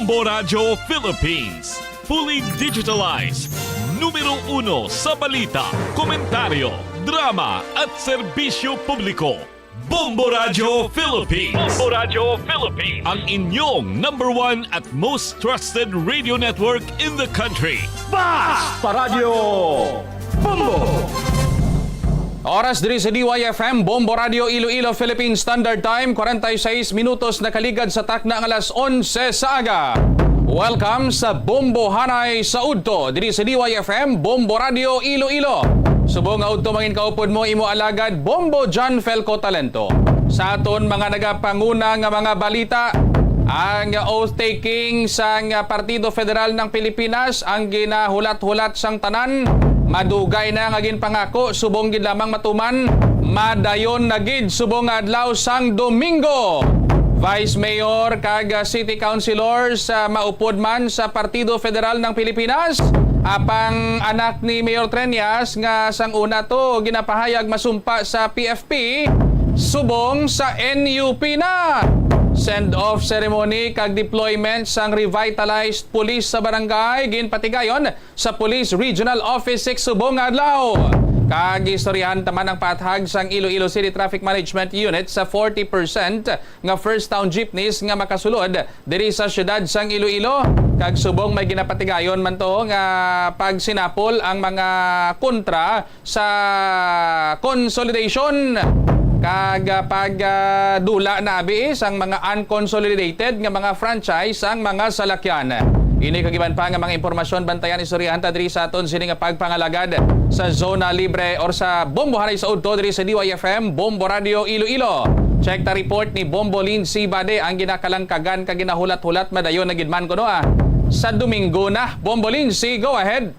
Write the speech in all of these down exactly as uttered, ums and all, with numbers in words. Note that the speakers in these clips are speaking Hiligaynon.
Bombo Radio Philippines, fully digitalized. Numero uno sa balita, komentaryo, drama at serbisyo publiko. Bombo Radio Philippines. Bombo Radio Philippines. Ang inyong number one at most trusted radio network in the country. Basta Radio Bombo! Oras diri sa D Y F M, Bombo Radio Iloilo, Philippine Standard Time, kwarenta y seis minutos nakaligad sa takna nga alas onse sa aga. Welcome sa Bombo Hanay sa Udto, diri sa D Y F M, Bombo Radio Iloilo. Subong nga udto, mangin kaupod mo, imo alagad, Bombo John Felco Talento. Sa aton mga nagapanguna nga mga balita, ang oath-taking sang Partido Federal ng Pilipinas, ang ginahulat-hulat sang tanan, madugay na nga ginpangako, subong gid lamang matuman, madayon na gid subong nga adlaw sang Domingo. Vice Mayor kag, ah, City Councilors, ah, maupod man sa Partido Federal ng Pilipinas, apang anak ni Mayor Treñas nga sang una to ginapahayag masumpa sa P F P, subong sa N U P na. Send-off ceremony kag deployment sang revitalized police sa barangay ginpatigayon sa Police Regional Office six subong nga adlaw. Kag istoryahan ta man ang paathag sang Iloilo City Traffic Management Unit sa forty percent nga first town jeepneys nga makasulod diri sa siyudad sang Iloilo. Kag subong, may ginapatigayon man to nga pagsinapol ang mga kontra sa consolidation kag, ah, pag, ah, dula na abi sang mga unconsolidated nga mga franchise sang mga salakyan. Ini kag iban pa nga mga impormasyon, bantayan, istoryahan ta diri sa aton sini nga pagpangalagad sa Zona Libre or sa Bombo Hanay sa Udto diri sa D Y F M, Bombo Radio Iloilo. Check ta report ni Bombo Lindsay Bade, ang ginakalangkagan kag ginahulat-hulat, madayon na gid man kuno, ah, sa Domingo na. Bombo Lindsay, go ahead.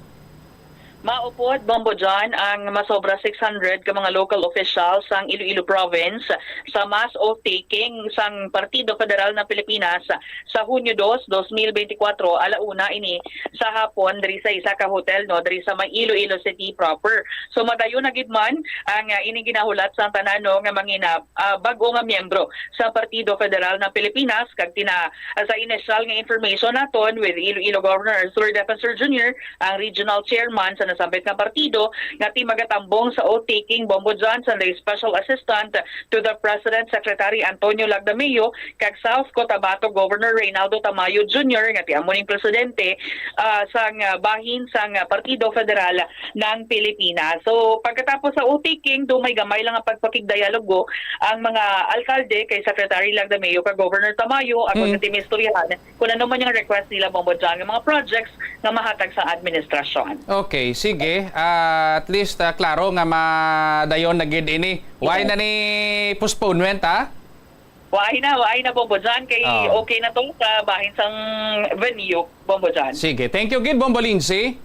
Maupod, Bombo John, ang masobra six hundred ka mga local officials sang Iloilo Province sa mass oath-taking sang Partido Federal ng Pilipinas sa Hunyo dos, dos mil benti kwatro, ala una ini sa hapon diri sa isa ka hotel, no, diri sa may Iloilo City proper. So, madayon na gid man ang, ah, ining ginahulat sang tanan, no, nga mangina-, ah, bag-o nga miyembro sa Partido Federal ng Pilipinas, kag tina-, sa initial nga information naton with Iloilo Governor Arthur Defensor Junior, ang regional chairman sa nasambit nga partido, nga ti magatambong sa oath-taking, Bombo John, sang the special assistant to the President, Secretary Antonio Lagdameo, kag South Cotabato Governor Reynaldo Tamayo Junior, nga ti amo ning presidente, ah, sang, ah, bahin sang, ah, Partido Federal ng Pilipinas. So, pagkatapos sa oath-taking, dumay gamay lang ang pagpakigdialogo ang mga alkalde kay Secretary Lagdameo kag Governor Tamayo, agod Mm. nga ti maistoryahan kung ano man yung request nila, Bombo John, nga mga projects nga mahatag sa administrasyon. Okay, sige. Ah, at least, ah, klaro nga madayon na gid ini. Why Yes. na ni postponement, ha? Waay na, waay na, Bombo John, kay Oh. okay na to sa bahin sang venue, Bombo John. Sige, thank you gid, Bombo Lindsay.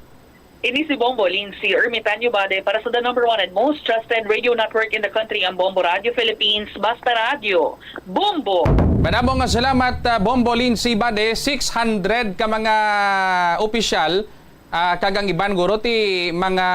Ini si Bombo Lindsay Ermitanyo Bade para sa the number one and most trusted radio network in the country, ang Bombo Radio Philippines, Basta Radio, Bombo! Madamo nga salamat, ah, Bombo Lindsay Bade. Six hundred ka mga opisyal, ah, kag ang iban guro ti mga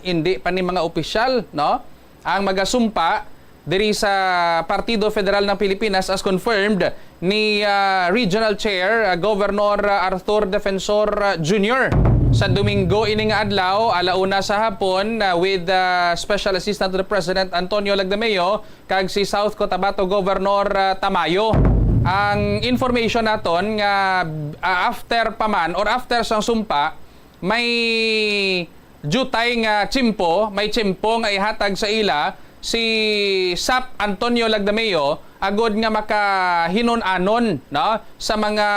indi pa ni mga opisyal, no? Ang magasumpa diri sa Partido Federal ng Pilipinas, as confirmed ni, ah, Regional Chair, ah, Governor, ah, Arthur Defensor, ah, Junior. Sa Domingo ini nga adlaw, ala una sa hapon, ah, with, ah, Special Assistant to the President Antonio Lagdameo kag si South Cotabato Governor, ah, Tamayo. Ang information naton nga, ah, after pa man or after sang sumpa, may diutay nga tiyempo, may tiyempo nga ihatag sa ila si SAP Antonio Lagdameo, agod nga makahinun-anon, no, sa mga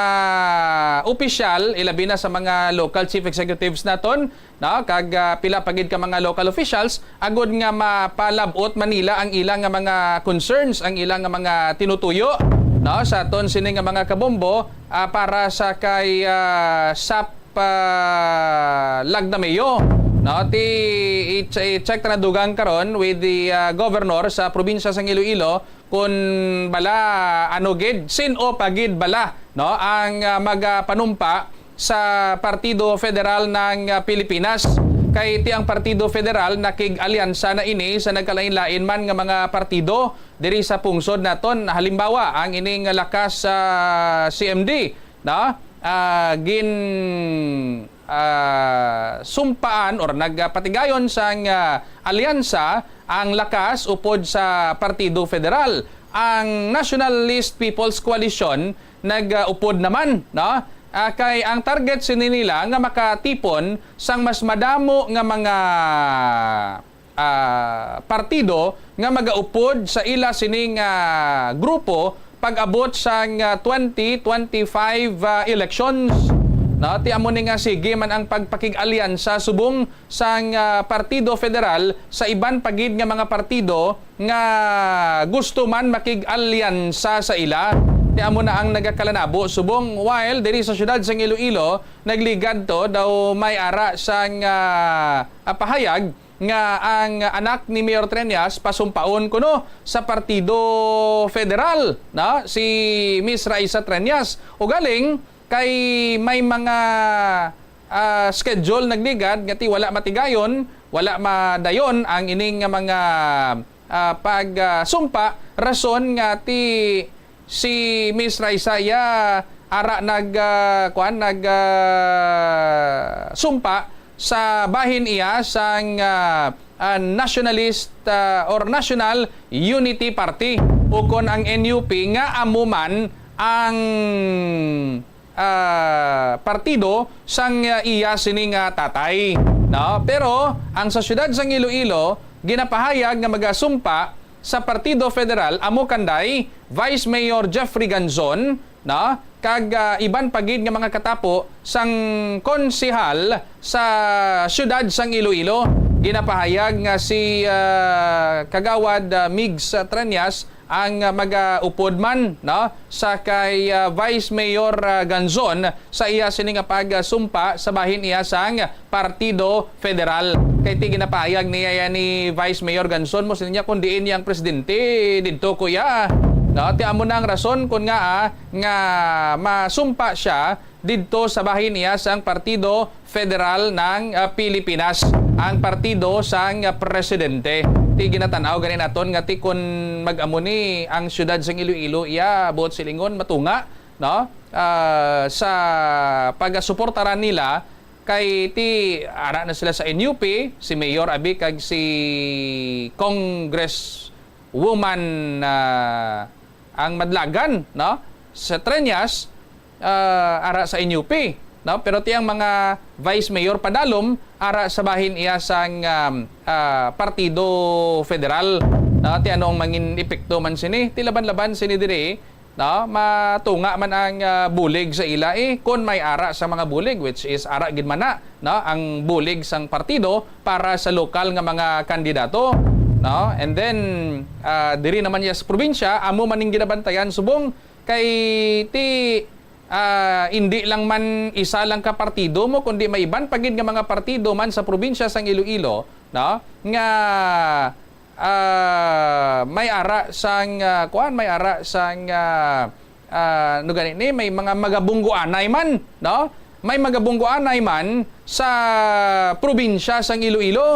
opisyal, ilabi na sa mga local chief executives naton, no, kag, ah, pila pa gid ka mga local officials, agod nga mapalab-ot man nila ang ila nga mga concerns, ang ila nga mga tinutuyo, no, sa aton sini nga mga kabombo, ah, para sa kay, ah, SAP pa Lagdameo, no? Ti i-, i-check ta na dugang karon with the, ah, governor sa probinsya sang Iloilo, kun bala ano gid, sin-o pa gid bala, no, ang, ah, magapanumpa sa Partido Federal ng, ah, Pilipinas. Kay ti ang Partido Federal nakig-alyansa na ini sa nagkalain-lain man nga mga partido diri sa pungsod naton. Halimbawa, ang ining lakas sa C M D, no? Ah, gin, ah, sumpaan or nagpatigayon sang, ah, alyansa ang Lakas upod sa Partido Federal. Ang Nationalist People's Coalition nag, ah, upod naman, no? Ah, kay ang target sini nila nga makatipon sang mas madamo nga mga, ah, partido nga magaupod sa ila sining, ah, grupo pag-abot sang, ah, twenty twenty-five, ah, elections. No, ti amo ni nga sige man ang pagpakig-alyansa subong sang, ah, Partido Federal sa iban pa gid nga mga partido nga gusto man makig-alyansa sa ila. Ti amo na ang nagakalanabo subong while diri sa siyudad sang Iloilo, nagligad to daw may ara sang, ah, ah, pahayag nga ang anak ni Mayor Treñas pasumpaon kuno sa Partido Federal, no? Si Miss Raisa Treñas. Ugaling kay may mga, ah, schedule nagligad nga ti wala matigayon, wala madayon ang ining nga mga, ah, pag, ah, sumpa, rason nga ti si Miss Raisa iya ara nag, ah, kuan, nag, ah, sumpa sa bahin iya sang, ah, ah, Nationalist, ah, or National Unity Party, ukon ang N U P, nga amo man ang, ah, partido sang, ah, iya sini nga tatay, no? Pero ang sa siyudad sang Iloilo ginapahayag nga magasumpa sa Partido Federal amo kanday Vice Mayor Jeffrey Ganzon, no? Kag, ah, iban pa gid nga mga katapo sang konsehal sa siyudad sang Iloilo. Ginapahayag nga si, ah, Kagawad, ah, Migs Treñas ang, ah, magaupod man, no, sa kay, ah, Vice Mayor, ah, Ganzon sa iya sini nga pagsumpa sa bahin iya sang Partido Federal. Kay ti ginapahayag niya yan ni Vice Mayor Ganzon mo, sining niya, kung diin niya ang presidente, didto ko iya. No, ti amo na ang rason kung nga, ah, nga masumpa siya didto sa bahin niya sang Partido Federal ng, ah, Pilipinas, ang partido sang, ah, presidente. Ti ginatan-aw gani naton nga ti kun mag-amo ni ang siyudad sang Iloilo, iya buot silingon matunga, no? Ah, sa pagasuportaran nila kay ti ara na sila sa N U P, si Mayor abi kag si Congresswoman, ah, ang Madlagan, no? Sa Treñas, ah, ara sa N U P, no? Pero ti ang mga vice mayor padalom ara sa bahin iya sang, um, ah, Partido Federal, no? Ti ano ang mangin epekto man sini? Ti laban-laban sini diri, no? Matunga man ang, ah, bulig sa ila, eh, kon may ara sa mga bulig, which is ara gid man na, no, ang bulig sang partido para sa lokal nga mga kandidato, no? And then, ah, diri naman niya sa probinsya, amo man ning ginabantayan subong kay ti, ah, indi lang man isa lang ka partido mo, kundi may iban pa gid nga mga partido man sa probinsya sang Iloilo, no, nga, ah, may ara sang, ah, kuan, may ara sang, ah, ah, ano gani ni, may mga magabungguanay man, no? May magabungguanay man sa probinsya sang Iloilo.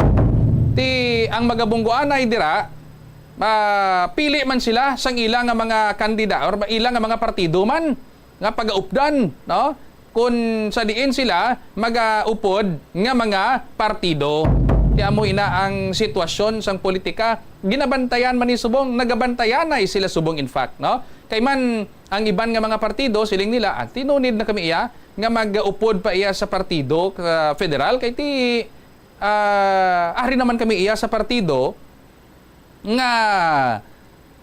Ti ang magabungguanay dira, ah, pili man sila sang ila nga mga kandida or ila nga mga partido man nga pagaupdan, no? Kung sa diin sila magaupod nga mga partido. Ti amo ina ang sitwasyon sang politika. Ginabantayan man ni subong, nagabantayanay sila subong, in fact, no? Kay man ang iban nga mga partido, siling nila, "Ah, tinunid na kami iya nga mag-upod pa iya sa partido, ah, federal, kay ti, ah, ari naman kami iya sa partido nga,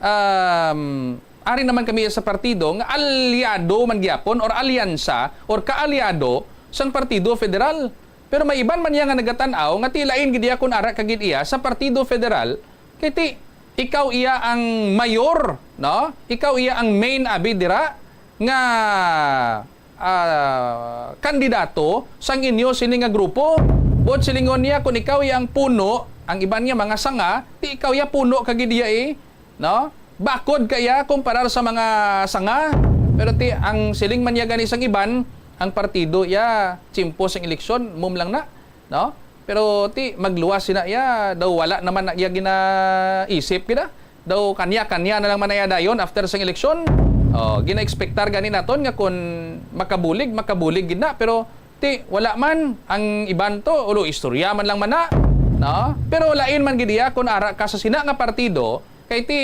um, ari naman kami iya sa partido nga alyado man gyapon or alyansa or kaalyado sang Partido Federal." Pero may iban man iya nga nagatan-aw nga ti lain gid iya kun ara ka gid iya sa Partido Federal, kay ti ikaw iya ang mayor, no? Ikaw iya ang main abi dira nga, ah, kandidato sang inyo sini nga grupo. Buot silingon niya, kung ikaw iya ang puno, ang iban niya mga sanga, ti ikaw iya puno ka gid iya, eh, no? Bakod ka iya kumparar sa mga sanga. Pero ti ang siling man niya gani sang iban, ang partido iya tiyempo sang eleksyon, mum lang na, no? Pero ti magluwas sina iya, daw wala naman na iya ginaisip gid, ah. Daw kanya-kanya na lang man na iya dayon after sang eleksyon. Oh, gina-expectar gani naton nga kun makabulig, makabulig gid na, pero ti wala man, ang iban to, ulo istorya man lang man na, no? Pero lain man gid iya kun ara ka sa sina nga partido, kay ti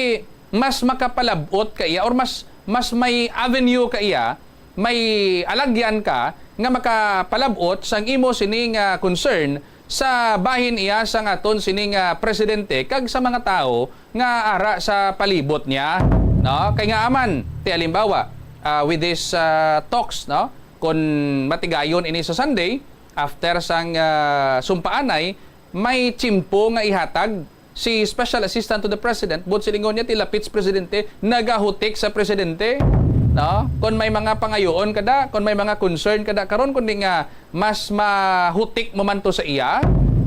mas makapalab-ot ka iya or mas, mas may avenue ka iya, may alagyan ka nga makapalab-ot sang imo sini nga concern sa bahin iya sang aton sini nga presidente kag sa mga tawo nga ara sa palibot niya, no? Kay nga aman, ti halimbawa, ah, with this, ah, talks, no? Kon matigayon ini sa Sunday, after sang, ah, sumpaanay, may tiyempo nga ihatag si Special Assistant to the President, buot silingon niya, ti lapit sa presidente, nagahutik sa presidente, no? Kon may mga pangayoon kada, kon may mga concern kada karon, kundi nga mas mahutik mo man to sa iya,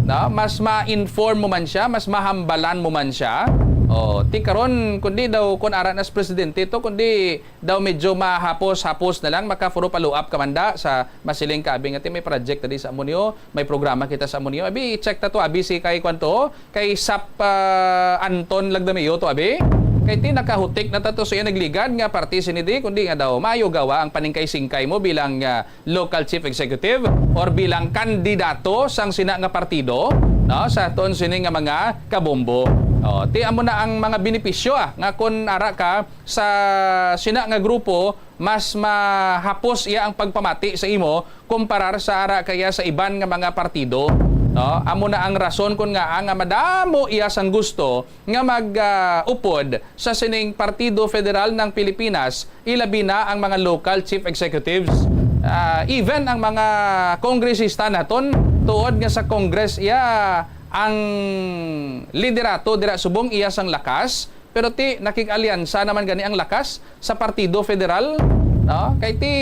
no? Mas ma-inform mo man siya, mas mahambalan mo man siya. O, ti karon, kundi daw, kun ara na sa presidente to, kundi daw medyo mahapos-hapos na lang, maka-follow up ka man da sa masiling ka, abi nga ti may project tadi sa amo niyo, may programa kita sa amo niyo. Abi, i-check ta to, abi si kay kwan to, kay Sap, ah, Anton Lagdameo to, abi. Kay ti nakahutik na ta to sa iya nagligad nga parte sini di, kundi nga daw maayo gawa ang paningkay-singkay mo bilang, ah, local chief executive or bilang kandidato sang sina nga partido, no, sa aton sini nga mga kabombo. O, ti amo na ang mga benepisyo, ah, nga kun ara ka sa sina nga grupo, mas mahapos iya ang pagpamati sa imo kumparar sa ara ka iya sa iban nga mga partido, no? Amo na ang rason kun ngaa nga madamo iya sang gusto nga mag, ah, upod sa sining Partido Federal ng Pilipinas, ilabi na ang mga local chief executives, ah, even ang mga kongresista naton, tuod nga sa Congress iya ang liderato dira subong iya sang lakas, pero ti nakig-alyansa naman gani ang lakas sa Partido Federal, no? Kay ti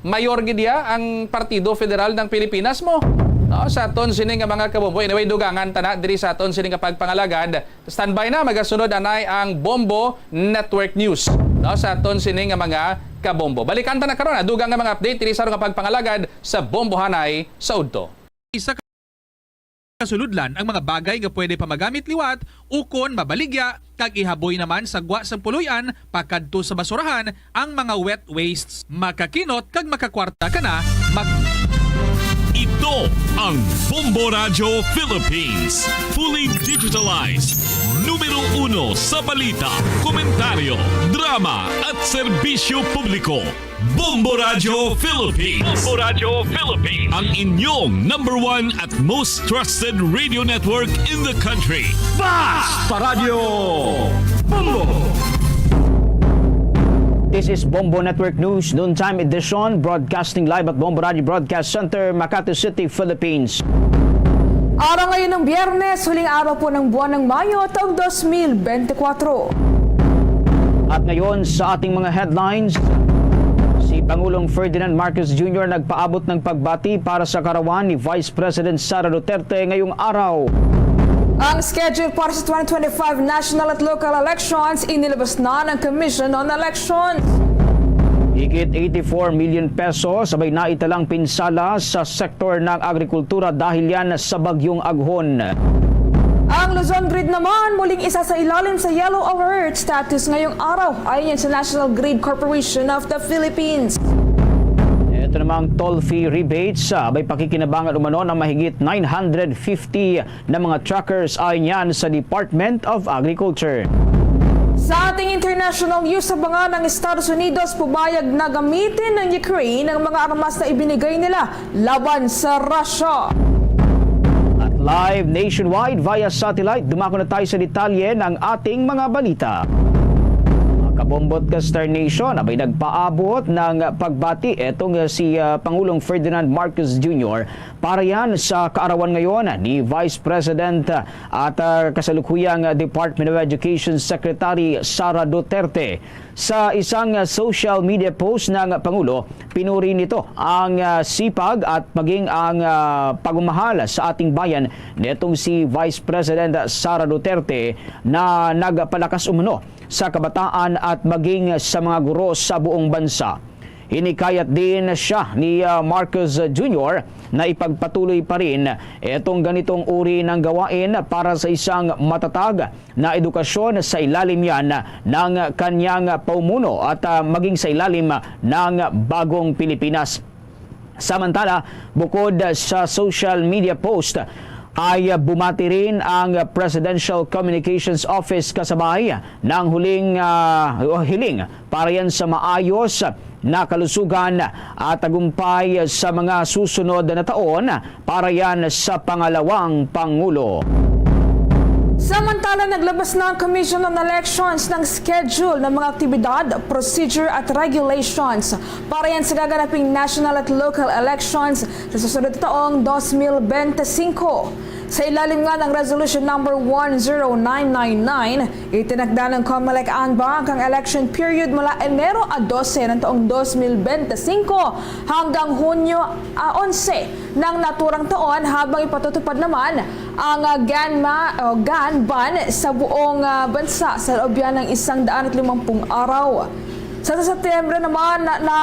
mayor gid iya ang Partido Federal ng Pilipinas mo, no? Sa aton sini nga mga kabombo. Anyway, dugangan ta na diri sa aton sini nga pagpangalagad. Standby na, magasunod anay ang Bombo Network News, no? Sa aton sini nga mga kabombo. Balikan ta na karon, ah, dugang nga mga update diri sa nga pagpangalagad sa Bombohanay sa udto. Isa ka suludlan ang mga bagay nga pwede pa magamit liwat ukon mabaligya, kag ihaboy naman sa gwa sang puloy-an pakadto sa basurahan ang mga wet wastes. Makakinot kag makakwarta ka na, mag- Ito ang Bombo Radyo Philippines. Fully digitalized. Numero uno sa balita, komentaryo, drama, at serbisyo publiko. Bombo Radyo Philippines. Bombo Radyo Philippines. Ang inyong number one at most trusted radio network in the country. Basta Radyo Bombo! This is Bombo Network News, noontime edition, broadcasting live at Bombo Radio Broadcast Center, Makati City, Philippines. Araw ngayon ng Biyernes, huling araw po ng buwan ng Mayo, taong dos mil bente kwatro. At ngayon sa ating mga headlines, si Pangulong Ferdinand Marcos Junior nagpaabot ng pagbati para sa karawan ni Vice President Sara Duterte ngayong araw. Ang schedule para sa twenty twenty-five national at local elections inilabas na ng Commission on Elections. Higit eighty-four million pesos sabay na italang pinsala sa sektor ng agrikultura dahil yan sa Bagyong Aghon. Ang Luzon Grid naman muling isasailalim sa yellow alert status ngayong araw, ayon sa National Grid Corporation of the Philippines. Ito namang toll fee rebates, ah, may pakikinabangan umano ng mahigit nine hundred fifty na mga truckers, ayon yan sa Department of Agriculture. Sa ating international news, abangan ang Estados Unidos pumayag na gamitin ng Ukraine ang mga armas na ibinigay nila laban sa Russia. At live nationwide via satellite, dumako na tayo sa detalye ng ating mga balita. Mga kabombo at ka-Star Nation, abay nagpaabot ng pagbati etong, uh, si, uh, Pangulong Ferdinand Marcos Junior para yan sa kaarawan ngayon ni Vice President, uh, at, uh, kasalukuyang Department of Education Secretary Sara Duterte. Sa isang, ah, social media post ng Pangulo, pinuri nito ang, ah, sipag at maging ang, ah, pagmamahal sa ating bayan nitong si Vice President Sara Duterte na nagpalakas umano sa kabataan at maging sa mga guro sa buong bansa. Hinikayat din siya ni, ah, Marcos Junior na ipagpatuloy pa rin itong ganitong uri ng gawain para sa isang matatag na edukasyon sa ilalim yan ng kanyang paumuno at, ah, maging sa ilalim ng bagong Pilipinas. Samantala, bukod sa social media post, ay bumati rin ang Presidential Communications Office kasabay ng huling, ah, hiling para yan sa maayos na kalusugan at tagumpay sa mga susunod na taon para yan sa pangalawang pangulo. Samantala, naglabas na ang Commission on Elections ng schedule ng mga aktibidad, procedure at regulations para yan sa gaganaping national at local elections sa susunod na taong dos mil bente singko. Sa ilalim nga ng Resolution Number one zero nine nine nine, itinakda ng Comelec Anbak ang election period mula Enero a dose ng taong dos mil bente singko hanggang Hunyo, ah, onse ng naturang taon, habang ipatutupad naman ang, ah, GAN ma-, o GAN ban sa buong, ah, bansa sa loob yan ng isang daan at limampung araw. Sa, sa Setyembre naman na, na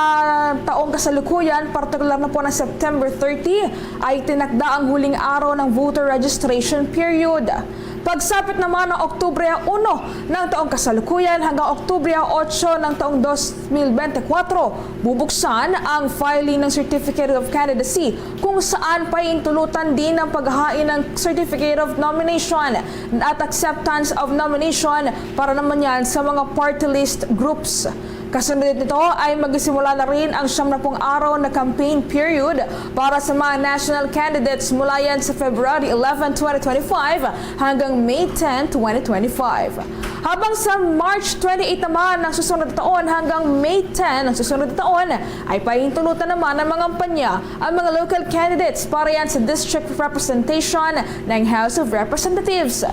taong kasalukuyan, partikular na po ng September thirty, ay tinakda ang huling araw ng voter registration period. Pagsapit naman ng Oktubre uno ng taong kasalukuyan hanggang Oktubre otso ng taong dos mil bente kwatro, bubuksan ang filing ng Certificate of Candidacy, kung saan pahintulutan din ang paghain ng Certificate of Nomination at Acceptance of Nomination para naman yan sa mga party list groups. Kasunod nito ay magsisimula na rin ang siyam na pung araw na campaign period para sa mga national candidates mula yan sa February eleven, twenty twenty-five hanggang May ten, twenty twenty-five. Habang sa March twenty-eight naman ng susunod na taon hanggang May ten ng susunod na taon, ay pahintulutan naman ng mga kampanya ang mga local candidates para yan sa district representation ng House of Representatives.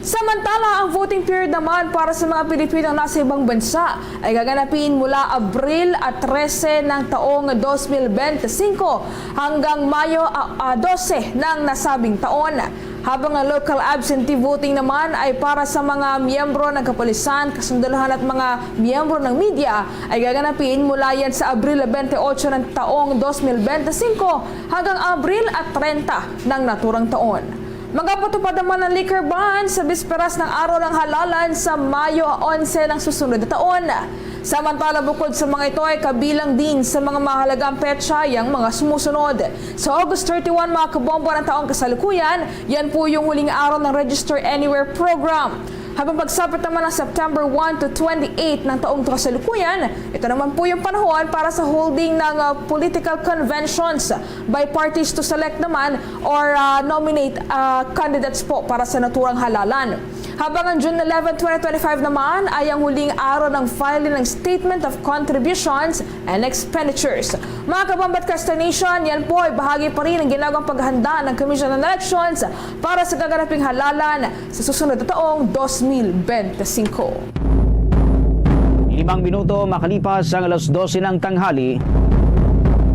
Samantala, ang voting period naman para sa mga Pilipinong nasa ibang bansa ay gaganapin mula Abril a trese ng taong dos mil bente singko hanggang Mayo a, a dose ng nasabing taon. Habang ang local absentee voting naman ay para sa mga miyembro ng kapulisan, kasundaluhan at mga miyembro ng media ay gaganapin mula yan sa Abril bente otso ng taong dos mil bente singko hanggang Abril a trenta ng naturang taon. Magapatupad naman ang liquor ban sa bisperas ng araw ng halalan sa Mayo onse ng susunod na taon. Samantala, bukod sa mga ito ay kabilang din sa mga mahalagang petsa yang mga sumusunod. Sa August thirty-one, mga kabombo, ng taong kasalukuyan, yan po yung huling araw ng Register Anywhere program. Habang pagsapit naman ng September one to twenty-eight ng taong kasalukuyan, ito naman po yung panahon para sa holding ng, ah, political conventions by parties to select naman or, ah, nominate, ah, candidates po para sa naturang halalan. Habang ang June eleven, twenty twenty-five naman ay ang huling araw ng filing ng Statement of Contributions and Expenditures. Mga kabombo at Kasta Nation, yan po ay bahagi pa rin ng ginagawang paghahanda ng Commission on Elections para sa gaganaping halalan sa susunod na taong dos mil bente singko. Limang minuto makalipas ang alas dose ng tanghali.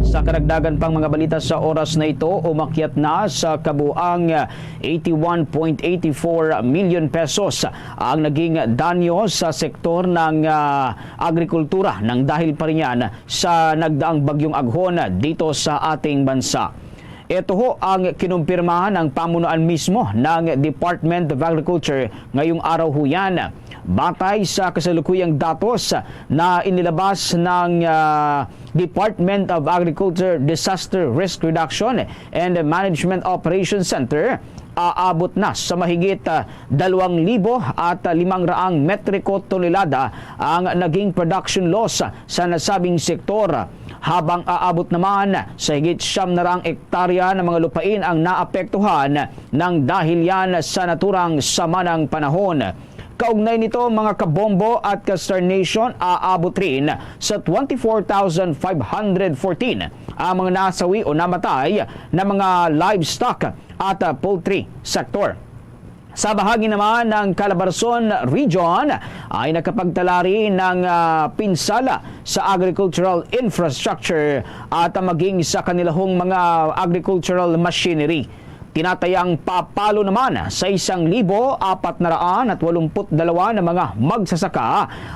Sa karagdagan pang mga balita sa oras na ito, umakyat na sa kabuang eighty-one point eighty-four million pesos ang naging danyo sa sektor ng, ah, agrikultura nang dahil pa rin yan sa nagdaang bagyong Aghon dito sa ating bansa. Ito ho ang kinumpirma ng pamunuan mismo ng Department of Agriculture ngayong araw ho yan. Batay sa kasalukuyang datos na inilabas ng, ah, Department of Agriculture Disaster Risk Reduction and Management Operations Center, aabot na sa mahigit, ah, dalawang libo at limang raang metriko tonelada ang naging production loss sa nasabing sektor, habang aabot naman sa higit siyam na raang ektarya ng mga lupain ang naapektuhan ng dahil yan sa naturang sama ng panahon. Kaugnay nito, mga kabombo at ka-Star Nation, aabot rin sa twenty-four thousand five hundred fourteen ang mga nasawi o namatay na mga livestock at, ah, poultry sector. Sa bahagi naman ng Calabarzon Region ay nakapagtala rin ng, ah, pinsala sa agricultural infrastructure at, ah, maging sa kanilahong mga agricultural machinery. Tinatayang papalo naman sa isang libo apat na raan at walumput dalawa na mga magsasaka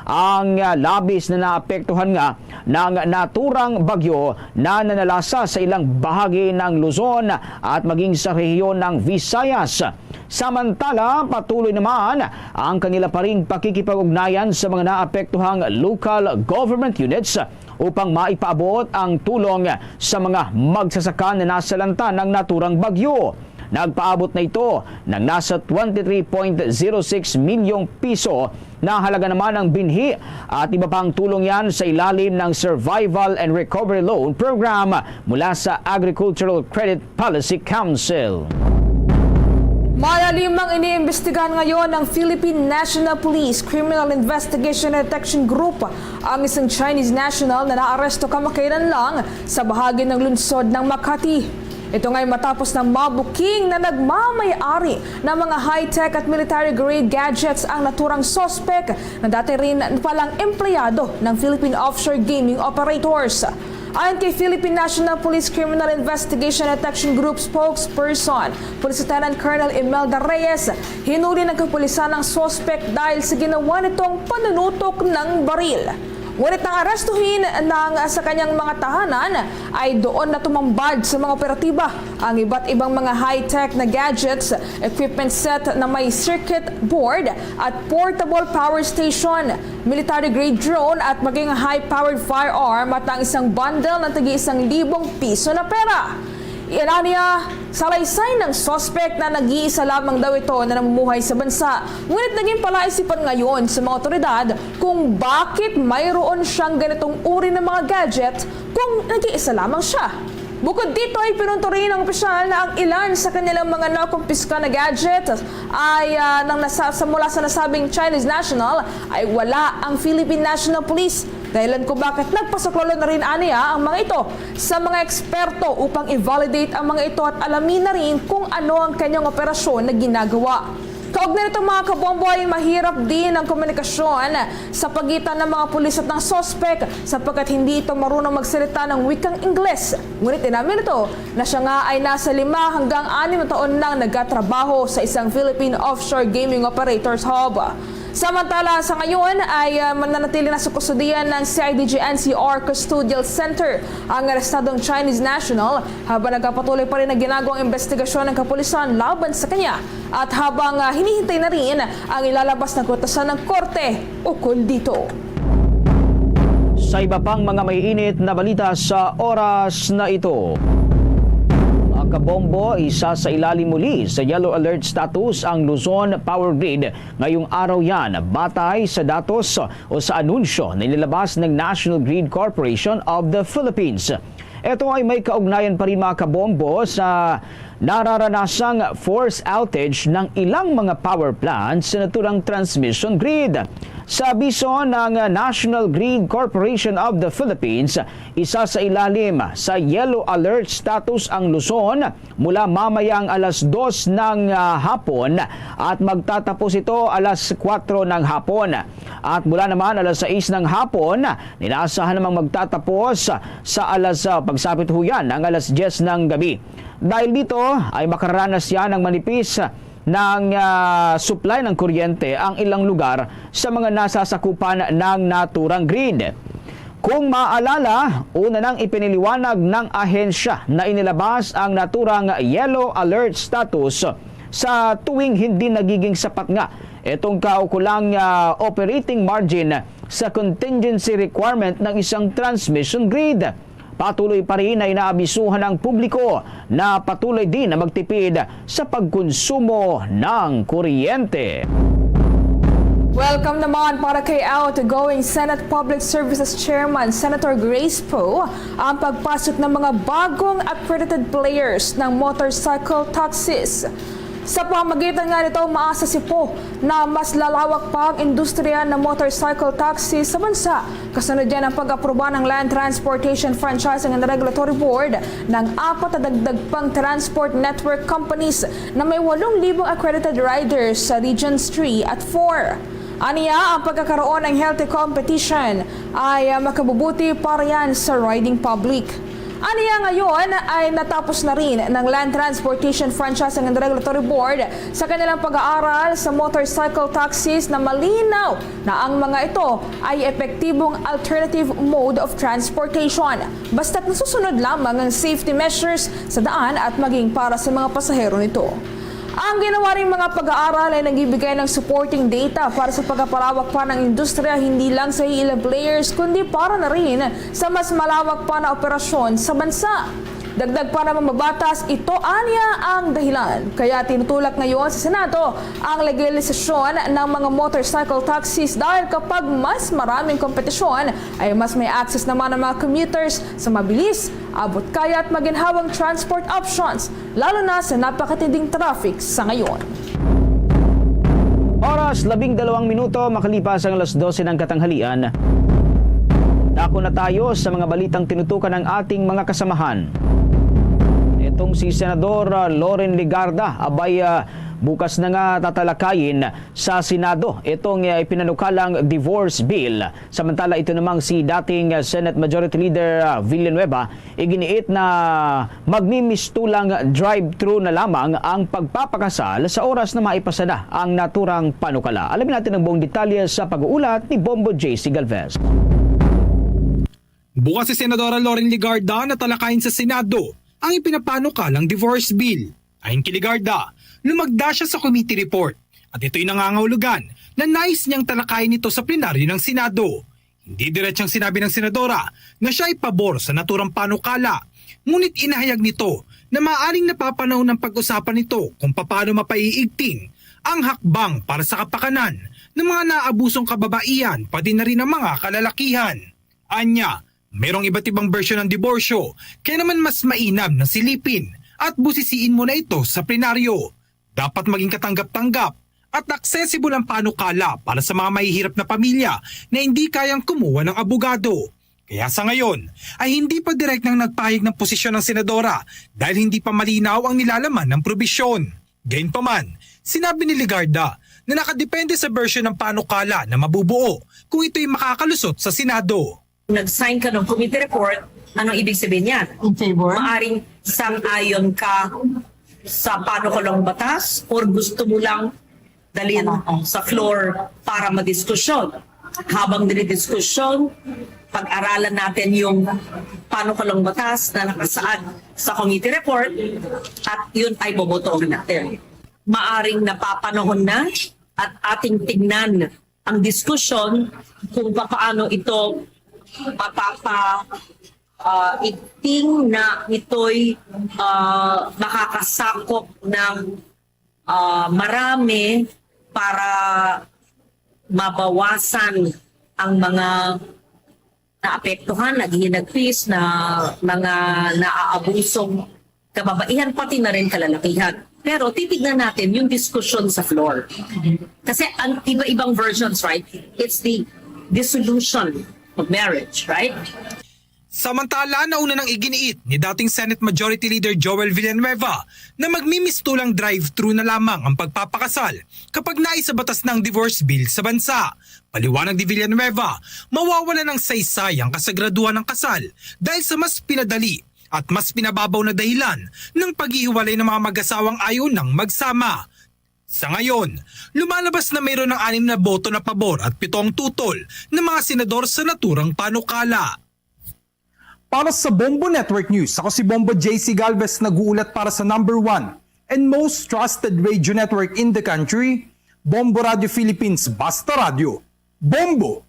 ang, ah, labis na naapektuhan nga ng naturang bagyo na nanalasa sa ilang bahagi ng Luzon at maging sa rehiyon ng Visayas. Samantala, patuloy naman ang kanila pa ring pakikipag-ugnayan sa mga naapektuhang local government units upang maipaabot ang tulong sa mga magsasaka na nasalanta ng naturang bagyo. Nagpaabot na ito ng nasa twenty-three point zero six milyong piso na halaga naman ang binhi at iba pang tulong yan sa ilalim ng Survival and Recovery Loan Program mula sa Agricultural Credit Policy Council. Malalim ang iniimbestigahan ngayon ng Philippine National Police Criminal Investigation and Detection Group, ang isang Chinese national na naaresto kamakailan lang sa bahagi ng lungsod ng Makati. Ito nga'y matapos na mabuking na nagmamay-ari ng mga high-tech at military-grade gadgets ang naturang suspek na dati rin palang empleyado ng Philippine offshore gaming operators. Ayon kay Philippine National Police Criminal Investigation Detection Group spokesperson, Police Lieutenant Colonel Imelda Reyes, hinuli ng kapulisan ang suspek dahil sa ginawa nitong panunutok ng baril. Ngunit nang arestuhin ng sa kanyang mga tahanan, ay doon na tumambad sa mga operatiba ang iba't ibang mga high-tech na gadgets, equipment set na may circuit board at portable power station, military-grade drone at maging high-powered firearm at ang isang bundle ng tagi isang libong piso na pera. Iyan niya, salaysay ng suspect na nag-iisa lamang daw ito na namumuhay sa bansa. Ngunit naging palaisipan ngayon sa mga otoridad kung bakit mayroon siyang ganitong uri ng mga gadget kung nag-iisa lamang siya. Bukod dito ay pinunto rin ng opisyal na ang ilan sa kanilang mga nakumpiska na gadget ay, ah, nang nasa, sa, mula sa nasabing Chinese national ay wala ang Philippine National Police. Dahilan kung bakit nagpasuklolo na rin aniya ang mga ito sa mga eksperto upang i-validate ang mga ito at alamin na rin kung ano ang kanyang operasyon na ginagawa. Kaugnay nito, mga kabombo, ay mahirap din ang komunikasyon sa pagitan ng mga pulis at ng suspek sapagkat hindi ito marunong magsalita ng wikang Ingles. Ngunit inamin nito na siya nga ay nasa lima hanggang anim na taon nang nagatrabaho sa isang Philippine offshore gaming operators hub. Samantala, sa ngayon ay, ah, mananatili na sa kustodiya ng C I D G N C R Custodial Center ang arestadong Chinese national habang nagpapatuloy pa rin ang ginagawang investigasyon ng kapulisan laban sa kanya at habang, ah, hinihintay na rin ang ilalabas na kutasan ng korte ukol dito. Sa iba pang mga maiinit na balita sa oras na ito, mga kabombo, isa sa ilalim muli sa yellow alert status ang Luzon Power Grid ngayong araw yan, batay sa datos o sa anunsyo na inilabas ng National Grid Corporation of the Philippines. Ito ay may kaugnayan pa rin, mga kabombo, sa nararanasang force outage ng ilang mga power plants sa naturang transmission grid. Sa abiso ng National Grid Corporation of the Philippines, isa sa ilalim sa yellow alert status ang Luzon mula mamayang alas dos ng, ah, hapon at magtatapos ito alas kuwatro ng hapon. At mula naman alas sais ng hapon, inaasahan namang magtatapos sa alas, ah, pagsapit ho yan ng alas diyes ng gabi. Dahil dito ay makaranas yan ng manipis ng, ah, supply ng kuryente ang ilang lugar sa mga nasasakupan ng naturang grid. Kung maalala, una nang ipiniliwanag ng ahensya na inilabas ang naturang yellow alert status sa tuwing hindi nagiging sapat nga itong kaukulang, ah, operating margin sa contingency requirement ng isang transmission grid. Patuloy pa rin na inaabisuhan ang publiko na patuloy din na magtipid sa pagkonsumo ng kuryente. Welcome naman para kay outgoing Senate Public Services Chairman Senator Grace Poe ang pagpasok ng mga bagong accredited players ng motorcycle taxis. Sa pamamagitan nga nito, umaasa si Poe na mas lalawak pa ang industriya ng motorcycle taxi sa bansa. Kasunod yan ang pag-aproba ng Land Transportation Franchising and Regulatory Board ng apat na dagdag pang transport network companies na may walong libong accredited riders sa Regions three at four. Aniya, ang pagkakaroon ng healthy competition ay, ah, makabubuti para yan sa riding public. Aniya ngayon ay natapos na rin ng Land Transportation Franchising and Regulatory Board sa kanilang pag-aaral sa motorcycle taxis na malinaw na ang mga ito ay epektibong alternative mode of transportation, basta't nasusunod lamang ang safety measures sa daan at maging para sa mga pasahero nito. Ang ginawa ring mga pag-aaral ay nagbibigay ng supporting data para sa pagpapalawak pa ng industriya, hindi lang sa ilang players, kundi para na rin sa mas malawak pa na operasyon sa bansa. Dagdag pa ng mga batas, ito anya ang dahilan kaya tinutulak ngayon sa Senado ang legalisasyon ng mga motorcycle taxis, dahil kapag mas maraming kompetisyon, ay mas may access naman ang mga commuters sa mabilis, abot kaya at maginhawang transport options, lalo na sa napakatinding traffic sa ngayon. Oras, labing dalawang minuto makalipas ang alas dose ng katanghalian. Dako na tayo sa mga balitang tinutukan ng ating mga kasamahan. Itong si Senador, ah, Loren Legarda, abay, ah, bukas na nga tatalakayin sa Senado itong, ah, ipinanukalang divorce bill. Samantala, ito namang si dating, ah, Senate Majority Leader, ah, Villanueva, iginiit na magmimistulang drive-thru na lamang ang pagpapakasal sa oras na maipasa na ang naturang panukala. Alamin natin ang buong detalye sa pag-uulat ni Bombo J C Galvez. Bukas si Senadora Loren Legarda na talakayin sa Senado ang ipinapanukalang divorce bill. Ayon kay Legarda, lumagda siya sa committee report at ito'y nangangahulugan na nais niyang talakayin ito sa plenaryo ng Senado. Hindi diretsang sinabi ng senadora na siya ay pabor sa naturang panukala, ngunit inahayag nito na maaaring napapanahon ang pag-usapan nito kung papaano mapaiigting ang hakbang para sa kapakanan ng mga naabusong kababaihan, pati na rin ang mga kalalakihan. Anya, mayroong iba't ibang bersyon ng diborsyo, kaya naman mas mainam na silipin at busisiin muna ito sa plenaryo. Dapat maging katanggap-tanggap at accessible ang panukala para sa mga mahihirap na pamilya na hindi kayang kumuha ng abogado. Kaya sa ngayon ay hindi pa direktang nagpahayag ng posisyon ng senadora dahil hindi pa malinaw ang nilalaman ng probisyon. Gayunpaman, sinabi ni Legarda na nakadepende sa bersyon ng panukala na mabubuo kung ito'y makakalusot sa Senado. Nag-sign ka ng committee report, anong ibig sabihin niyan? In favor? Maaring sang-ayon ka sa panukalang batas or gusto mo lang dalhin sa floor para madiskusyon? Habang dinidiskusyon, pag-aralan natin yung panukalang batas na nakasaad sa committee report at yun ay bobotohin natin. Maaring napapanahon na at ating tingnan ang diskusyon kung paano ito mapapa ah, igting na ito'y ah, makakasakop ng ah, marami para mabawasan ang mga naapektuhan, naghihinagpis na mga naaabusong kababaihan, pati na rin kalalakihan. Pero titignan natin yung diskusyon sa floor. Kasi ang iba-ibang versions, right? It's the dissolution of marriage, right? Samantala, nauna nang iginiit ni dating Senate Majority Leader Joel Villanueva na magmimistulang drive-thru na lamang ang pagpapakasal kapag naisabatas na ang divorce bill sa bansa. Paliwanag ni Villanueva, mawawala ng saysay ang kasagraduhan ng kasal dahil sa mas pinadali at mas pinababaw na dahilan ng paghihiwalay ng mga mag-asawang ayaw nang magsama. Sa ngayon, lumalabas na mayroon ng anim na boto na pabor at pito ang tutol ng mga senador sa naturang panukala. Para sa Bombo Network News, ako si Bombo J C Galvez, nag-uulat para sa number one and most trusted radio network in the country, Bombo Radio Philippines, Basta Radio. Bombo!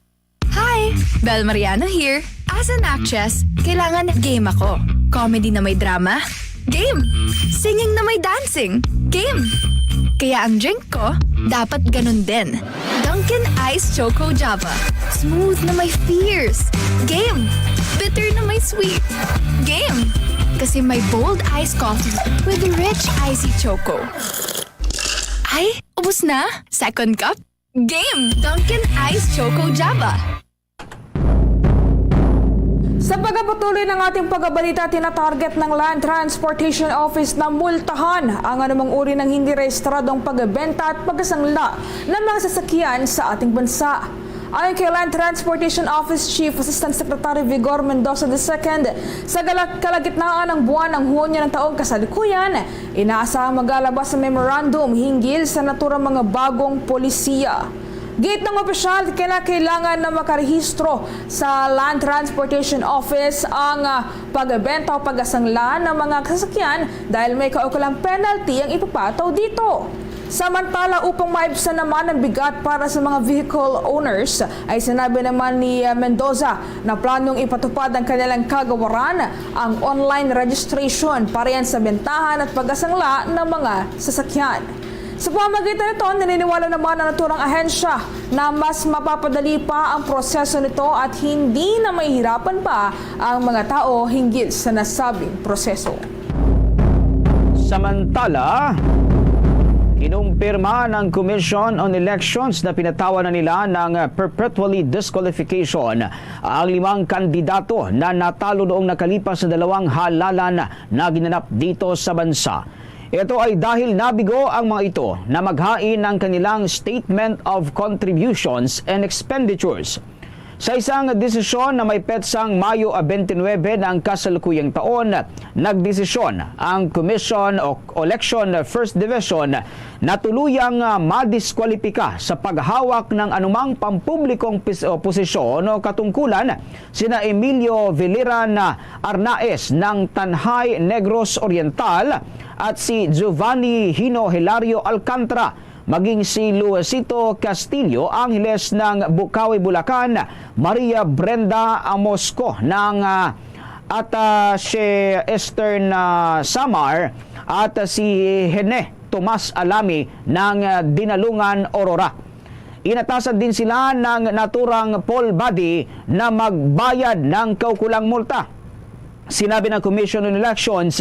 Hi! Bel Mariano here. As an actress, kailangan game ako. Comedy na may drama? Game! Singing na may dancing? Game! Kaya ang drink ko, dapat ganun din. Dunkin' Ice Choco Java. Smooth na may fierce. Game! Bitter na may sweet. Game! Kasi may bold ice coffee with rich icy choco. Ay, ubos na? Second cup? Game! Dunkin' Ice Choco Java. Sa pagpapatuloy ng ating pagbabalita, tinatarget ng Land Transportation Office na multahan ang anumang uri ng hindi rehistradong pagbenta at pagsasangla ng mga sasakyan sa ating bansa. Ayon kay Land Transportation Office Chief Assistant Secretary Vigor Mendoza the second, sa gala-, kalagitnaan ng buwan ng Hunyo ng taong kasalukuyan, inaasahang magalabas sa memorandum hinggil sa naturang mga bagong polisiya. Giit ng opisyal, kinakailangan na makarehistro sa Land Transportation Office ang, ah, pagbenta o pagkasangla ng mga sasakyan dahil may kaukulang penalty ang ipapataw dito. Samantala, upang maibsan naman ang bigat para sa mga vehicle owners, ay sinabi naman ni, ah, Mendoza na planong ipatupad ang kanilang kagawaran, ang online registration para yan sa bentahan at pagkasangla ng mga sasakyan. Sa pamamagitan nito, naniniwala naman ang naturang ahensya na mas mapapadali pa ang proseso nito at hindi na mahihirapan pa ang mga tao hinggil sa nasabing proseso. Samantala, kinumpirma ng Commission on Elections na pinatawan na nila ng perpetually disqualification ang limang kandidato na natalo noong nakalipas na dalawang halalan na ginanap dito sa bansa. Ito ay dahil nabigo ang mga ito na maghain ng kanilang Statement of Contributions and Expenditures. Sa isang desisyon na may petsang Mayo twenty-nine ng kasalukuyang taon, nagdesisyon ang Commission o Election First Division na tuluyang, ah, madiskwalipika sa paghawak ng anumang pampublikong pis-, o posisyon o katungkulan sina Emilio Viliran Arnaez ng Tanjay, Negros Oriental at si Giovanni Hino Hilario Alcantara, maging si Luisito Castillo Angeles ng Bukawi, Bulacan, Maria Brenda Amosco ng, ah, at, ah, si Eastern, ah, Samar at si Hene Tomas Alami ng, ah, Dinalungan, Aurora. Inatasan din sila ng naturang poll body na magbayad ng kaukulang multa. Sinabi ng Commission on Elections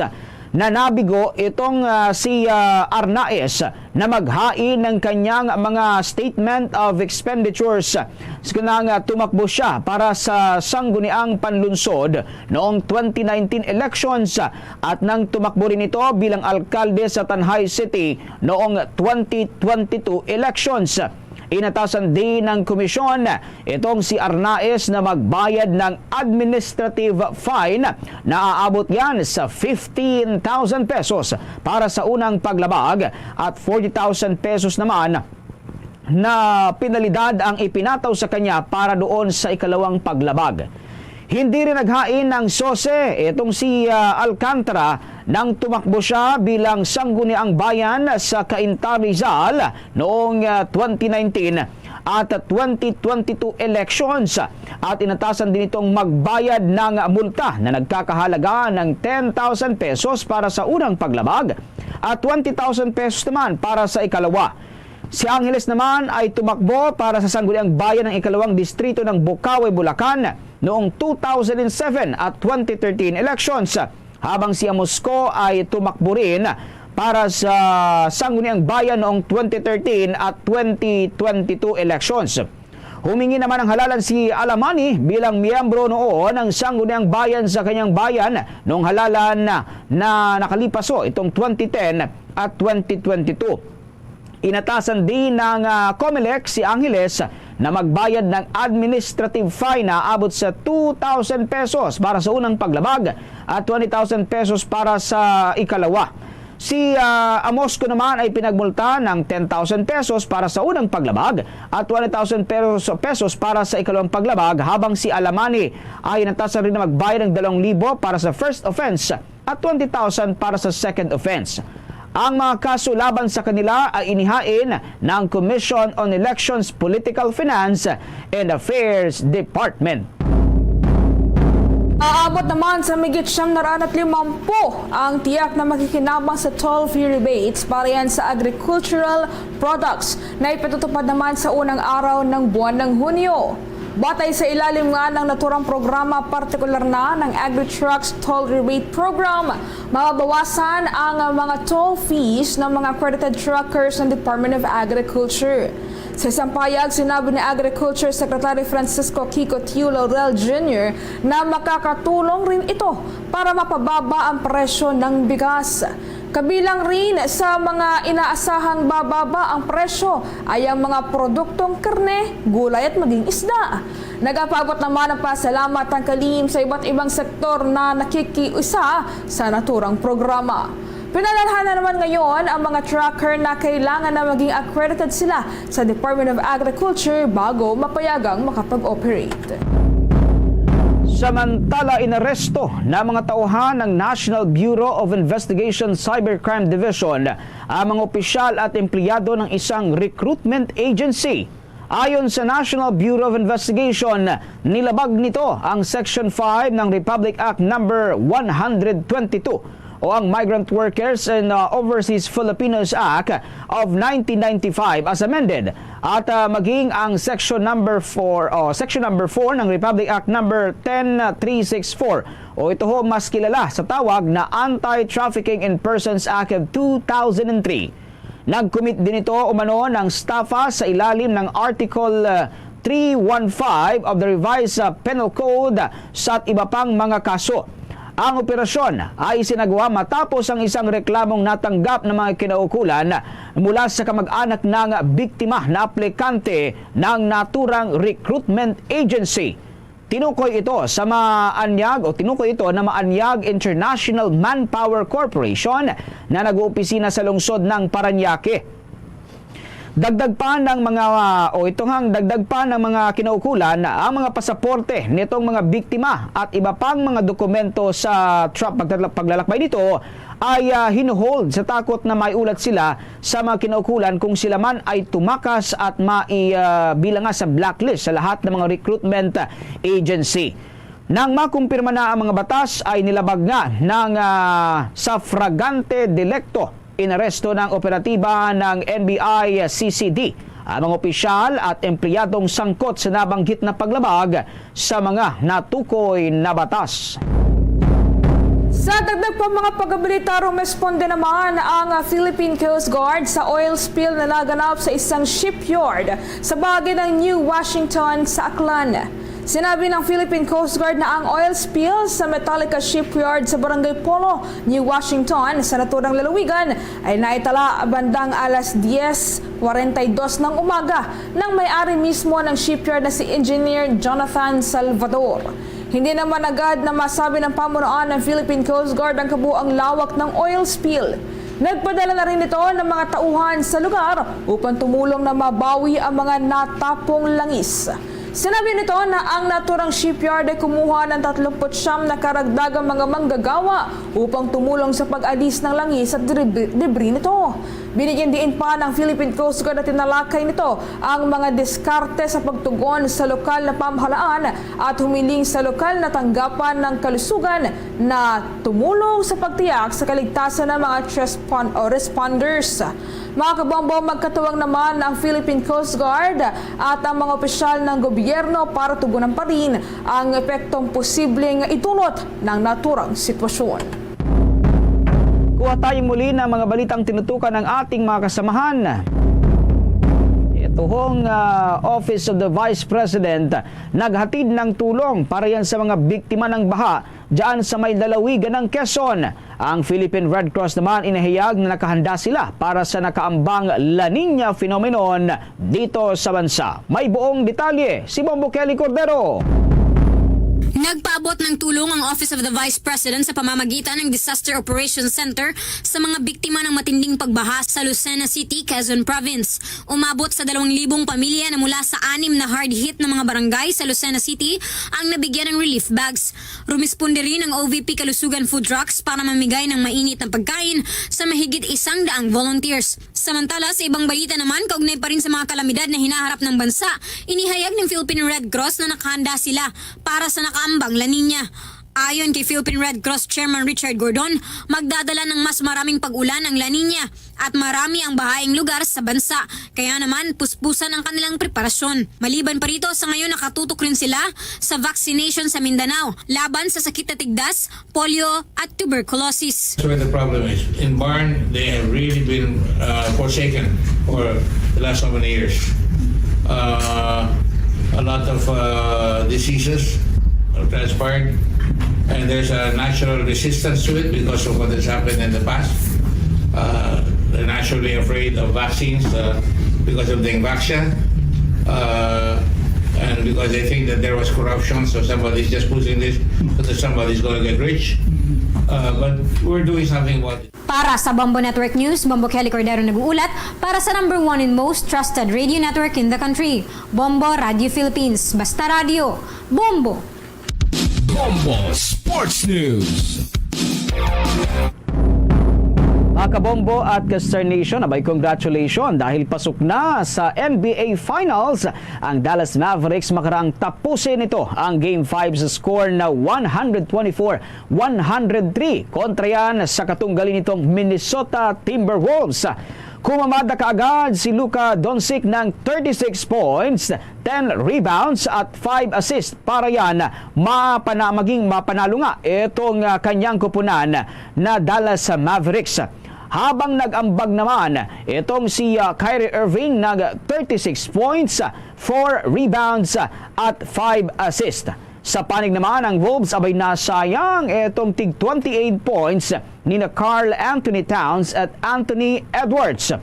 na nabigo itong, ah, si, ah, Arnaez na maghain ng kanyang mga statement of expenditures sa kanang, ah, tumakbo siya para sa Sangguniang Panlunsod noong twenty nineteen elections at nang tumakbo rin ito bilang alkalde sa Tanjay City noong twenty twenty-two elections. Inatasan din ng komisyon itong si Arnaez na magbayad ng administrative fine na aabot yan sa fifteen thousand pesos para sa unang paglabag at forty thousand pesos naman na penalidad ang ipinataw sa kanya para doon sa ikalawang paglabag. Hindi rin naghain ng sose itong si, ah, Alcantara nang tumakbo siya bilang Sangguniang Bayan sa Cainta, Rizal noong, ah, twenty nineteen at twenty twenty-two elections, at inatasan din itong magbayad ng multa na nagkakahalaga ng ten thousand pesos para sa unang paglabag at twenty thousand pesos naman para sa ikalawa. Si Angeles naman ay tumakbo para sa Sangguniang Bayan ng ikalawang distrito ng Bukawi, Bulacan noong two thousand seven at twenty thirteen elections, habang si Amosco ay tumakbo rin para sa Sangguniang Bayan noong twenty thirteen at twenty twenty-two elections. Humingi naman ng halalan si Alamani bilang miyembro noon ng Sangguniang Bayan sa kanyang bayan noong halalan na, na nakalipas, o, itong twenty ten at twenty twenty-two. Inatasan din ng, ah, Comelec si Angeles na magbayad ng administrative fine na abot sa two thousand pesos para sa unang paglabag at twenty thousand pesos para sa ikalawa. Si, ah, Amosco naman ay pinagmulta ng ten thousand pesos para sa unang paglabag at twenty thousand pesos, pesos para sa ikalawang paglabag, habang si Alamani ay natasan rin na magbayad ng dalawang libo para sa first offense at twenty thousand para sa second offense. Ang mga kaso laban sa kanila ay inihain ng Commission on Elections, Political Finance, and Affairs Department. Aabot naman sa mahigit siyam na raan at limampu ang tiyak na makikinabang sa toll fee rebates para yan sa agricultural products na ipatutupad naman sa unang araw ng buwan ng Hunyo. Batay sa ilalim nga ng naturang programa, partikular na ng Agri-Trucks Toll Rebate Program, mababawasan ang mga toll fees ng mga accredited truckers ng Department of Agriculture. Sa isang pahayag, sinabi ni Agriculture Secretary Francisco Kiko Tiu Laurel Junior na makakatulong rin ito para mapababa ang presyo ng bigas. Kabilang rin sa mga inaasahang bababa ang presyo ay ang mga produktong karne, gulay at maging isda. Nagapaabot naman ang pasalamat ang kalihim sa iba't ibang sektor na nakikiisa sa naturang programa. Pinalalhana naman ngayon ang mga trucker na kailangan na maging accredited sila sa Department of Agriculture bago mapayagang makapag-operate. Samantala, inaresto na mga tauhan ng National Bureau of Investigation Cybercrime Division ang mga opisyal at empleyado ng isang recruitment agency. Ayon sa National Bureau of Investigation, nilabag nito ang Section five ng Republic Act Number one hundred twenty-two o ang Migrant Workers and uh, Overseas Filipinos Act of nineteen ninety-five as amended at uh, maging ang Section Number four o Section Number four ng Republic Act Number ten three six four o ito ho mas kilala sa tawag na Anti-Trafficking in Persons Act of two thousand three. Nag-commit din ito umano ng stafa sa ilalim ng Article uh, three one five of the Revised uh, Penal Code sa at iba pang mga kaso. Ang operasyon ay isinagawa matapos ang isang reklamong natanggap ng mga kinaukulan mula sa kamag-anak ng biktima na aplikante ng naturang recruitment agency. Tinukoy ito sa maanyag o tinukoy ito na Maanyag International Manpower Corporation na nag-oopisina sa lungsod ng Parañaque. Dagdag pa ng mga o ito hang dagdag pa ng mga kinaukulan ang mga pasaporte nitong mga biktima at iba pang mga dokumento sa truck pagtala- paglalakbay nito ay ah, hinuhold sa takot na may ulat sila sa mga kinaukulan kung sila man ay tumakas at maibilanga sa blacklist sa lahat ng mga recruitment agency. Nang makumpirma na ang mga batas ay nilabag nga ng ah, sa fragante delicto inaresto ng operatiba ng N B I C C D ang mga opisyal at empleyadong sangkot sa nabanggit na paglabag sa mga natukoy na batas. Sa dagdag pa mga pagabalita, rumesponde naman ang Philippine Coast Guard sa oil spill na naganap sa isang shipyard sa bahagi ng New Washington sa Aklan. Sinabi ng Philippine Coast Guard na ang oil spill sa Metallica Shipyard sa Barangay Polo, New Washington, sa naturang lalawigan ay naitala bandang alas diez kwarenta y dos ng umaga ng may-ari mismo ng shipyard na si Engineer Jonathan Salvador. Hindi naman agad na masabi ng pamunuan ng Philippine Coast Guard ang kabuang lawak ng oil spill. Nagpadala na rin ito ng mga tauhan sa lugar upang tumulong na mabawi ang mga natapong langis. Sinabi nito na ang naturang shipyard ay kumuha ng tatlumpu't siyam na karagdagang mga manggagawa upang tumulong sa pag-alis ng langis at debri- debris nito. Binigyan diin pa ng Philippine Coast Guard na tinalakay nito ang mga diskarte sa pagtugon sa lokal na pamahalaan at humiling sa lokal na tanggapan ng kalusugan na tumulong sa pagtiyak sa kaligtasan ng mga respon- o responders. Mga kabombo, magkatuwang naman ang Philippine Coast Guard at ang mga opisyal ng gobyerno para tugunan pa rin ang epektong posibleng idulot ng naturang sitwasyon. Kuha tayo muli ng mga balitang tinutukan ng ating mga kasamahan. Ito hong ah, Office of the Vice President naghatid ng tulong para yan sa mga biktima ng baha dyan sa may lalawigan ng Quezon. Ang Philippine Red Cross naman inihayag na nakahanda sila para sa nakaambang La Niña phenomenon dito sa bansa. May buong detalye si Bombo Kelly Cordero. Nagpaabot ng tulong ang Office of the Vice President sa pamamagitan ng Disaster Operations Center sa mga biktima ng matinding pagbaha sa Lucena City, Quezon Province. Umabot sa dalawang libong pamilya na mula sa anim na hard-hit na mga barangay sa Lucena City ang nabigyan ng relief bags. Rumisponde rin ang O V P Kalusugan Food Trucks para mamigay ng mainit na pagkain sa mahigit isang daang volunteers. Samantala, sa ibang balita naman, kaugnay pa rin sa mga kalamidad na hinaharap ng bansa, inihayag ng Philippine Red Cross na nakahanda sila para sa nakaambang La Niña. Ayon kay Philippine Red Cross Chairman Richard Gordon, magdadala ng mas maraming pag-ulan ang La Niña at marami ang bahaing lugar sa bansa, kaya naman puspusan ang kanilang preparasyon. Maliban pa rito, sa ngayon nakatutok rin sila sa vaccination sa Mindanao laban sa sakit na tigdas, polio, at tuberculosis. That's where the problem is. In Barn, they have really been uh, forsaken for the last so many years. Uh, a lot of uh, diseases have transpired, and there's a natural resistance to it because of what has happened in the past. Uh, they're naturally afraid of vaccines, uh, because of the vaccine. Uh, and because they think that there was corruption, so somebody's just pushing this so that somebody's going to get rich. Uh, but we're doing something about it. Para sa Bombo Network News, Bombo Kelly Cordero nag-uulat para sa number one and most trusted radio network in the country, Bombo Radio Philippines. Basta Radio, Bombo! Bombo Sports News. Mga kabombo at ka-Star Nation, abay, congratulations dahil pasok na sa N B A Finals ang Dallas Mavericks. Makarang tapusin nito ang Game five sa score na one hundred twenty-four one hundred three kontra yan sa katunggali nitong Minnesota Timberwolves. Kumamada kaagad si Luka Doncic ng thirty-six points, ten rebounds at five assists para yan mapana maging mapanalo nga itong ah, kanyang kupunan na Dallas Mavericks. Habang nag-ambag naman itong si ah, Kyrie Irving nag thirty-six points, four rebounds at five assists. Sa panig naman ang Wolves abay nasayang itong tig twenty-eight points ni na Karl Anthony Towns at Anthony Edwards.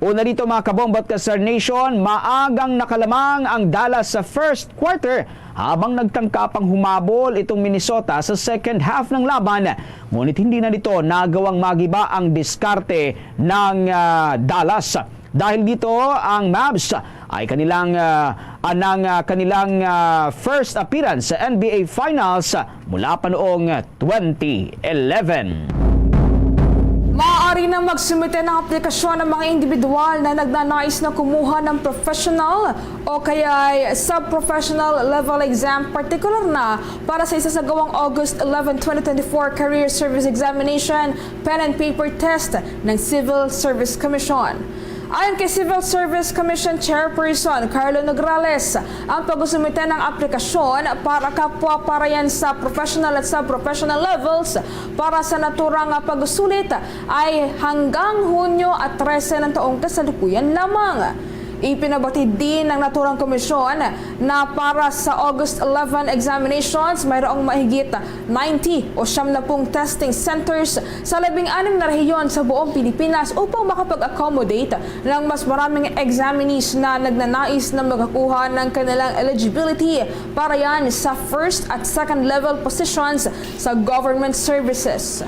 Una dito mga kabombo at ka-Star Nation, maagang nakalamang ang Dallas sa first quarter habang nagtangka pang humabol itong Minnesota sa second half ng laban. Ngunit hindi na nito nagawang magiba ang diskarte ng ah, Dallas. Dahil dito, ang Mavs ay kanilang ah, anang ah, kanilang ah, first appearance sa N B A Finals mula pa noong twenty eleven. Maaari na magsumite ng aplikasyon ang mga individual na nagnanais na kumuha ng professional o kaya ay sub-professional level exam, partikular na para sa isasagawang August eleven, twenty twenty-four Career Service Examination Pen and Paper Test ng Civil Service Commission. Ayon kay Civil Service Commission Chairperson Carlo Nograles, ang pag-usumite ng aplikasyon para kapwa para yan sa professional at sub-professional levels para sa naturang pag-usulit ay hanggang Hunyo at trese ng taong kasalukuyan lamang. Ipinabati din ng naturang komisyon na para sa August eleven examinations, mayroong mahigit ninety o siyam na pung testing centers sa labing anim na rehiyon sa buong Pilipinas upang makapag-accommodate ng mas maraming examinees na nagnanais na makakuha ng kanilang eligibility para yan sa first at second level positions sa government services.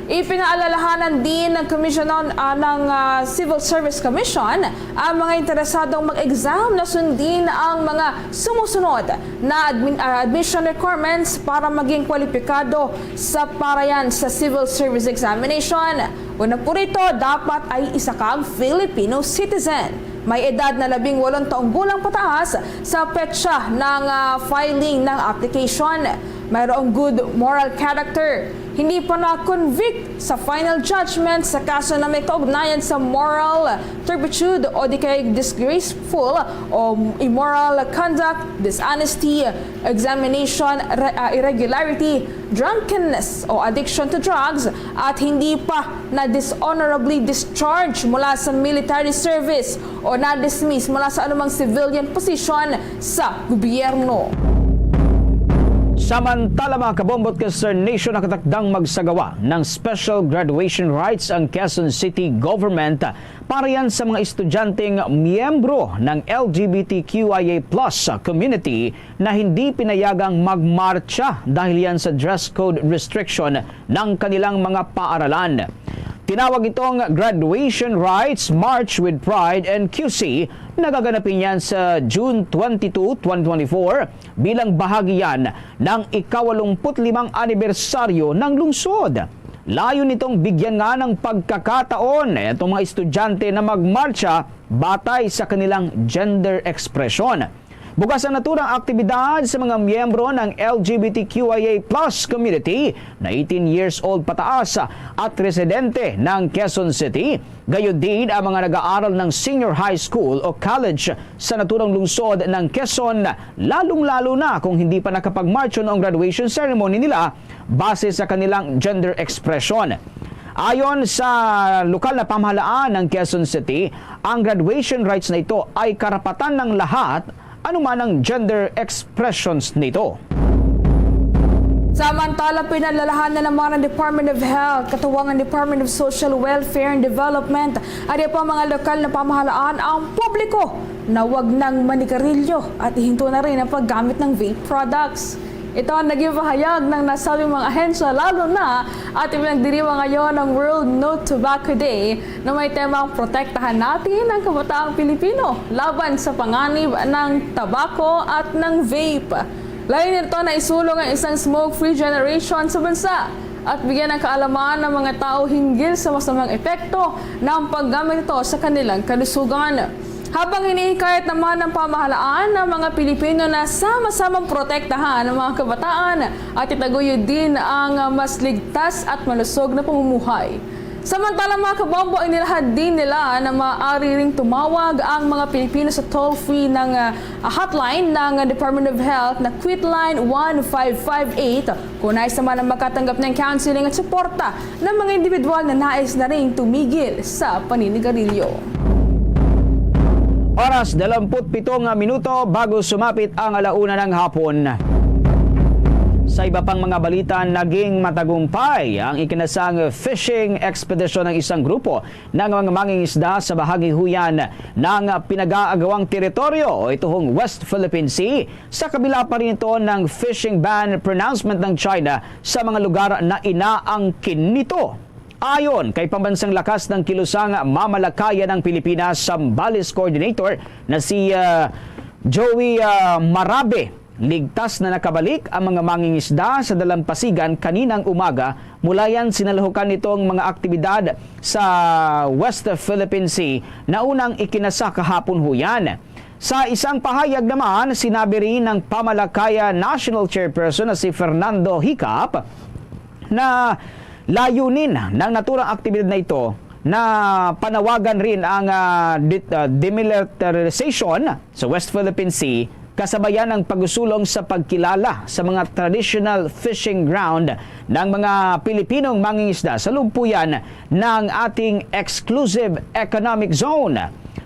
Ipinaalalahanan din ng Commission on, ah, ng ah, Civil Service Commission ang mga interesadong mag-exam na sundin ang mga sumusunod na admin- ah, admission requirements para maging kwalipikado sa parayan sa Civil Service Examination. Una po rito, dapat ay isa kang Filipino citizen. May edad na labing walong taong gulang pataas sa petsa ng ah, filing ng application. Mayroong good moral character. Hindi pa na-convict sa final judgment sa kaso na may kaugnayan sa moral turpitude o di kay disgraceful o immoral conduct, dishonesty, examination re- ah, irregularity, drunkenness o addiction to drugs, at hindi pa na dishonorably discharge mula sa military service o na-dismiss mula sa anumang civilian position sa gobyerno. Samantala mga kabombo at ka-Star Nation, nakatakdang magsagawa ng special graduation rites ang Quezon City Government para yan sa mga estudyanteng miyembro ng L G B T Q I A plus community na hindi pinayagang magmarcha dahil yan sa dress code restriction ng kanilang mga paaralan. Tinawag itong Graduation Rites March with Pride and Q C na gaganapin yan sa June twenty-two, twenty twenty-four bilang bahagi yan ng ikawalumpu't limang anibersaryo ng lungsod. Layo nitong bigyan nga ng pagkakataon itong mga estudyante na magmarcha batay sa kanilang gender expression. Bukas ang naturang aktibidad sa mga miyembro ng L G B T Q I A plus community na eighteen years old pataas at residente ng Quezon City. Gayon din ang mga nag-aaral ng senior high school o college sa naturang lungsod ng Quezon, lalong-lalo na kung hindi pa nakapag-march noong graduation ceremony nila base sa kanilang gender expression. Ayon sa lokal na pamahalaan ng Quezon City, ang graduation rites na ito ay karapatan ng lahat, anuman ang gender expressions nito. Samantala, pinalalahan na naman ng Department of Health, katuwang ang Department of Social Welfare and Development, at iba pang mga lokal na pamahalaan ang publiko na wag nang manigarilyo at ihinto na rin ang paggamit ng vape products. Ito ang naging pahayag ng nasabing mga ahensya, lalo na at ipinagdiriwang ngayon ang World No Tobacco Day na may temang Protektahan Natin ang Kabataang Pilipino Laban sa Panganib ng Tabako at ng Vape. Layunin nito na isulong ang isang smoke-free generation sa bansa at bigyan ng kaalaman ng mga tao hinggil sa masamang epekto ng paggamit nito sa kanilang kalusugan. Habang hinihikayat naman ng pamahalaan ang mga Pilipino na sama-samang protektahan ang mga kabataan at itaguyod din ang mas ligtas at malusog na pamumuhay. Samantala, mga kabombo, inilahad din nila na maaari ring tumawag ang mga Pilipino sa toll-free ng, ah, hotline ng Department of Health na Quitline one five five eight kung nais naman ang makatanggap ng counseling at suporta ng mga individual na nais na ring tumigil sa paninigarilyo. Oras, dalawamput pito nga minuto bago sumapit ang ala una ng hapon. Sa iba pang mga balita, naging matagumpay ang ikinasang fishing expedition ng isang grupo ng mga mangingisda sa bahagi huyan ng pinag-aagawang teritoryo o ituhong West Philippine Sea, sa kabila pa rin ito ng fishing ban pronouncement ng China sa mga lugar na inaangkin nito. Ayon kay pambansang lakas ng kilusang mamalakayan ng Pilipinas, Zambales coordinator na si, ah, Joey, ah, Marabe, ligtas na nakabalik ang mga mangingisda sa dalampasigan kaninang umaga mula yan sinaluhukan nitong mga aktibidad sa West Philippine Sea na unang ikinasa kahapon huyan. Sa isang pahayag naman, sinabi rin ng Pamalakaya National Chairperson na si Fernando Hicap na layunin ng naturang aktibidad na ito na panawagan rin ang, ah, de-, ah, demilitarization sa West Philippine Sea, kasabayan ng pagsulong sa pagkilala sa mga traditional fishing ground ng mga Pilipinong mangingisda sa lugpuyan ng ating exclusive economic zone.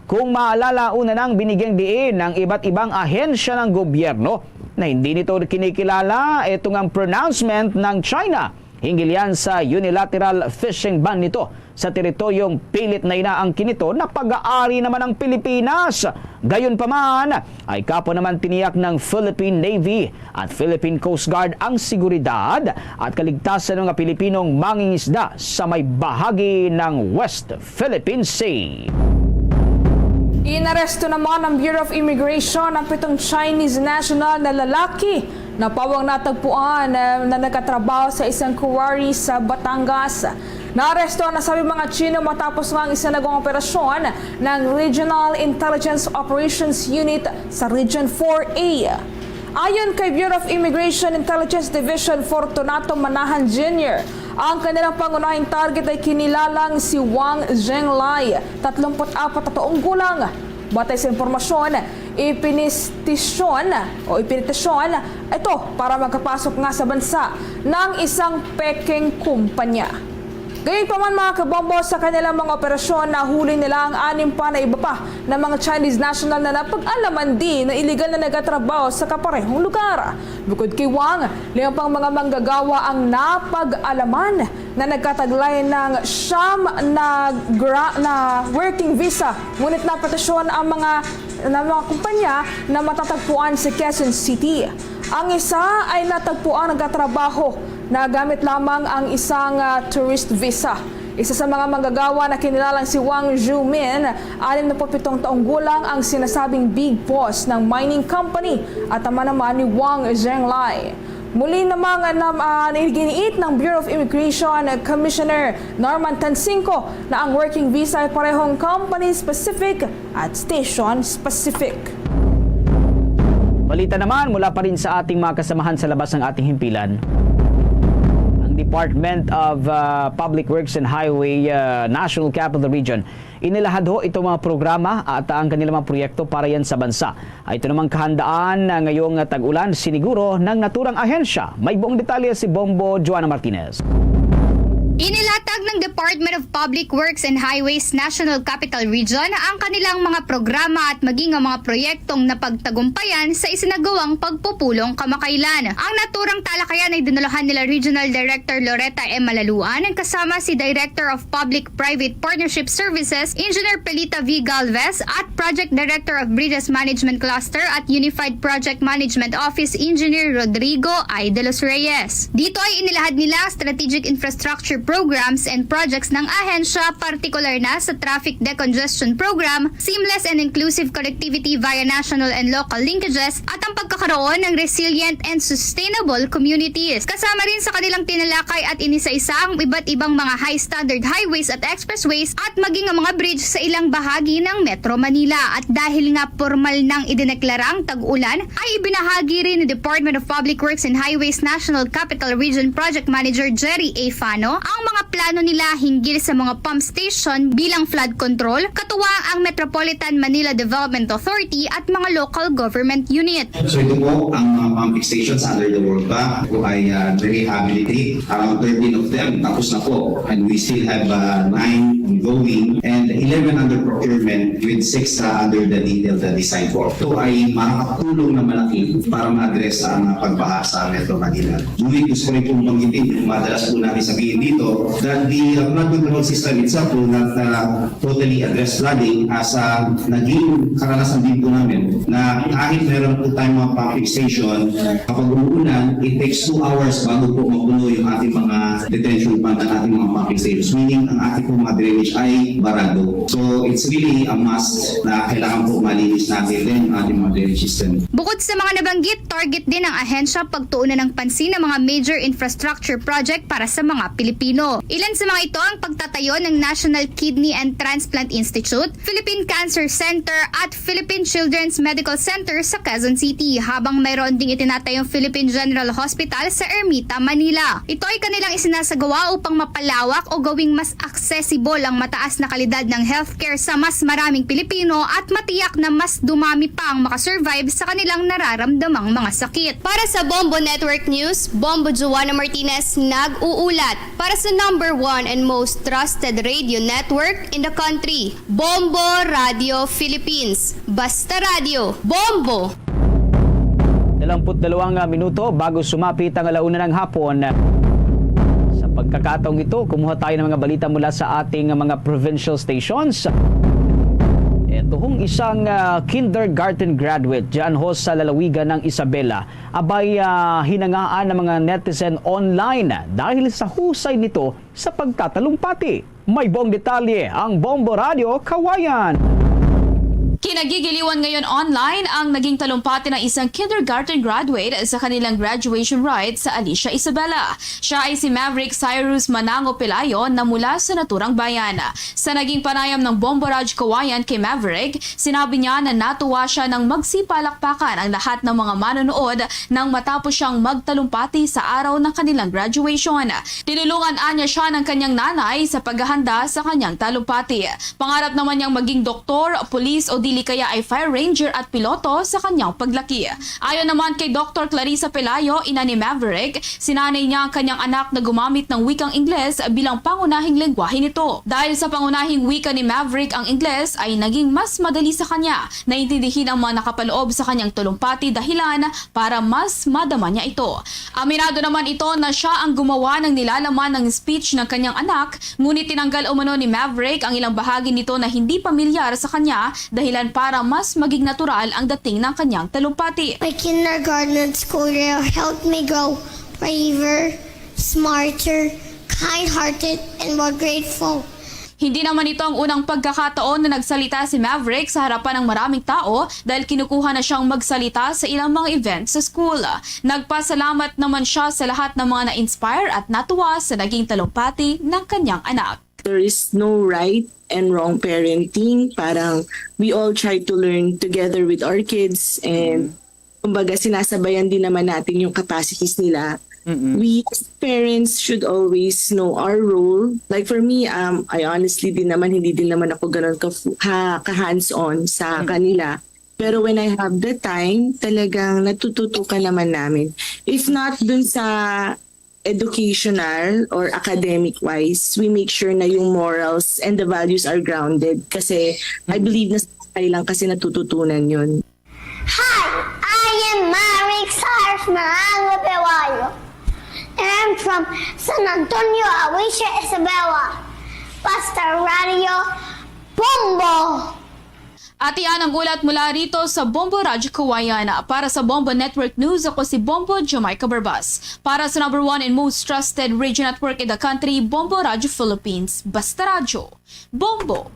Kung maalala, una nang binigyang diin ang iba't ibang ahensya ng gobyerno na hindi nito kinikilala itong ang pronouncement ng China hinggil yan sa unilateral fishing ban nito sa teritoryong pilit na inaangkin nito na pag-aari naman ang Pilipinas. Gayunpaman, ay kapwa naman tiniyak ng Philippine Navy at Philippine Coast Guard ang seguridad at kaligtasan ng mga Pilipinong mangingisda sa may bahagi ng West Philippine Sea. Inaresto naman ng Bureau of Immigration ang pitong Chinese national na lalaki na pawang natagpuan, eh, na nagkatrabaho sa isang quarry sa Batangas. Naaresto ang nasabing mga Chino matapos nga ang isinagawang operasyon ng Regional Intelligence Operations Unit sa Region four A. Ayon kay Bureau of Immigration Intelligence Division Fortunato Manahan Junior, ang kanilang pangunahing target ay kinilalang si Wang Zhenglai, tatlumpu't apat na taong gulang. Batay sa impormasyon, ipinitisyon o ipinitisyon ito para makapasok nga sa bansa ng isang Peking kumpanya. Gayunpaman, mga kabombo, sa kanilang mga operasyon, nahuli nila ang anim pa na iba pa na mga Chinese national na napag-alaman din na iligal na nagatrabaho sa kaparehong lugar. Bukod kay Wang, lima pang mga manggagawa ang napag-alaman na nagkataglay ng siyam na gra-, na working visa, ngunit napetisyon ang mga, na mga kumpanya na matatagpuan sa Quezon City. Ang isa ay natagpuan nagkatrabaho na gamit lamang ang isang, ah, tourist visa. Isa sa mga manggagawa na kinilalang si Wang Xiumin, anim na put pitong taong gulang, ang sinasabing big boss ng mining company at ama naman ni Wang Zhenglai. Muli namang, ah, nam-, ah, iginiit ng Bureau of Immigration Commissioner Norman Tansinco na ang working visa ay parehong company-specific at station-specific. Balita naman mula pa rin sa ating mga kasamahan sa labas ng ating himpilan. Ang Department of, ah, Public Works and Highway, ah, National Capital Region, inilahad ho itong mga programa at ang kanilang mga proyekto para yan sa bansa. Ay ito namang kahandaan na ngayong tag-ulan, siniguro ng naturang ahensya. May buong detalye si Bombo Joanna Martinez. Inilatag ng Department of Public Works and Highways National Capital Region ang kanilang mga programa at maging ang mga proyektong napagtagumpayan sa isinagawang pagpupulong kamakailan. Ang naturang talakayan ay dinulahan nila Regional Director Loretta M. Malaluan kasama si Director of Public-Private Partnership Services, Engineer Pelita V. Galvez, at Project Director of Bridges Management Cluster at Unified Project Management Office, Engineer Rodrigo I. De Los Reyes. Dito ay inilahad nila ang strategic infrastructure programs and projects ng ahensya, partikular na sa traffic decongestion program, seamless and inclusive connectivity via national and local linkages, at ang pagkakaroon ng resilient and sustainable communities. Kasama rin sa kanilang tinalakay at inisa-isa ang iba't ibang mga high standard highways at expressways at maging ang mga bridge sa ilang bahagi ng Metro Manila. At dahil nga pormal nang idineklara ang tag-ulan, ay ibinahagi rin ni Department of Public Works and Highways National Capital Region Project Manager Jerry A. Fano ang mga plano nila hinggil sa mga pump station bilang flood control, katuwang ang Metropolitan Manila Development Authority at mga local government unit. So ito po ang mga pumping stations under the World Bank po ay uh, rehabilitate. Around thirteen of them tapos na po. And we still have uh, nine ongoing and eleven under procurement with six uh, under the detailed uh, design for. Ito ay makakatulong na malaki para ma-address ang uh, pagbaha sa Metro Manila. Ngunit gusto ko rin pong banggitin, kung madalas po namin sabihin dito, that the uh, flood control system itself will not uh, totally address flooding as uh, naging karanasan din po namin na kahit meron po tayong mga pumping station, kapag umuulan, it takes two hours bago po mapuno yung ating mga detention pond at ating mga pumping stations. Meaning, ang ating pong mga drainage ay barado. So, it's really a must na kailangan po malinis natin din ang ating mga drainage system. Bukod sa mga nabanggit, target din ang ahensya pagtuunan ng pansin ng mga major infrastructure project para sa mga Pilipino. Ilan sa mga ito ang pagtatayo ng National Kidney and Transplant Institute, Philippine Cancer Center at Philippine Children's Medical Center sa Quezon City, habang mayroon ding itinatayong Philippine General Hospital sa Ermita, Manila. Ito ay kanilang isinasagawa upang mapalawak o gawing mas accessible ang mataas na kalidad ng healthcare sa mas maraming Pilipino at matiyak na mas dumami pa ang makasurvive sa kanilang nararamdamang mga sakit. Para sa Bombo Network News, Bombo Joanna Martinez nag-uulat. Para sa number one and most trusted radio network in the country, Bombo Radio Philippines. Basta Radio, Bombo! Dalawamput dalawa nga minuto bago sumapit ang alauna ng hapon. Sa pagkakataong ito, kumuha tayo ng mga balita mula sa ating mga provincial stations. Ito hong isang ah, kindergarten graduate dyan ho sa lalawigan ng Isabela. Abay, ah, hinangaan ng mga netizen online dahil sa husay nito sa pagtatalumpati. May buong detalye ang Bombo Radio Kawayan. Kinagigiliwan ngayon online ang naging talumpati ng isang kindergarten graduate sa kanilang graduation rite sa Alicia, Isabela. Siya ay si Maverick Cyrus Manango Pelayo na mula sa naturang bayan. Sa naging panayam ng Bombo Radyo Kawayan kay Maverick, sinabi niya na natuwa siya nang magsipalakpakan ang lahat ng mga manonood nang matapos siyang magtalumpati sa araw ng kanilang graduation. Tinulungan anya siya ng kanyang nanay sa paghahanda sa kanyang talumpati. Pangarap naman niyang maging doktor, pulis o dili kaya ay fire ranger at piloto sa kanyang paglaki. Ayon naman kay Doktor Clarissa Pelayo, ina ni Maverick, sinanay niya ang kanyang anak na gumamit ng wikang Ingles bilang pangunahing lengguwahe nito. Dahil sa pangunahing wika ni Maverick ang Ingles, ay naging mas madali sa kanya na intindihin ang mga nakapaloob sa kanyang talumpati dahilan para mas madama niya ito. Aminado naman ito na siya ang gumawa ng nilalaman ng speech ng kanyang anak, ngunit tinanggal umano ni Maverick ang ilang bahagi nito na hindi pamilyar sa kanya, dahilan para mas maging natural ang dating ng kanyang talumpati. My kindergarten school year helped me grow braver, smarter, kind-hearted, and more grateful. Hindi naman ito ang unang pagkakataon na nagsalita si Maverick sa harapan ng maraming tao dahil kinukuha na siyang magsalita sa ilang mga event sa school. Nagpasalamat naman siya sa lahat ng mga na-inspire at natuwa sa naging talumpati ng kanyang anak. There is no right and wrong parenting. Parang we all try to learn together with our kids and kumbaga sinasabayan din naman natin yung capacities nila. Mm-mm. We as parents should always know our role. Like for me, um, I honestly din naman, hindi din naman ako ganun ka, ha, ka hands-on sa Mm. kanila. Pero when I have the time, talagang natututukan naman namin. If not dun sa educational or academic wise, we make sure na yung morals and the values are grounded kasi I believe na sa bahay lang kasi natututunan yun. Hi, I am Marik Cyrus Marango Pewayo, and I'm from San Antonio, Awisha, Isabela. Pastor Radio Bombo. At iyan ang ulat mula rito sa Bombo Radyo Kawayan. Para sa Bombo Network News, ako si Bombo Jamaica Barbas. Para sa number one and most trusted radio network in the country, Bombo Radyo Philippines. Basta Radyo, Bombo!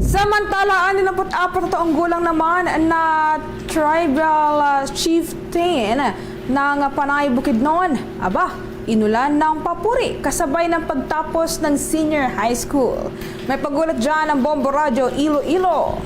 Samantala, ang nilumput-apat na taong gulang naman na tribal ah, chieftain ng Panay Bukidnon, aba, inulan ng papuri kasabay ng pagtapos ng senior high school. May pag-ulat dyan ang Bombo Radyo Iloilo.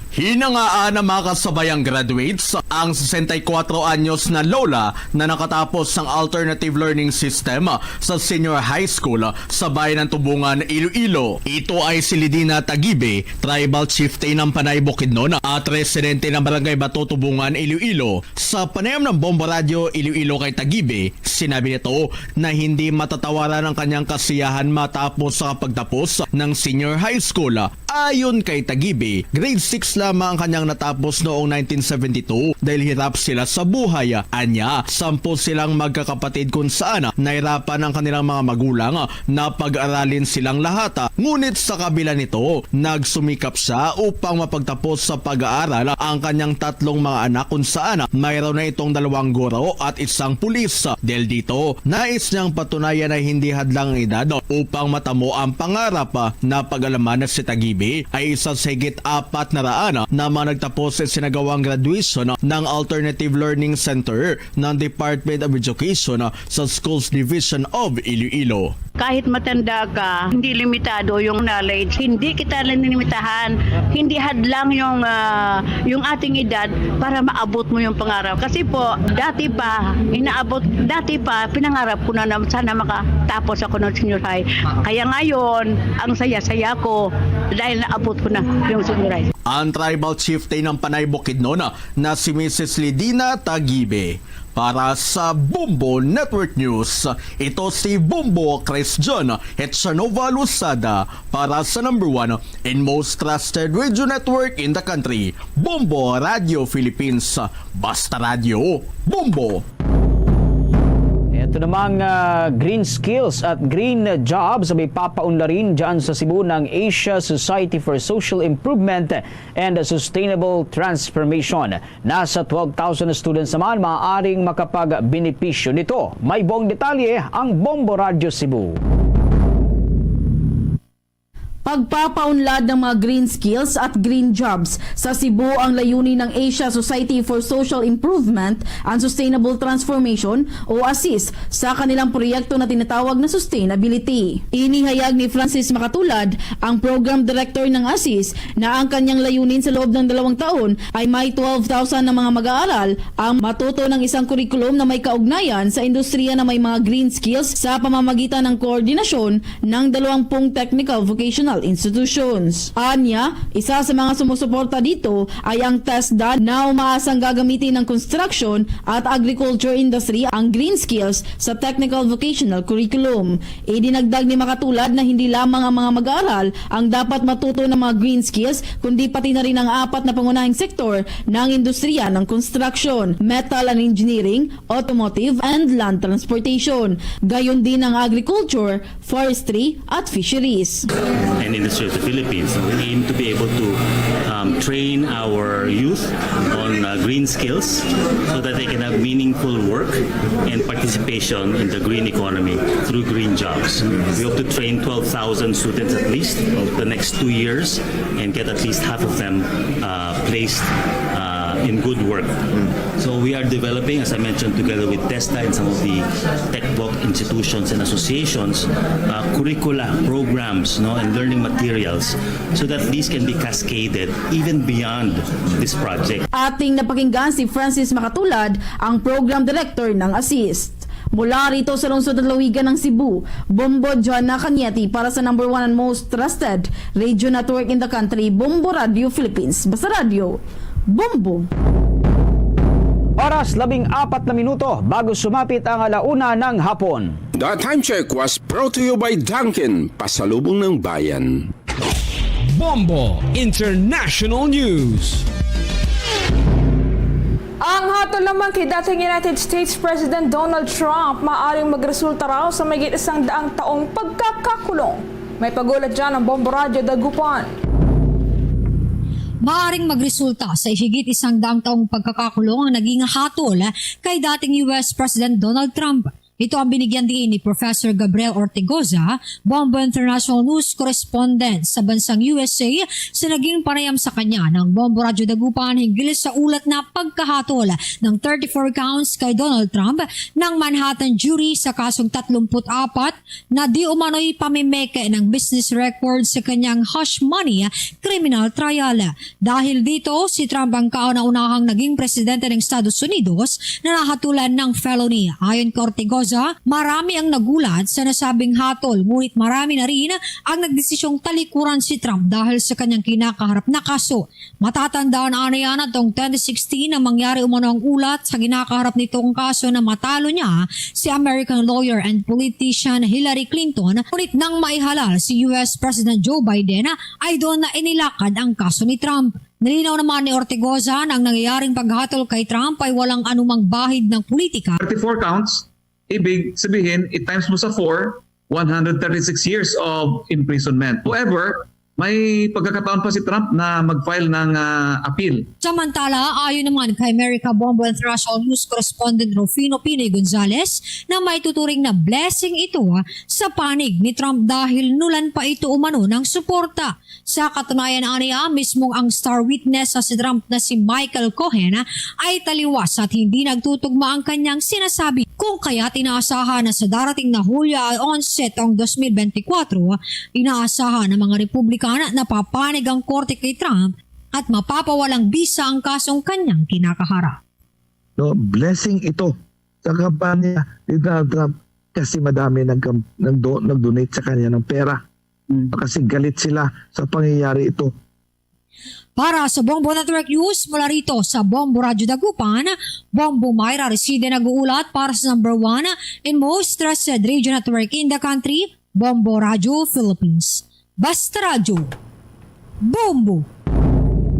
Hinangaan ng mga kasabayang graduates ang sesenta y kuatro anyos na lola na nakatapos ng alternative learning system sa senior high school sa bayan ng Tubungan, Iloilo. Ito ay si Lidina Tagibe, tribal chieftain ng Panay Bukidnon at residente ng Barangay Bato, Tubungan, Iloilo. Sa panayam ng Bombo Radyo Iloilo kay Tagibe, sinabi nito na hindi matatawaran ang kanyang kasiyahan matapos sa pagtapos ng senior high school. Ayon kay Tagibe, grade six lamang ang kanyang natapos noong nineteen seventy-two dahil hirap sila sa buhay. Anya, sampo silang magkakapatid kung saan nahirapan ang kanilang mga magulang na pag-aralin silang lahat. Ngunit sa kabila nito, nagsumikap siya upang mapagtapos sa pag-aaral ang kanyang tatlong mga anak kung saan mayroon na itong dalawang guro at isang pulis. Dahil dito, nais niyang patunayan na hindi hadlang ang edad upang matamo ang pangarap. Napag-alaman na si Tagibe ay isa sa higit apat na raan na mga nagtapos sa isinagawang graduation ng Alternative Learning Center ng Department of Education sa Schools Division of Iloilo. Kahit matanda ka, hindi limitado yung knowledge. Hindi kita lilimitahan. Hindi hadlang yung, ah, yung ating edad para maabot mo yung pangarap. Kasi po, dati pa, inaabot, dati pa, pinangarap ko na, na sana makatapos ako ng senior high. Kaya ngayon, ang saya-saya ko dahil naabot ko na yung senior high. Ang tribal chieftain ng Panay Bukidnon na si Missus Lidina Tagibe. Para sa Bombo Network News, ito si Bombo Christian Hetsanova Losada para sa number one and most trusted radio network in the country, Bombo Radio Philippines. Basta Radyo, Bombo! Ito namang ah, green skills at green jobs may papaunlarin dyan sa Cebu ng Asia Society for Social Improvement and Sustainable Transformation. Nasa twelve thousand students naman maaaring makapagbenepisyo nito. May buong detalye ang Bombo Radyo Cebu. Pagpapaunlad ng mga green skills at green jobs. Sa Cebu, ang layunin ng Asia Society for Social Improvement and Sustainable Transformation o ASIS sa kanilang proyekto na tinatawag na sustainability. Inihayag ni Francis Makatulad, ang program director ng ASIS, na ang kanyang layunin sa loob ng dalawang taon ay may twelve thousand na mga mag-aaral ang matuto ng isang kurikulum na may kaugnayan sa industriya na may mga green skills sa pamamagitan ng koordinasyon ng dalawampung technical vocational institutions. Anya, isa sa mga sumusuporta dito ay ang TESDA na umaasang gagamitin ng construction at agriculture industry ang green skills sa technical vocational curriculum. Idinagdag ni Makatulad na hindi lamang ang mga mag-aaral ang dapat matuto ng mga green skills, kundi pati na rin ang apat na pangunahing sektor ng industriya ng construction, metal and engineering, automotive, and land transportation. Gayon din ang agriculture, forestry, at fisheries. and industry of the Philippines. We aim to be able to um, train our youth on uh, green skills so that they can have meaningful work and participation in the green economy through green jobs. We hope to train twelve thousand students at least the next two years and get at least half of them uh, placed uh, in good work. So we are developing, as I mentioned, together with TESDA and some of the tech block institutions and associations, uh, curricula, programs, no, and learning materials so that these can be cascaded even beyond this project. Ating napakinggan si Francis Makatulad, ang program director ng ASIST. Mula rito sa lungsod ng Lawigan ng Cebu, Bombo John Nakanyeti para sa number one and most trusted radio network in the country, Bombo Radio Philippines. Basta Radio, Bombo! Oras, labing apat na minuto bago sumapit ang ala una ng hapon. The time check was brought to you by Dunkin, pasalubong ng bayan. Bombo International News. Ang hatol naman kay dating United States President Donald Trump maaring magresulta raw sa mahigit isang daang taong pagkakakulong. May pag-ulat dyan ang Bombo Radyo Dagupan. Maaring magresulta sa higit isang daang taong pagkakakulong ang naging hatol kay dating U S President Donald Trump. Ito ang binigyan diin ni Professor Gabriel Ortigoza, Bombo International News correspondent sa bansang U S A, sa naging panayam sa kanya ng Bombo Radyo Dagupan hinggil sa ulat na pagkahatol ng thirty-four counts kay Donald Trump ng Manhattan jury sa kasong tatlumpu't apat na di umano'y pamimeke ng business record sa kanyang hush money criminal trial. Dahil dito, si Trump ang kauna-unahang naging presidente ng Estados Unidos na nahatulan ng felony. Ayon kay Ortigoza, marami ang nagulat sa nasabing hatol, ngunit marami na rin ang nagdesisyong talikuran si Trump dahil sa kanyang kinakaharap na kaso. Matatandaan aniya na tong twenty sixteen na mangyari umano ang ulat sa ginakaharap nitong kaso na matalo niya si American lawyer and politician Hillary Clinton, ngunit nang maihalal si U S President Joe Biden ay doon na inilakad ang kaso ni Trump. Nilinaw naman ni Ortigoza na ang nangyayaring paghatol kay Trump ay walang anumang bahid ng politika. Thirty-four counts, ibig sabihin, i-times mo sa four, one hundred thirty-six years of imprisonment. However, may pagkakataon pa si Trump na mag-file ng, ah, appeal. Samantala, ayon naman kay America Bombo International News correspondent Rufino Pinoy Gonzalez, na maituturing na blessing ito, ah, sa panig ni Trump dahil nulan pa ito umano ng suporta. Sa katunayan, aniya, mismong ang star witness sa si Trump na si Michael Cohen ay taliwas at hindi nagtutugma ang kanyang sinasabi. Kung kaya't inaasahan na sa darating na Hulyo onse taong dos mil benti kwatro, inaasahan ng mga Republikan na papanig ang korte kay Trump at mapapawalang bisa ang kasong kanyang kinakaharap. No, blessing ito sa kampanya ni Donald Trump kasi madami nag-, nagdo-, nag-donate sa kanya ng pera. Mm. Kasi galit sila sa pangyayari ito. Para sa Bombo Network News, mula rito sa Bombo Radyo Dagupan, Bombo Myra Reside nag-uulat para sa number one and most trusted radio network in the country, Bombo Radyo Philippines. Basta Radyo, Bombo!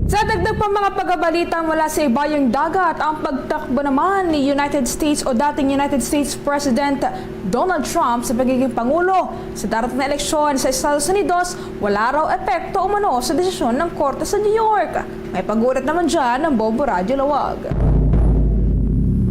Sa dagdag pa mga pagkabalita mula sa ibayong dagat, ang pagtakbo naman ni United States o dating United States President Donald Trump sa pagiging pangulo sa darating na eleksyon sa Estados Unidos, wala raw epekto umano sa desisyon ng korte sa New York. May pag-ulat naman dyan ng Bombo Radyo Lawag.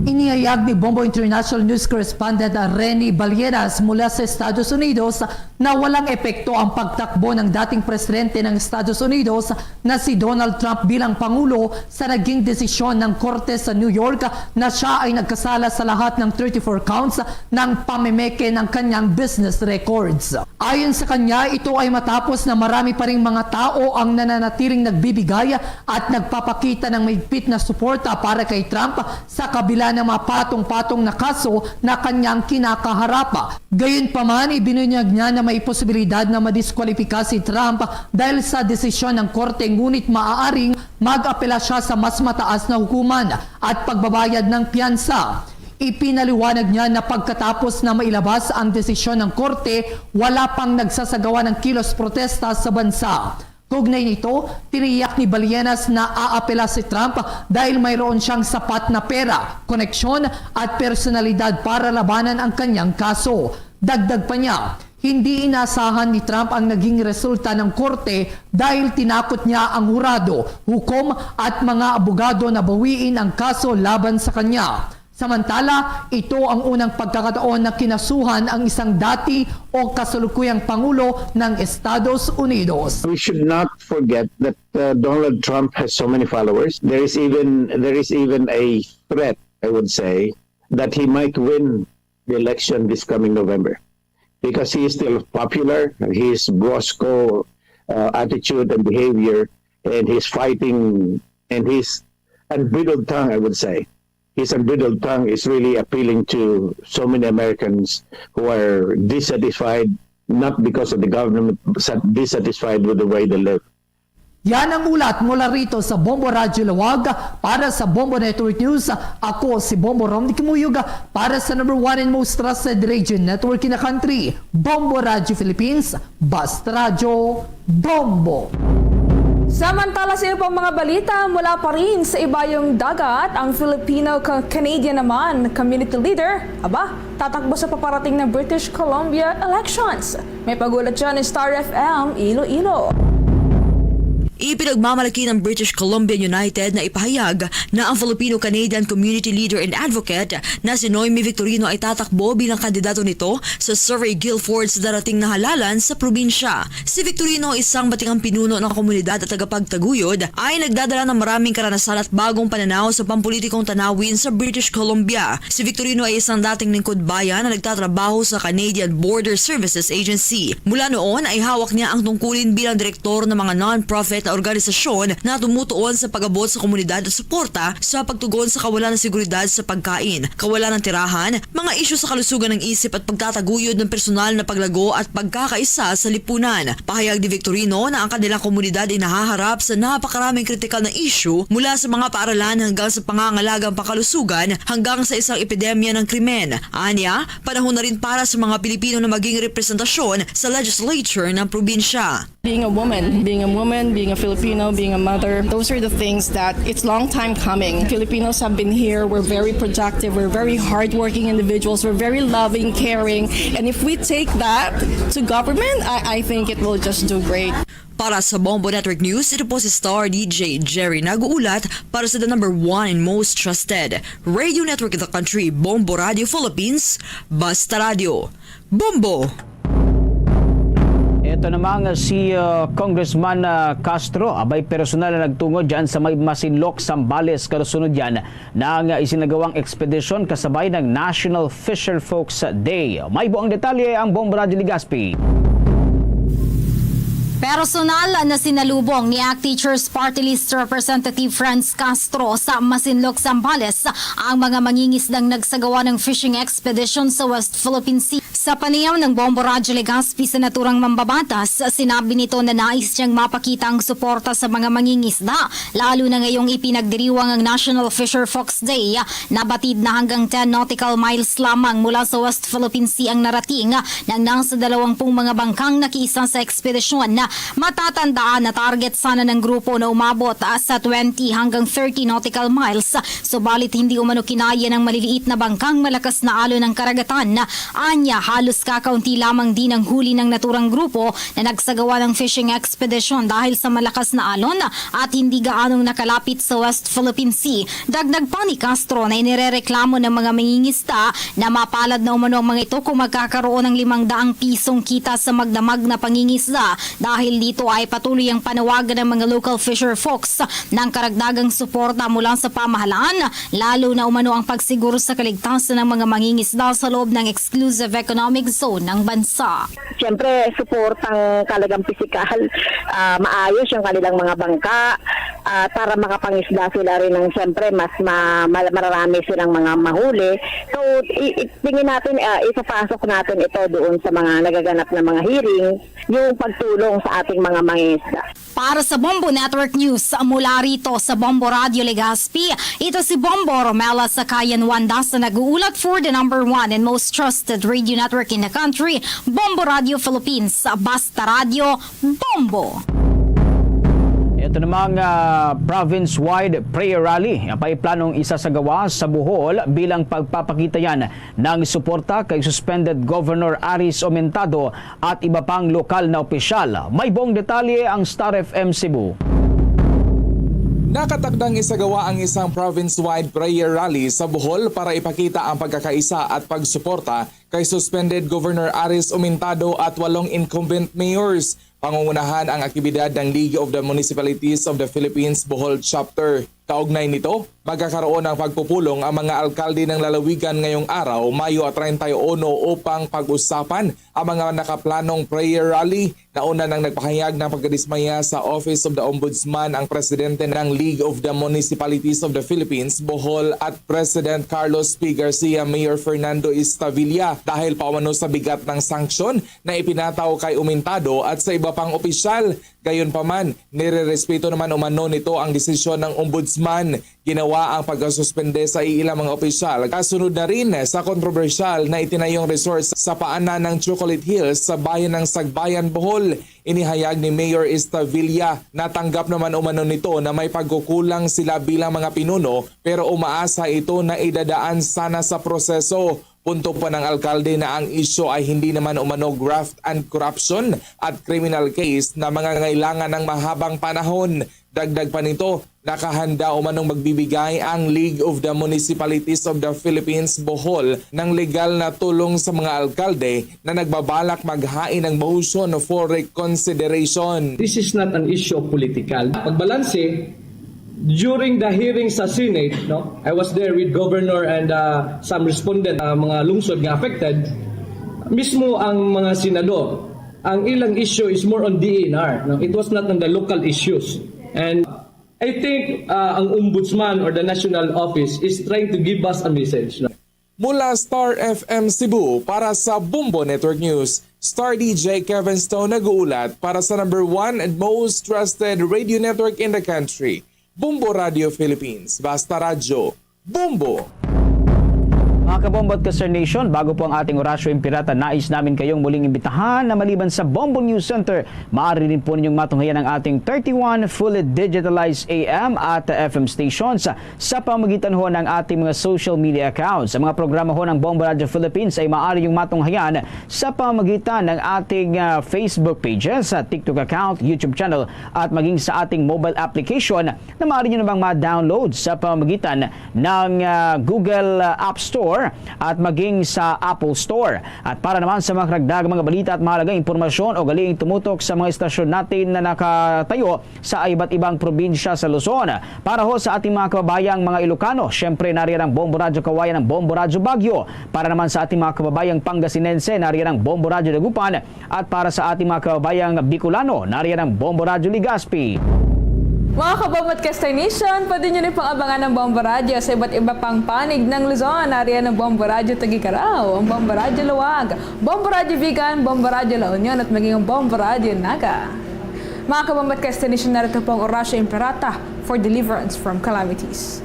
Inihayag ni Bombo International News Correspondent Rene Balieras mula sa Estados Unidos na walang epekto ang pagtakbo ng dating presidente ng Estados Unidos na si Donald Trump bilang pangulo sa naging desisyon ng korte sa New York na siya ay nagkasala sa lahat ng thirty-four counts ng pamemeke ng kanyang business records. Ayon sa kanya, ito ay matapos na marami pa ring mga tao ang nananatiling nagbibigay at nagpapakita ng mahigpit na suporta para kay Trump sa kabila ng mga patong-patong na kaso na kanyang kinakaharap. Gayunpaman, ibinunyag niya na may posibilidad na madiskwalipika si Trump dahil sa desisyon ng korte, ngunit maaaring mag-apela siya sa mas mataas na hukuman at pagbabayad ng piyansa. Ipinaliwanag niya na pagkatapos na mailabas ang desisyon ng korte, wala pang nagsasagawa ng kilos protesta sa bansa. Kaugnay nito, tiniyak ni Balieras na aapela si Trump dahil mayroon siyang sapat na pera, koneksyon at personalidad para labanan ang kanyang kaso. Dagdag pa niya, hindi inaasahan ni Trump ang naging resulta ng korte dahil tinakot niya ang hurado, hukom at mga abogado na bawiin ang kaso laban sa kanya. Samantala, ito ang unang pagkakataon na kinasuhan ang isang dati o kasalukuyang pangulo ng Estados Unidos. We should not forget that, uh, Donald Trump has so many followers. There is even, there is even a threat, I would say, that he might win the election this coming November because he is still popular. His brusco, uh, attitude and behavior and his fighting and his unbridled tongue, I would say, his unbridled tongue is really appealing to so many Americans who are dissatisfied, not because of the government, but dissatisfied with the way they live. Yan ang ulat mula rito sa Bombo Radyo Lawag. Para sa Bombo Network News, ako si Bombo Rom Kimuyog, para sa number one and most trusted radio network in the country, Bombo Radyo Philippines, Basta Radyo, Bombo. Samantala, sa iba pang mga balita, mula pa rin sa ibayong dagat, ang Filipino-Canadian naman community leader, aba, tatakbo sa paparating na British Columbia elections. May pag-ulat dyan ni Star F M Iloilo. Ipinagmamalaki ng British Columbia United na ipahayag na ang Filipino-Canadian community leader and advocate na si Noemi Victorino ay tatakbo bilang kandidato nito sa Surrey Guilford sa darating na halalan sa probinsya. Si Victorino, isang batikang pinuno ng komunidad at tagapagtaguyod, ay nagdadala ng maraming karanasan at bagong pananaw sa pampulitikong tanawin sa British Columbia. Si Victorino ay isang dating lingkod bayan na nagtatrabaho sa Canadian Border Services Agency. Mula noon ay hawak niya ang tungkulin bilang direktor ng mga non-profit na organisasyon na tumutuon sa pag-abot sa komunidad at suporta sa pagtugon sa kawalan ng seguridad sa pagkain, kawalan ng tirahan, mga isyu sa kalusugan ng isip at pagtataguyod ng personal na paglago at pagkakaisa sa lipunan. Pahayag ni Victorino na ang kanilang komunidad ay nahaharap sa napakaraming kritikal na isyu, mula sa mga paaralan hanggang sa pangangalagang pangkalusugan hanggang sa isang epidemya ng krimen. Anya, panahon na rin para sa mga Pilipino na maging representasyon sa legislature ng probinsya. Being a woman, being a woman, being a Filipino, being a mother, those are the things that it's long time coming. Filipinos have been here. We're very productive. We're very hardworking individuals. We're very loving, caring. And if we take that to government, I, I think it will just do great. Para sa Bombo Network News, ito po si Star D J Jerry nag-uulat para sa the number one and most trusted radio network in the country, Bombo Radio Philippines, Basta Radio. Bombo! Ito namang si, uh, Congressman, uh, Castro, abay personal na nagtungod dyan sa may Masinloc, Zambales, kasunod yan ng isinagawang ekspedisyon kasabay ng National Fisher Folks Day. May buang detalye ang Bombo Radyo Legazpi. Personal na sinalubong ni ACT Teachers Party List Representative Franz Castro sa Masinloc, Zambales ang mga mangingisdang nagsagawa ng fishing expedition sa West Philippine Sea. Sa panayam ng Bombo Radyo Legazpi sa naturang mambabatas, sinabi nito na nais niyang mapakita ang suporta sa mga mangingisda, lalo na ngayong ipinagdiriwang ang National Fisher Folks Day. Nabatid na hanggang ten nautical miles lamang mula sa West Philippine Sea ang narating ng nasa dalawang pung mga bangkang nakiisa sa ekspedisyon. Matatandaan na target sana ng grupo na umabot, ah, sa twenty hanggang thirty nautical miles, subalit hindi umano kinaya ng maliliit na bangkang malakas na alon ng karagatan. Anya, halos kakaunti lamang din ang huli ng naturang grupo na nagsagawa ng fishing expedition dahil sa malakas na alon at hindi gaanong nakalapit sa West Philippine Sea. Dagdag pa ni Castro na inirereklamo ng mga mangingisda na mapalad na umano ang mga ito kung magkakaroon ng limang daang pisong kita sa magdamag na pangingisda. Dahil dito ay patuloy ang panawagan ng mga local fisher folks ng karagdagang suporta mula sa pamahalaan, lalo na umano ang pagsiguro sa kaligtasan ng mga mangingisda sa loob ng exclusive economic zone ng bansa. Siyempre, suportang talagang pisikal, ah, maayos yung kanilang mga bangka, ah, para makapangisda sila rin ng, siyempre, mas ma-, ma-, mararami silang mga mahuli. So, i-, i-, tingin natin, ah, ipapasok natin ito doon sa mga nagaganap na mga hearing, yung pagtulong sa ating mga mangingisda. Para sa Bombo Network News, mula rito sa Bombo Radio Legazpi, ito si Bombo Romela Sakayan Wanda sa nag-uulat for the number one and most trusted radio network in the country, Bombo Radio Philippines. Basta Radio, Bombo! Ito namang, ah, province-wide prayer rally ang may planong isasagawa sa Bohol bilang pagpapakita yan ng suporta kay suspended Governor Aris Aumentado at iba pang lokal na opisyal. May buong detalye ang Star F M Cebu. Nakatakdang isagawa ang isang province-wide prayer rally sa Bohol para ipakita ang pagkakaisa at pagsuporta kay suspended Governor Aris Aumentado at walong incumbent mayors. Pangungunahan ang aktibidad ng League of the Municipalities of the Philippines Bohol Chapter. Kaugnay nito, magkakaroon ng pagpupulong ang mga alkalde ng lalawigan ngayong araw, Mayo treinta y uno, upang pag-usapan ang mga nakaplanong prayer rally. Nauna nang nagpahayag ng pagkadismaya sa Office of the Ombudsman ang presidente ng League of the Municipalities of the Philippines Bohol at President Carlos P. Garcia, Mayor Fernando Estavilla, dahil pa umano sa bigat ng sanksyon na ipinataw kay Aumentado at sa iba pang opisyal. Gayunpaman, nirerespeto naman umano nito ang desisyon ng Ombudsman. Ginawa ang pagkasuspende sa ilang mga opisyal kasunod na rin sa kontrobersyal na itinayong resort sa paanan ng Chocolate Hills sa bayan ng Sagbayan, Bohol. Inihayag ni Mayor Estavilla na tanggap naman umano nito na may pagkukulang sila bilang mga pinuno, pero umaasa ito na idadaan sana sa proseso. Punto pa ng alkalde na ang isyu ay hindi naman umano graft and corruption at criminal case na mangangailangan ng mahabang panahon. Dagdag pa nito, nakahanda umanong magbibigay ang League of the Municipalities of the Philippines Bohol ng legal na tulong sa mga alkalde na nagbabalak maghain ng motion for reconsideration. This is not an issue of political. Pagbalanse, during the hearing sa Senate, no, I was there with Governor and, uh, some respondent, uh, mga lungsod nga affected, mismo ang mga senador, ang ilang issue is more on D E N R, no? It was not on the local issues. And I think, uh, ang ombudsman or the national office is trying to give us a message, no? Mula Star F M Cebu, para sa Bombo Network News, Star D J Kevin Stone nag-uulat para sa number one and most trusted radio network in the country, Bombo Radio Philippines. Basta Radyo, Bombo! Mga Kabombo at Kester Nation, bago po ang ating Orasyo Impirata, nais namin kayong muling imbitahan na maliban sa Bombo News Center, maaari rin po ninyong matunghayan ang ating thirty-one fully digitalized A M at F M stations sa pamagitan ho ng ating mga social media accounts. Ang mga programa ho ng Bombo Radio Philippines ay maaari niyong matunghayan sa pamagitan ng ating, ah, Facebook pages, ah, TikTok account, YouTube channel, at maging sa ating mobile application na maaari niyo namang ma-download sa pamagitan ng, ah, Google, ah, App Store at maging sa Apple Store. At para naman sa mga karagdagang mga balita at mahalagang impormasyon, ugaliing tumutok sa mga estasyon natin na nakatayo sa iba't ibang probinsya sa Luzon. Para ho sa ating mga kababayang mga Ilocano, siyempre, nariyan ang Bombo Radyo Kawayan, ang Bombo Radyo Baguio. Para naman sa ating mga kababayang Pangasinense, nariyan ang Bombo Radyo Dagupan. At para sa ating mga kababayang Bicolano, nariyan ang Bombo Radyo Legazpi. Mga Kabombo at Kester Nation, pwede nyo rin pang abangan ang Bombo Radyo sa iba't iba pang panig ng Luzon. Nariyan ang Bombo Radyo Tuguegarao, ang Bombo Radyo Laoag, Bombo Radyo Vigan, Bombo Radyo La Union, at maging ang Bombo Radyo Naga. Mga Kabombo at Kester Nation, narito po ang Orasyo Imperata for deliverance from calamities.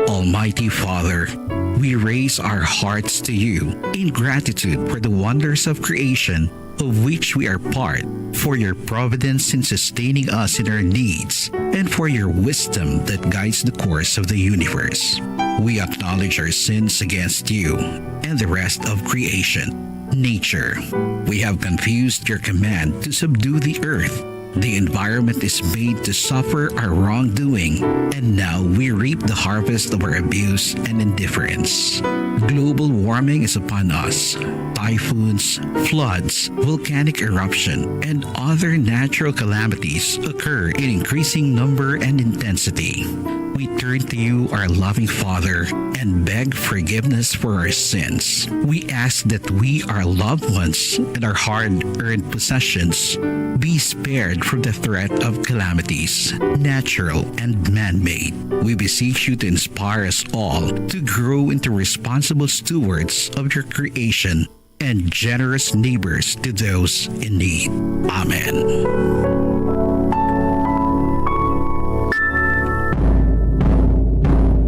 Almighty Father, we raise our hearts to you in gratitude for the wonders of creation of which we are part, for your providence in sustaining us in our needs, and for your wisdom that guides the course of the universe. We acknowledge our sins against you and the rest of creation, nature. We have confused your command to subdue the earth. The environment is made to suffer our wrongdoing, and now we reap the harvest of our abuse and indifference. Global warming is upon us. Typhoons, floods, volcanic eruption, and other natural calamities occur in increasing number and intensity. We turn to you, our loving Father, and beg forgiveness for our sins. We ask that we, our loved ones, and our hard-earned possessions be spared from the threat of calamities, natural and man-made. We beseech you to inspire us all to grow into responsible stewards of your creation and generous neighbors to those in need. Amen.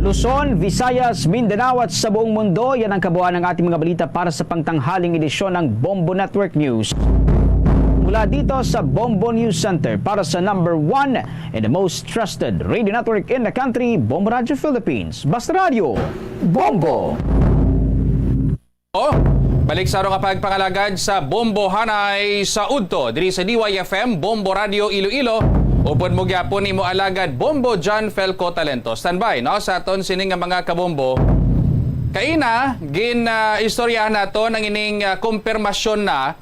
Luzon, Visayas, Mindanao at sa buong mundo, yan ang kabuuan ng ating mga balita para sa pangtanghaling edisyon ng Bombo Network News. Mula dito sa Bombo News Center para sa number one and the most trusted radio network in the country, Bombo Radio Philippines. Basta Radio, Bombo! Oh, balik sa nga pagpangalagad sa Bombo Hanay sa udto diri sa D Y F M, Bombo Radio Iloilo. Upod mo gyapon imo alagad Bombo John Felco Talento. Standby, no, sa aton sini nga mga kabombo. Kaina, gin, ah, istoryahan naton ang ining, ah, kumpirmasyon na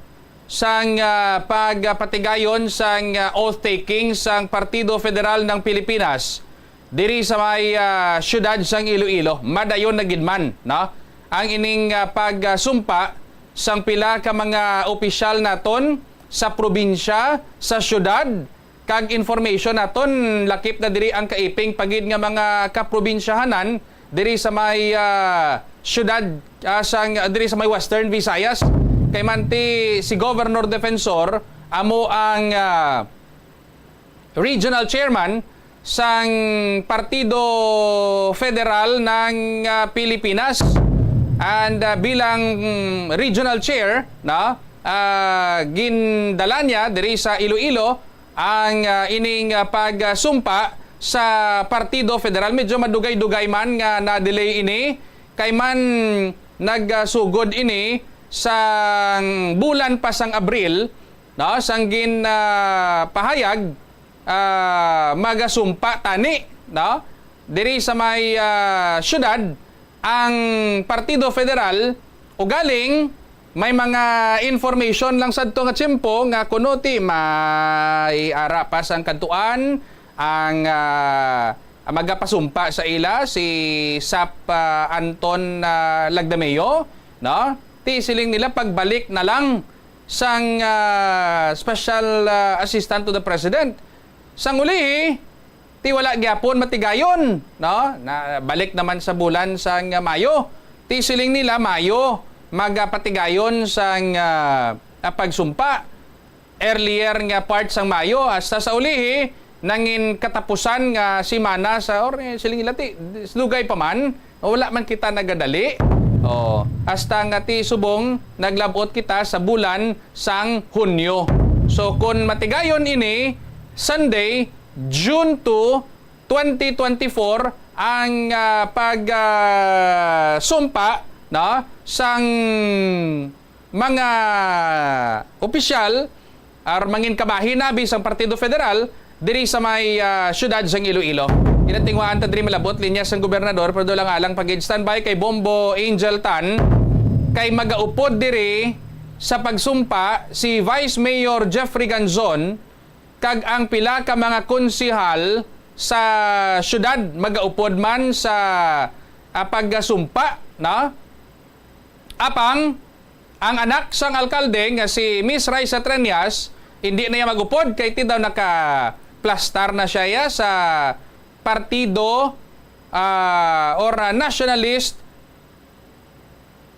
sang, ah, pagpatigayon sang, ah, oath-taking sang Partido Federal ng Pilipinas diri sa may, ah, siyudad sang Iloilo. Madayon na gid man, no? Ang ining, ah, pagsumpa sang pila ka mga opisyal naton sa probinsya, sa siyudad, kag information naton, lakip na diri ang kaiping pa gid nga mga kaprobinsyahanan diri sa may, ah, siyudad, ah, sang, diri sa may Western Visayas. Kay man ti si Governor Defensor amo ang, ah, regional chairman sang Partido Federal ng, ah, Pilipinas. And, ah, bilang, mm, regional chair, no, ah, gindala niya diri sa Iloilo ang, ah, ining, ah, pagsumpa sa Partido Federal. Medyo madugay-dugay man nga na-delay ini, kay man nagsugod ini sang bulan pa sang Abril, no, sang gin, ah, pahayag, ah, magasumpa tani, no, diri sa may, ah, syudad ang Partido Federal. Ugaling may mga information lang sadto nga tiyempo nga kuno ti may ara pa sang kadtuan ang, ah, magapasumpa sa ila si Sap, ah, Anton, ah, Lagdameo, no? Ti siling nila pagbalik na lang sang, ah, special, ah, assistant to the president. Sang ulihi, ti wala gyapon matigayon, no? Na, balik naman sa bulan sang Mayo. Ti siling nila Mayo magapatigayon sang, ah, ah, pagsumpa. Earlier nga part sang Mayo, hasta sa ulihi nangin katapusan nga semana sa, or, eh, siling nila ti dugay pa man, wala man kita nagadali. Oh, hasta nga ti subong naglabot kita sa bulan sang Hunyo. So, kun matigayon ini, Sunday, June two, twenty twenty-four, ang, ah, pag, ah, sumpa, no, sang mga opisyal or mangin kabahin abi sang Partido Federal diri sa may, ah, siyudad sang Iloilo. Ginatingwaan ta diri malabot linya sang gobernador, pero lang alang pag-standby kay Bombo Angel Tan, kay magaupod diri sa pagsumpa si Vice Mayor Jeffrey Ganzon kag ang pila ka mga konsehal sa siyudad magaupod man sa, ah, pagsumpa, no? Apang ang anak sang alkalde nga si Miss Raisa Treñas, hindi na iya magupod kay ti daw nakaplastar na siya, iya, sa partido, ah, or, ah, nationalist,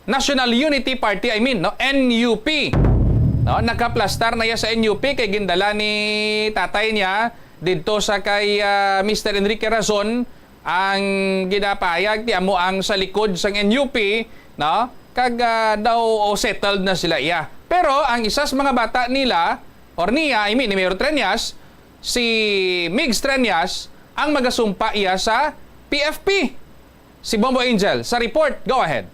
National Unity Party, I mean, no, N U P. No, nakaplastar na iya sa N U P kay gindala ni tatay niya didto sa kay, ah, Mister Enrique Razon ang ginapahayag ti amo ang sa likod sang N U P, no? Kag, ah, daw, o, settled na sila iya. Pero ang isa sa mga bata nila, or niya, I mean, ni Mayor Treñas, si Migs Treñas, ang magasumpa iya sa P F P. Si Bombo Angel sa report. Go ahead.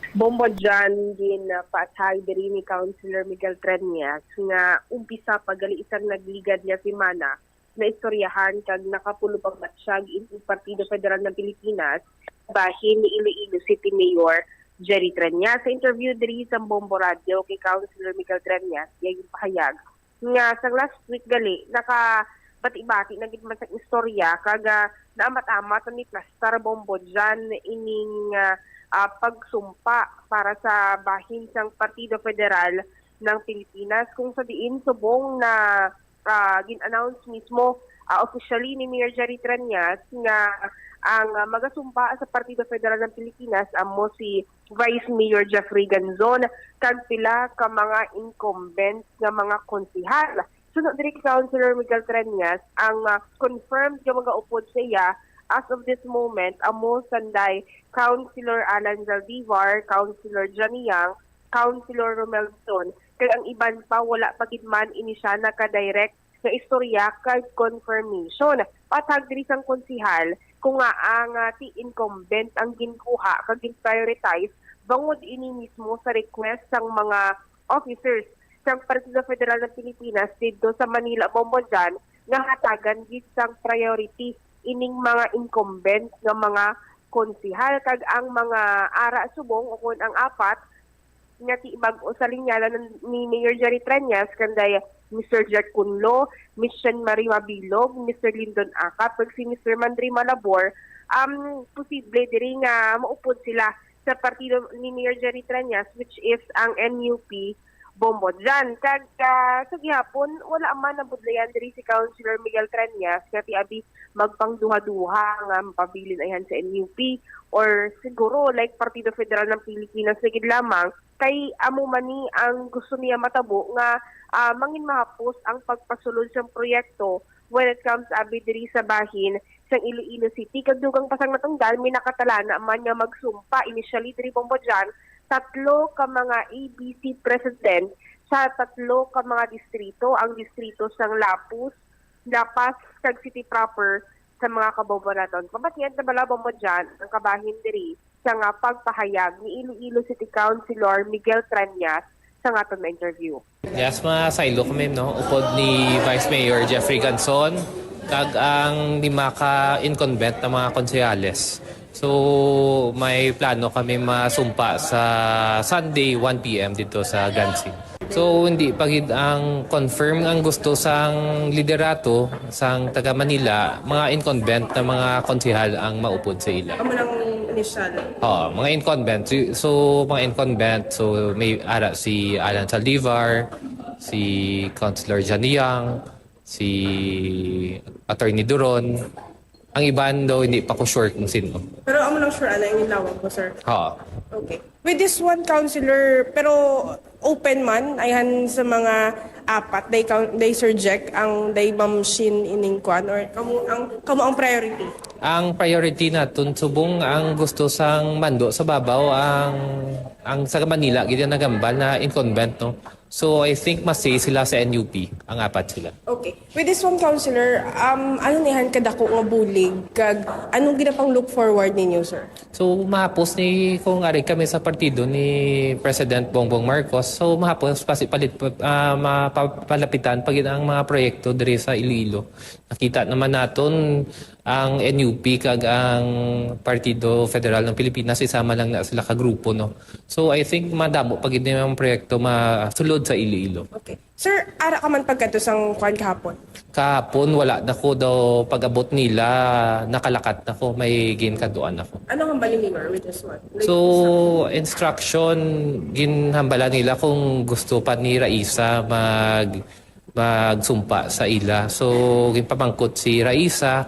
Bombo John, ginpatay diri ni Councilor Miguel Treñas nga umpisa pa gali sang nagligad nga semana naistoryahan kag nakapulo pa matsyag ining Partido Federal ng Pilipinas bahin ni Iloilo City Mayor Jerry Treñas. Sa interview diri sa Bombo Radio kay Councilor Miguel Treñas, iya ginpahayag nga sang last week gali nakabati-bati na gid man sang istorya kag, ah, naamat-amat na ni Plastar Bombo John ining, ah, ah, pagsumpa para sa bahin sang Partido Federal ng Pilipinas, kung sa diin subong na, ah, gin-announce mismo, ah, officially ni Mayor Jerry Treñas nga ang, ah, magasumpa sa Partido Federal ng Pilipinas amo si Vice Mayor Jeffrey Ganzon kag pila ka mga incumbent nga mga konsehal. Suno diri kay Councilor Miguel Treñas, ang, ah, confirmed nga magaupod sa iya as of this moment amo sanday Councilor Alan Zaldivar, Councilor Johnny Yang, Councilor Romel Dizon, kag ang iban pa wala pa gid man ini siya naka-direct nga istorya kag confirmation. Patag diri sang konsehal, kung ngaa nga ti incumbent ang ginkuha kag gin-prioritize bangod ini mismo sa request sang mga officers sang Partido Federal ng Pilipinas didto sa Manila, Bombo John, nga hatagan gid sang priority ining mga incumbent nga mga konsehal, kag ang mga ara subong, o kon ang apat nga ti bag-o sa linyada ni Mayor Jerry Treñas, kanday Mister Jack Cunlo, Miss Shen Marie Mabilog, Mister Lyndon Acap, kag si Mister Mandry Malabor, um, posible diri nga maupod sila sa partido ni Mayor Jerry Treñas, which is ang N U P Bombo Jan. Kag ah, sa gihapon, wala man nabudlayan diri si Councilor Miguel Treñas nga ti abi magpangduha-duha nga mapabilin ayhan sa N U P or siguro like Partido Federal ng Pilipinas na gid lamang, kay amo man ni ang gusto niya matabo nga ah, mangin mahapos ang pagpasulod sang proyekto when it comes abi diri sa bahin sang Iloilo City. Kag dugang pa sang natungdan, may nakatalana man nga magsumpa initially diri, Bombo Jan, tatlo ka mga A B C president sa tatlo ka mga distrito, ang distrito sang Lapus, La Paz, kag City Proper sa mga kababaw naton. Pamatian ta bala, Bombo Jan, ang kabahin diri sa nga pagpahayag ni Iloilo City Councilor Miguel Treñas sa nga aton nga interview. Yes, masaylo kami, no? Upod ni Vice Mayor Jeffrey Ganson, kag ang lima ka incumbent na mga konsehales. So, may plano kami masumpa sa Sunday, one P M dito sa Gansin. So, hindi pa gid ang confirm ang gusto sang liderato sang taga Manila, mga incumbent na mga konsehal ang maupod sa ila. Amo lang initial. Oo, mga incumbent. So, so, mga incumbent, so may ara si Alan Saldivar, si Councilor Johnny Yang, si Attorney Duron. Ang iban daw, hindi pa ko sure kung sino. Pero amo lang sure, ana, ang lawag mo, sir? Oo. Okay. With this one, Councilor, pero open man, ayhan sa mga apat, day, coun- day Sir Jack, ang day Ma'am Shin ining kwan, or kamo ang, kamo ang priority? Ang priority naton, subong ang gusto sang mando sa babaw, ang, ang sa Manila, gid ang nagambal na incumbent, no? So, I think mas safe sila sa N U P, ang apat sila. Okay. With this one, Councilor, um, ano ni han kadako nga bulig, kag anong ginapang look forward ninyo, sir? So, mahapos ni, kung ari kami sa partido ni President Bongbong Marcos, so mahapos pasi palit, ah, mapapalapitan pa gid ang mga proyekto diri sa Iloilo. Nakita naman naton ang N U P kag ang Partido Federal ng Pilipinas, isama lang na sila ka grupo, no? So, I think madamo pa gid ang proyekto masulod sa Iloilo. Okay. Sir, ara ka man pagkadto sang kwan kahapon? Kahapon, wala na ko daw. Pag-abot nila, nakalakat na ko. May ginkaduan ako. Ano ang bali ni Mayor with this one? Like, So, instruction, ginhambala nila kung gusto pa ni Raisa mag magsumpa sa ila. So, ginpamangkot si Raisa.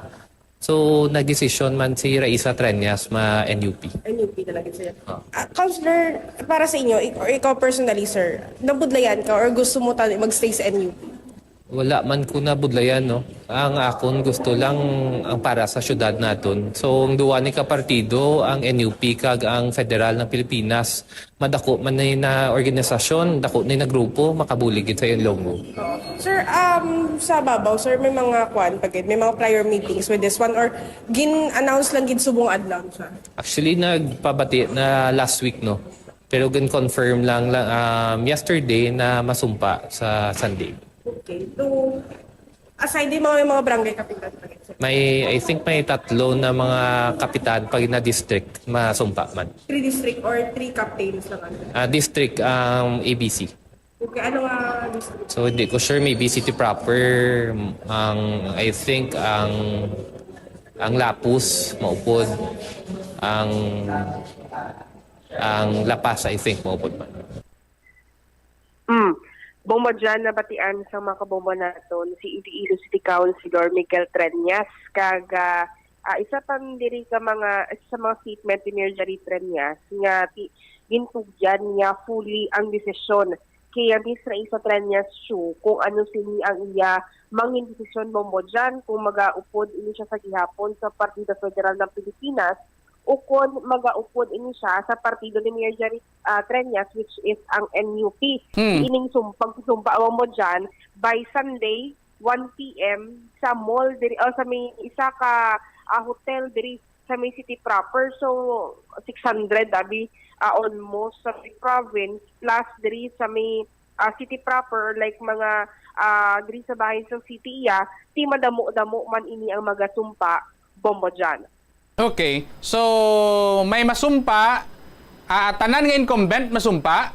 So, nagdesisyon man si Raisa Treñas ma N U P. N U P talaga siya. Ah. Ah, Counselor, para sa inyo, ik- or ikaw personally, sir, nabudlayan ka or gusto mo tani mag-stay sa N U P? Wala man ko nabudlayan, no? Ang akon gusto lang ang para sa syudad naton. So, ang duwa ni ka partido, ang N U P kag ang Federal ng Pilipinas, madako man ni na organisasyon, dako ni na grupo, makabulig gid sa Ilonggo. Sir, um, sa babaw, sir, may mga kwan pa gid, may mga prior meetings with this one, or gin-announce lang gid subong adlaw siya? Actually, nagpabati na last week, no? Pero gin-confirm lang, lang um, yesterday na masumpa sa Sunday. Okay. So, aside, di mga, may mga barangay kapitan pa gid, sir? May, I think may tatlo na mga kapitan pag na district, masumpa man. Three district or three captains lang, ano? Ah, district, um, A B C. Okay, ano nga district? So, hindi ko sure, maybe City Proper, ang, I think, ang, ang Lapus, maupod, ang, ang La Paz, I think, maupod man. Mm. Bombo Jan, nabatian sa mga kabombo naton si Iloilo City Councilor Miguel Treñas, kag ah, ah, isa pa diri ka mga, isa sa mga statement ni Mayor Jerry Treñas nga ti, gintugyan niya fully ang desisyon. Kaya Miss Raisa Treñas Shu kung ano sini ang iya mangin desisyon, Bombo Jan, kung magaupod ini siya sa gihapon sa Partido Federal ng Pilipinas o kon magaupod ini siya sa partido ni Mayor Jerry ah, Treñas, which is ang N U P. Hmm. Ining sum- pagsumpa mo dyan by Sunday, one P M sa mall diri, o sa may isa ka ah, hotel diri sa may city proper. So, six hundred, abi, ah, almost sa may province, plus diri sa may ah, city proper, like mga ah, diri sa bahin sa city iya, ti madamo-damo man ini ang magasumpa, Bombo Jan. Okay. So, may masumpa, ah, tanan nga incumbent masumpa?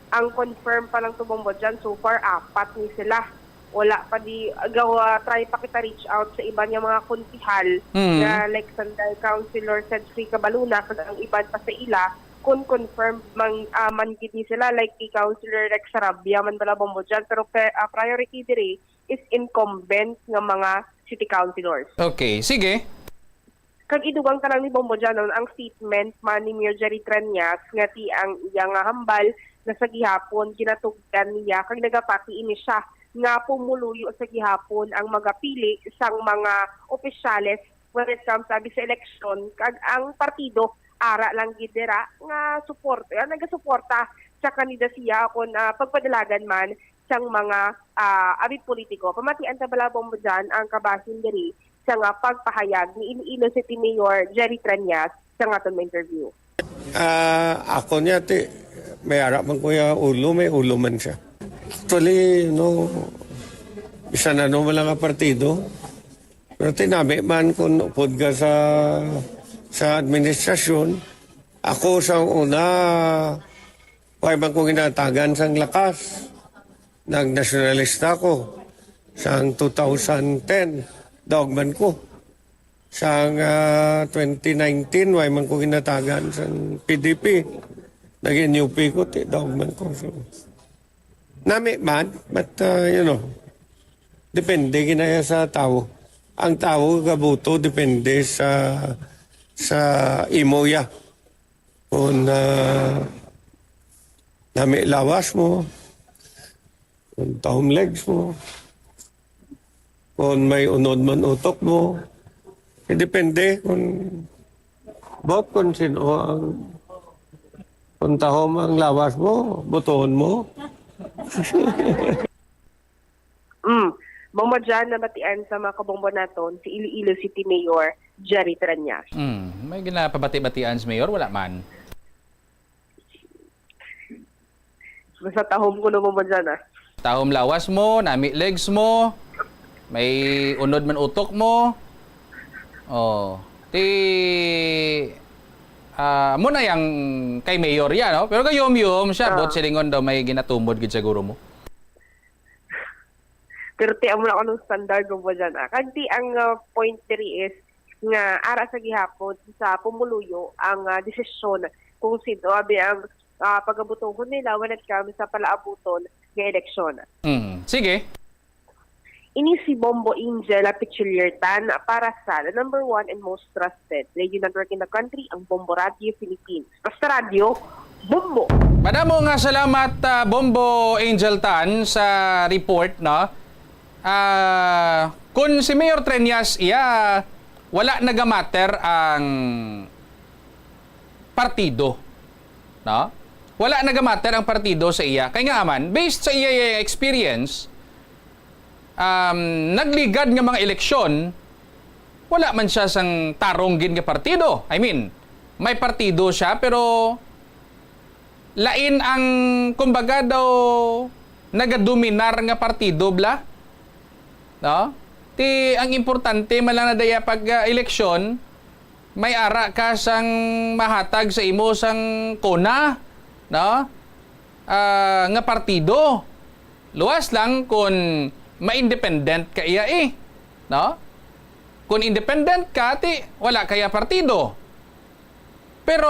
Ang confirm pa lang tubong mo dyan, so far, apat ni sila. Wala pa di, gawa, try pa kita reach out sa iban nga mga konsihal Mm. nga like Sanday Councilor Cedric Cabaluna, kag ang iban pa sa ila, Kung confirmed man, ah, man gid ni sila, like kay Councilor Rex Sarabia man bala, Bombo Jan, pero pe-, ah, priority diri is incumbent nga mga city councilors. Okay, sige. Kag idugang ta lang ni Bombo Jan, no, ang statement man ni Mayor Jerry Treñas nga ti ang iya nga hambal nga sa gihapon ginatugyan niya kag nagapati ini siya nga pumuluyo sa gihapon ang magapili sang mga opisyales when it comes abi sa eleksyon, kag ang partido ara lang gid dira nga support, ah, nagasuporta sa kandidasiya kon, ah, pagpadalagan man sang mga, ah, abi politiko. Pamatian ta bala, Bombo Jan, ang kabahin diri sa nga pagpahayag ni Iloilo City Mayor Jerry Treñas sa nga aton nga interview. Ah, ako niya, ti, may ara man ko ya ulo, may ulo man siya. Actually, no, isa na no man lang ang partido. Pero tinami man kung upod ka sa, sa administrasyon, ako sa una, way man ko ginatagan sang lakas. Nagnasyonalista ko sang two thousand ten, daog man ko. Sang, ah, twenty nineteen, way man ko ginatagan sang P D P. Nag-N U P ko, ti, daog man ko. So, nami man, but, ah, you know, depende ginaya sa tawo. Ang tawo gabuto depende sa, sa imo ya. Kung, ah, nami lawas mo, kung tahom legs mo, kung may unod man utok mo, eh, depende kung, bot kung sino ang, kung tahom ang lawas mo, botohon mo. Mm. Bombo Jan, nabatian sa mga kabombo naton si Iloilo City Mayor Jerry Treñas. Mm. May ginapabati-batian si Mayor? Wala man. Basta tahom ko na, Bombo Jan, ah. Tahom lawas mo, nami legs mo, may unod man utok mo. Oh, ti, ah, mo na yang kay Mayor ya, no? Pero gayom-yom siya, Ah. bot silingon daw may ginatumod gid siguro mo. Pero ti amo na kuno standard, Bombo Jan, ah. Kag ti ang, ah, point diri is nga ara sa gihapon sa pumuluyo ang, ah, desisyon kung sino abi ang, ah, pagabutuhon nila when it comes sa palaabuton nga eleksyon. Mm. Sige. Ini si Bombo Angel Pichiliertan para sa the number one and most trusted radio network in the country, ang Bombo Radio Philippines. Basta radyo, Bombo! Madamo nga salamat, ah, Bombo Angel Tan, sa report, no? Ah, kung si Mayor Treñas, iya, wala nagamatter ang partido, no? Wala nagamatter ang partido sa iya. Kay nga man, based sa iya, iya experience, um, nagligad nga mga eleksyon, wala man siya sang tarong gid nga partido. I mean, may partido siya, pero lain ang, kumbaga daw, nagadominar nga partido, bla? No? Ti, ang importante man lang na daya pag, ah, eleksyon, may ara ka sang mahatag sa imo sang kona, no? Ah, nga partido. Luwas lang kung ma-independent ka iya, eh, no? Kung independent ka, ti wala kaya partido. Pero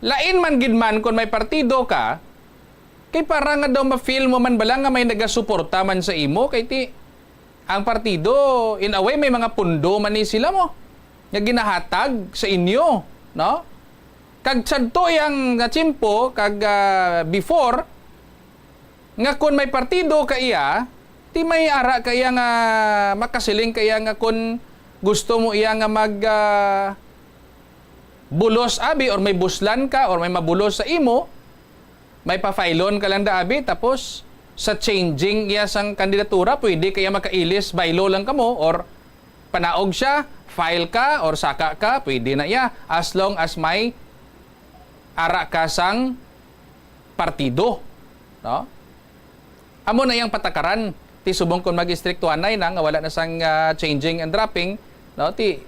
lain man gid man kung may partido ka, kay para nga daw ma-feel mo man bala nga may nagasuporta man sa imo, kay ti ang partido, in a way, may mga pundo man ni sila mo nga ginahatag sa inyo, no? Kag sadto yang nga tiyempo, kag, ah, before, nga kon may partido ka iya, ti may ara ka iya nga makasiling ka iya nga kon gusto mo iya nga mag, ah, bulos abi, or may buslan ka, or may mabulos sa imo, may pa-file-on ka lang da abi, tapos sa changing iya sang kandidatura, pwede ka iya makailis, by law lang kamo, or panaog siya, file ka, or saka ka, pwede na iya, as long as may ara ka sang partido, no? Amo na yang patakaran, ti subong kon mag-istriktuhanay na nga wala na sang, ah, changing and dropping, no? Ti,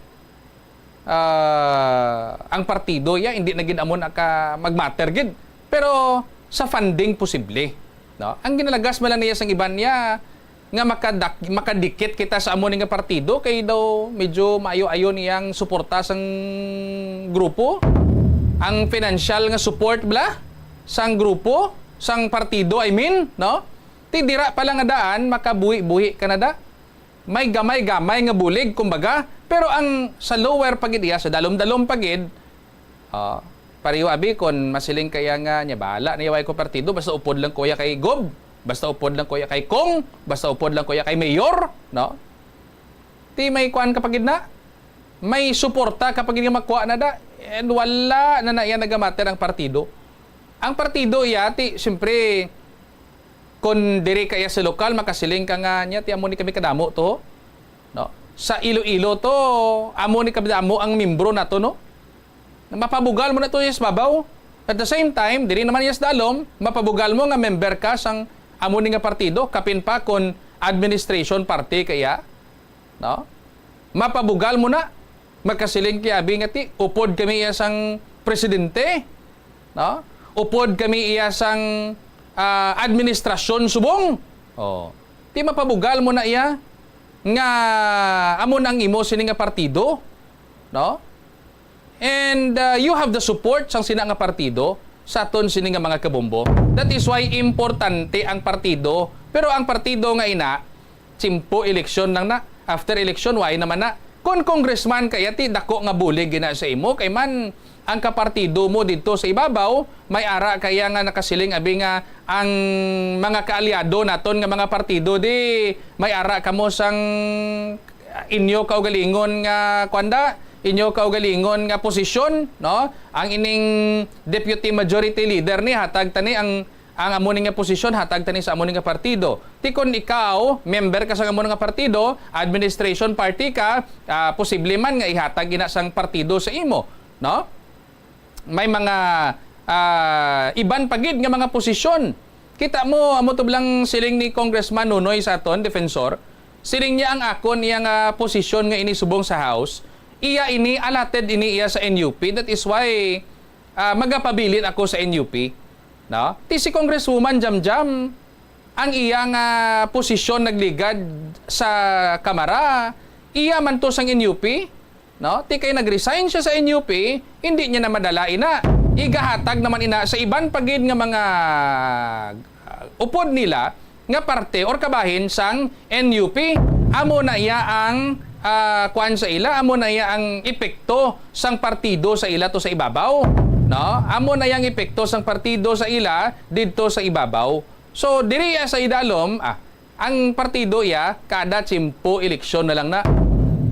ah, ang partido, ya, hindi na gid amo na ka mag-matter gid. Pero sa funding, posible, no? Ang ginalagas man lang niya sang iban niya, nga makadak-, makadikit kita sa amo ni nga partido, kay daw medyo maayo-ayo niyang suporta sang grupo. Ang financial nga support bala sang grupo, sang partido, I mean, no? Ti dira pa lang nga daan, makabuhi-buhi ka na da. May gamay-gamay nga bulig, kumbaga. Pero ang sa lower pa gid iya, sa dalom-dalom pa gid, ah, pareho abi kon masiling kaya nga niya, "Bahala na iya, way ko partido, basta upod lang ko iya kay Gob, basta upod lang ko iya kay Kong, basta upod lang ko iya kay Mayor," no? Ti may kuan ka pa gid na, may suporta ka pa gid nga makuha na da. And wala na na iya nagamatter ang partido. Ang partido iya, ti, siyempre, kon diri ka iya sa lokal, makasiling ka nga niya, ti amo ni kami kadamo to, no? Sa Iloilo to, amo ni kadamo ang membro nato, no? Mapabugal mo na to, yes, babaw. At the same time, diri naman, yes, dalom, mapabugal mo nga member ka sang amo ni nga partido, kapin pa kon administration party kaya, no? Mapabugal mo na, makasiling kay abi nga ti, upod kami iya sang presidente, no? Upod kami iya sang, ah, administrasyon subong. Oh. Ti mapabugal mo na iya nga amo na ang imo sini nga partido, no? And, uh, you have the support sang sina nga partido sa aton sini nga mga kabombo. That is why importante ang partido. Pero ang partido nga ina, tsimpo eleksyon lang na. After eleksyon, why naman na? Kon congressman ka iya, ti dako nga bulig gina sa imo. Kay man, ang kapartido mo didto sa ibabaw, may ara kaya nga nakasiling abi nga ang mga kaalyado naton nga mga partido, di may ara kamo sang inyo kaugalingon nga, kuwan da, inyo kaugalingon nga posisyon, no? Ang ining deputy majority leader ni hatag tani ang, ang amo ni nga posisyon hatag tani sa amo ni nga partido. Ti kon ikaw member ka sa amo nga partido, administration party ka, ah, posible man nga ihatag ina sang partido sa imo, no? May mga, ah, iban pa gid nga mga posisyon. Kita mo, amo to blang siling ni Congressman Nonoy sa aton, defensor. Siling niya ang akon iya nga posisyon nga ini subong sa House, iya ini, allotted ini iya sa N U P. That is why, ah, magapabilin ako sa N U P. No? Ti si Congresswoman Jamjam, ang iya nga posisyon nagligad sa Kamara, iya man to sang N U P. No? Ti kay nag-resign siya sa N U P, hindi niya na madala ina. Igahatag naman ina sa iban pa gid nga mga, ah, upod nila nga parte or kabahin sang N U P. Amo na iya ang, ah, kuwan sa ila, amo na iya ang epekto sang partido sa ila to sa ibabaw. No? Amo na iya ang epekto sang partido sa ila didto sa ibabaw. So, diri iya sa idalom, ah, ang partido iya, kada tsimpo eleksyon na lang na.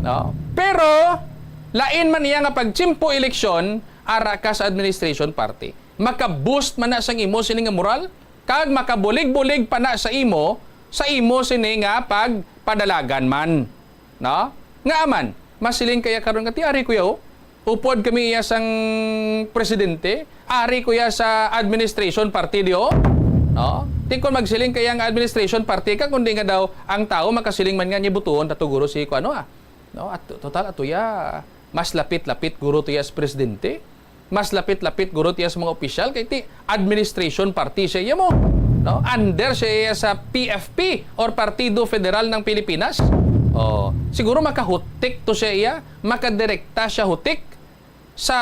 No? Pero, lain man iya nga pagtsimpo eleksyon, ara ka sa administration party. Maka-boost man na sang imo sini nga moral, kag makabulig-bulig pa na sa imo, sa imo sini nga pagpadalagan man. No? Nga man, masiling kaya karon nga, "Ti ari ko ya, oh. Upod kami iya sang presidente, ari ko ya sa administration party di, oh." No? Ti kon magsiling kaya nga administration party ka, kundi nga daw ang tao makasiling man nga niya butuon ta to guro si kuano, ah. No? At total ato ya, mas lapit-lapit guro to ya sa presidente. Mas lapit-lapit guro tiya sa mga opisyal kay ti administration party siya iya mo, no? Under siya iya sa P F P or Partido Federal ng Pilipinas. Oh, siguro makahutik to siya iya, makadirekta siya hutik sa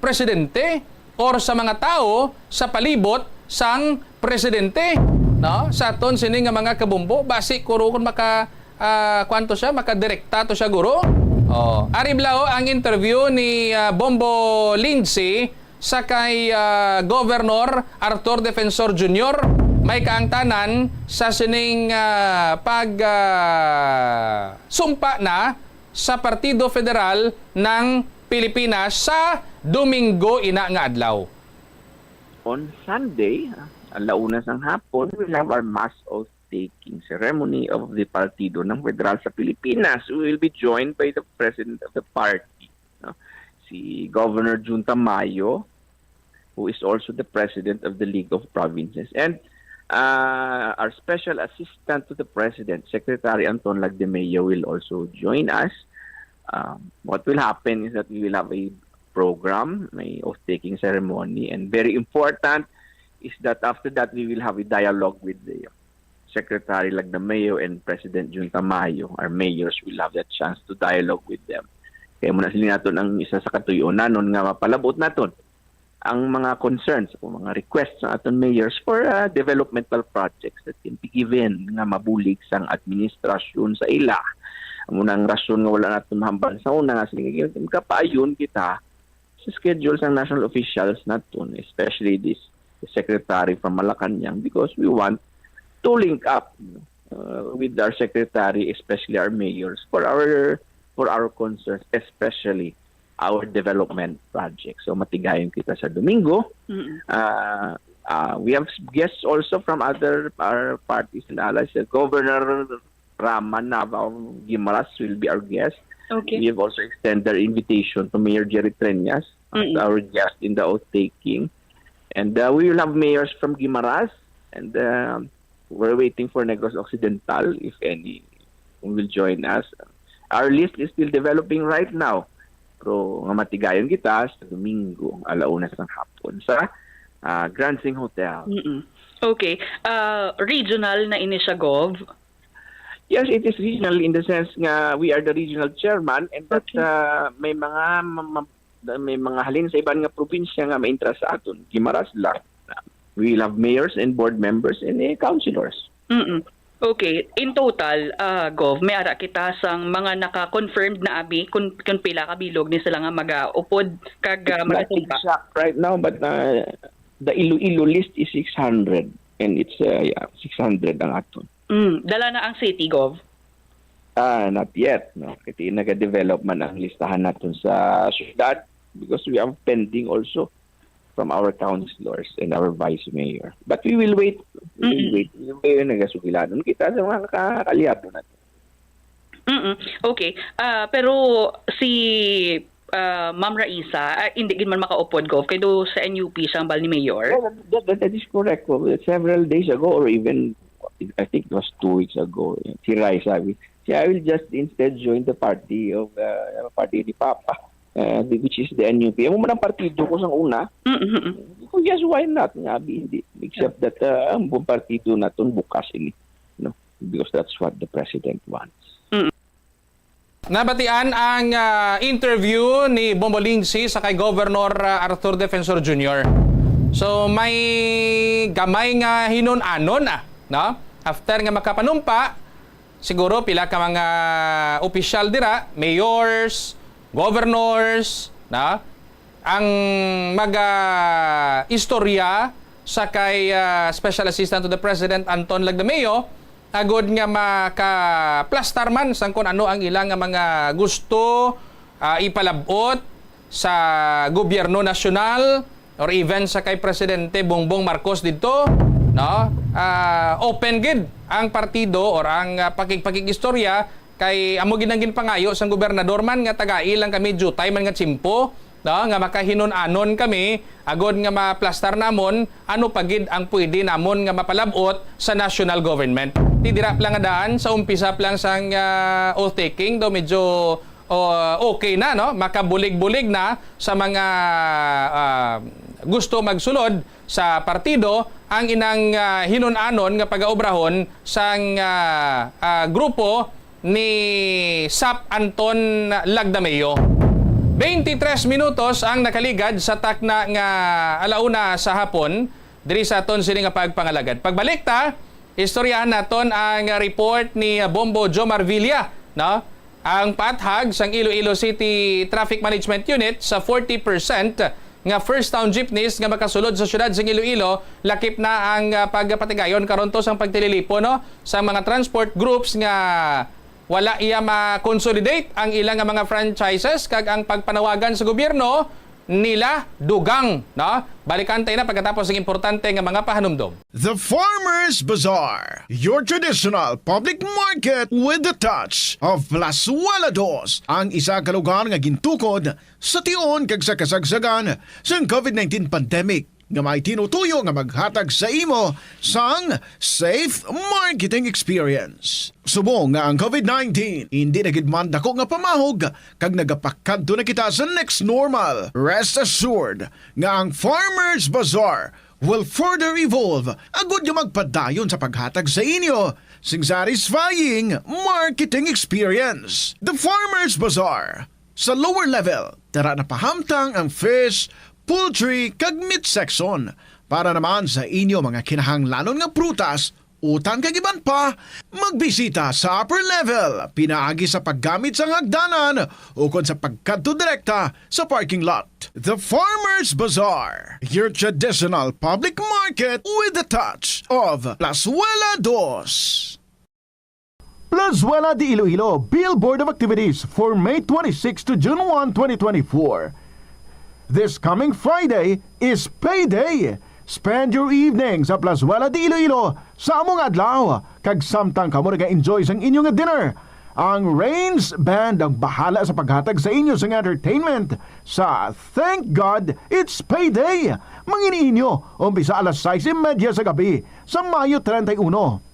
presidente or sa mga tao sa palibot sang presidente, no? Sa aton sini nga mga kabombo, basi kuro kon maka, ah, kuwan to siya, makadirekta to siya, guro. Oh, ari bala, oh, ang interview ni, ah, Bombo Lindsay sa kay, ah, Governor Arthur Defensor Junior. May kaangtanan sa sining, ah, pag, ah, sumpa na sa Partido Federal ng Pilipinas sa Domingo ina nga adlaw. On Sunday, ah, alauna sang hapon, we'll have our mass oath-taking ceremony of the Partido ng Federal sa Pilipinas. We will be joined by the president of the party, no? Si Governor Jun Tamayo, who is also the president of the League of Provinces. And, uh, our special assistant to the president, Secretary Anton Lagdemeo, will also join us. Um, what will happen is that we will have a program, may oath-taking ceremony, and very important is that after that, we will have a dialogue with the Secretary Lagdameo and President Jun Tamayo. Our mayors will have that chance to dialogue with them. Kaya mo na sila naton ang isa sa katuyonanon nga mapalabot naton ang mga concerns o mga requests sa aton mayors for, ah, developmental projects that can be given nga mabulig sang administrasyon sa ila. Amo na ang rason nga wala naton mahambal sa una nga sige, kapaayon kita sa schedule sang national officials naton, especially this secretary from Malacañang, because we want to link up, uh, with our secretary, especially our mayors, for our, for our concerns, especially our development projects. So matigayon kita sa Domingo. Mm-mm. Uh, uh, we have guests also from other, our parties and allies. Uh, Governor Rama Nava of Guimaras will be our guest. Okay. We have also extended our invitation to Mayor Jerry Treñas as Mm-mm. our guest in the oath taking. And, uh, we will have mayors from Guimaras, and, um, we're waiting for Negros Occidental, if any will join us. Our list is still developing right now. Pero nga matigayon kita sa Domingo, alauna sang hapon sa, ah, Grand Sing Hotel. Mm-mm. Okay. Ah, regional na ini siya, Gov? Yes, it is regional in the sense nga we are the regional chairman and that, Okay. uh, may mga ma-, ma-, may mga halin sa iban nga probinsya nga maintra sa aton. Guimaras lang. We will have mayors and board members and, eh, councilors. Mm-mm. Okay. In total, ah, Gov, may ara kita sang mga naka-confirmed na abi kung, kung pila ka bilog ni sila nga magaupod kag, ah, It's not magasumpa? Exact right now, but, uh, the Iloilo list is six hundred and it's, uh, yeah, six hundred ang aton. Mm, dala na ang city, Gov? Ah, not yet, no? Kasi nagadevelop man ang listahan naton sa syudad because we have pending also from our councilors and our vice mayor. But we will wait. We will Mm-mm. wait. We will wait. Nagasugilanon kita sa mga ka-, kaalyado naton. Mm-mm. Okay. Ah, pero si, ah, Ma'am Raisa, ah, hindi gid man makaupod, Gov, kay do sa N U P siya ang bal ni Mayor. Well, that, that, that is correct. Well, several days ago or even, I think it was two weeks ago, si Rai sabi, "Yeah, I will just instead join the party of, uh, party ni Papa, uh, which is the N U P." Amo man ang partido ko sang una. Mm-mm. Kung yes, why not? Nga, abi, hindi. Except that, uh, ang buong partido naton bukas ini, no? Because that's what the president wants. Mm. Nabatian ang, ah, interview ni Bombo Lindsay sa kay Governor, ah, Arthur Defensor Junior. So, may gamay nga hinun-anon, ah, no? After nga makapanumpa, siguro pila ka mga opisyal dira, mayors, governors, no? Ang mag-istorya sa kay, ah, Special Assistant to the President Anton Lagdameo, agod nga makaplastar man sang kun ano ang ila nga mga gusto, ah, ipalab-ot sa gobyerno nasyonal or even sa kay Presidente Bongbong Marcos didto, no? Ah, open gid ang partido or ang, ah, pakig-, pakig-istorya kay amo gid ang ginpangayo sang gobernador man nga tagai lang kami diutay man nga tiyempo, no, nga makahinun-anon kami, agod nga maplastar namon ano pa gid ang pwede namon nga mapalab-ot sa national government. Ti dira pa lang nga daan, sa umpisa pa lang sang, ah, oath-taking, daw medyo, oh, okay na, no? Makabulig-bulig na sa mga, ah, gusto magsulod sa partido ang inang, ah, hinun-anon nga pagaobrahon sang, ah, ah, grupo ni Sap Anton Lagdameo. Twenty-tres minutos ang nakaligad sa takna nga alauna sa hapon diri sa aton sini nga pagpangalagad. Pagbalik ta, istoryahan naton ang report ni Bombo Jomar Villa, no? Ang paathag sang Iloilo City Traffic Management Unit sa forty percent nga first town jeepneys nga makasulod sa siyudad sang Iloilo, lakip na ang, ah, pagpatigayon karon to sang pagtililipo, no, sa mga transport groups nga wala iya ma-consolidate ang ila nga mga franchises kag ang pagpanawagan sa gobyerno nila dugang, no? Balikan ta ina pagkatapos ng importante nga mga pahanumdom. The Farmers Bazaar, your traditional public market with the touch of Plazuela Dos, ang isa ka lugar nga gintukod sa tion kag sa kasagsagan sang COVID nineteen pandemic, nga may tinutuyo nga maghatag sa imo sang safe marketing experience. Subong nga ang COVID nineteen hindi na gid man dako nga pamahog kag nagapakadto na kita sa next normal, rest assured nga ang Farmers Bazaar will further evolve agud nga magpadayon sa paghatag sa inyo sing satisfying marketing experience. The Farmers Bazaar, Sa lower level, dara na pahamtang ang fish, poultry, kag meat section. Para naman sa inyo mga kinahanglanon nga prutas, utan kag iban pa, magbisita sa upper level, pinaagi sa paggamit sang hagdanan ukon sa pagkadto direkta sa parking lot. The Farmers Bazaar, your traditional public market with a touch of Plazuela Dos. Plazuela de Iloilo, Billboard of Activities for May twenty-six to June one, twenty twenty-four. This coming Friday is payday. Spend your evening sa Plazuela de Iloilo sa among adlaw, kag samtang kamo naga-enjoy sang inyo nga dinner, ang Rains Band ang bahala sa paghatag sa inyo sang entertainment sa Thank God It's Payday. Mangin-inyo, umpisa alas sais y media sa gabi sa Mayo treinta y uno.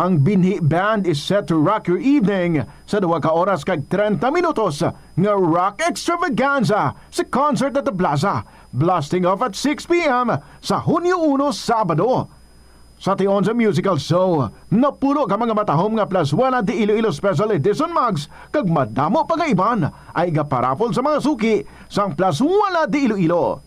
Ang Binhi Band is set to rock your evening sa duha ka oras kag treinta minutos nga rock extravaganza sa Concert at the Plaza, blasting off at six p m sa Hunyo uno, Sabado. Sa tion sa musical show, napuno ka mga matahom nga Plazuela de Iloilo Special Edition mugs kag madamo pa nga iban ay gaparapol sa mga suki sang Plazuela de Iloilo.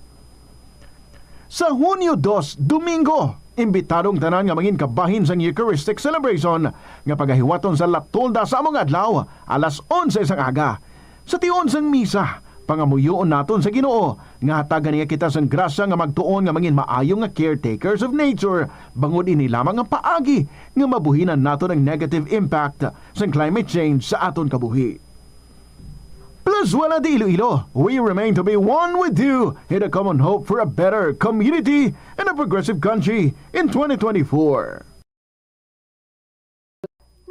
Sa Hunyo dos, Domingo, imbitado ang tanan nga mangin kabahin sang Eucharistic celebration nga pagahiwaton sa La Tolda sa among adlaw, alas onse sang aga. Sa tion sang misa, pangamuyoon naton sa Ginoo nga hatagan niya kita sang grasya nga magtuon nga mangin maayo nga caretakers of nature, bangod ini lamang ang paagi nga mabuhinan naton ang negative impact sang climate change sa aton kabuhi. Plazuela de Iloilo, we remain to be one with you in a common hope for a better community and a progressive country in twenty twenty-four.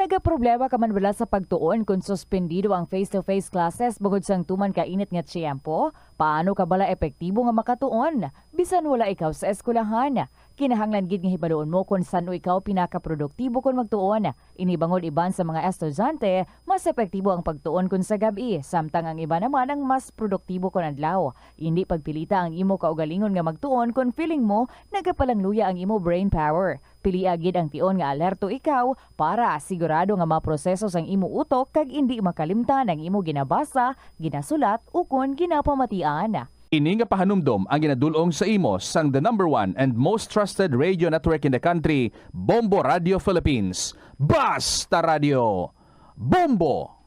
Nagaproblema ka man bala sa pagtuon kon suspendido ang face-to-face classes bangod sang tuman ka init nga tiyempo? Paano ka bala epektibo nga makatuon bisan wala ikaw sa eskwelahan? Kinahanglan gid nga hibaluon mo kon san-o ikaw pinakaproduktibo kon magtuon. Ini bangod iban sa mga estudyante, mas epektibo ang pagtuon kon sa gab-i, samtang ang iban naman ang mas produktibo kon adlaw. Indi pagpilita ang imo kaugalingon nga magtuon kon feeling mo nagapalangluya ang imo brain power. Pilia gid ang tion nga alerto ikaw para sigurado nga maproseso sang imo utok kag indi makalimtan ang imo ginabasa, ginasulat, ukon ginapamatian. Ini nga pahanumdom ang ginadul-ong sa imo sang the number one and most trusted radio network in the country, Bombo Radio Philippines. Basta Radio! Bombo!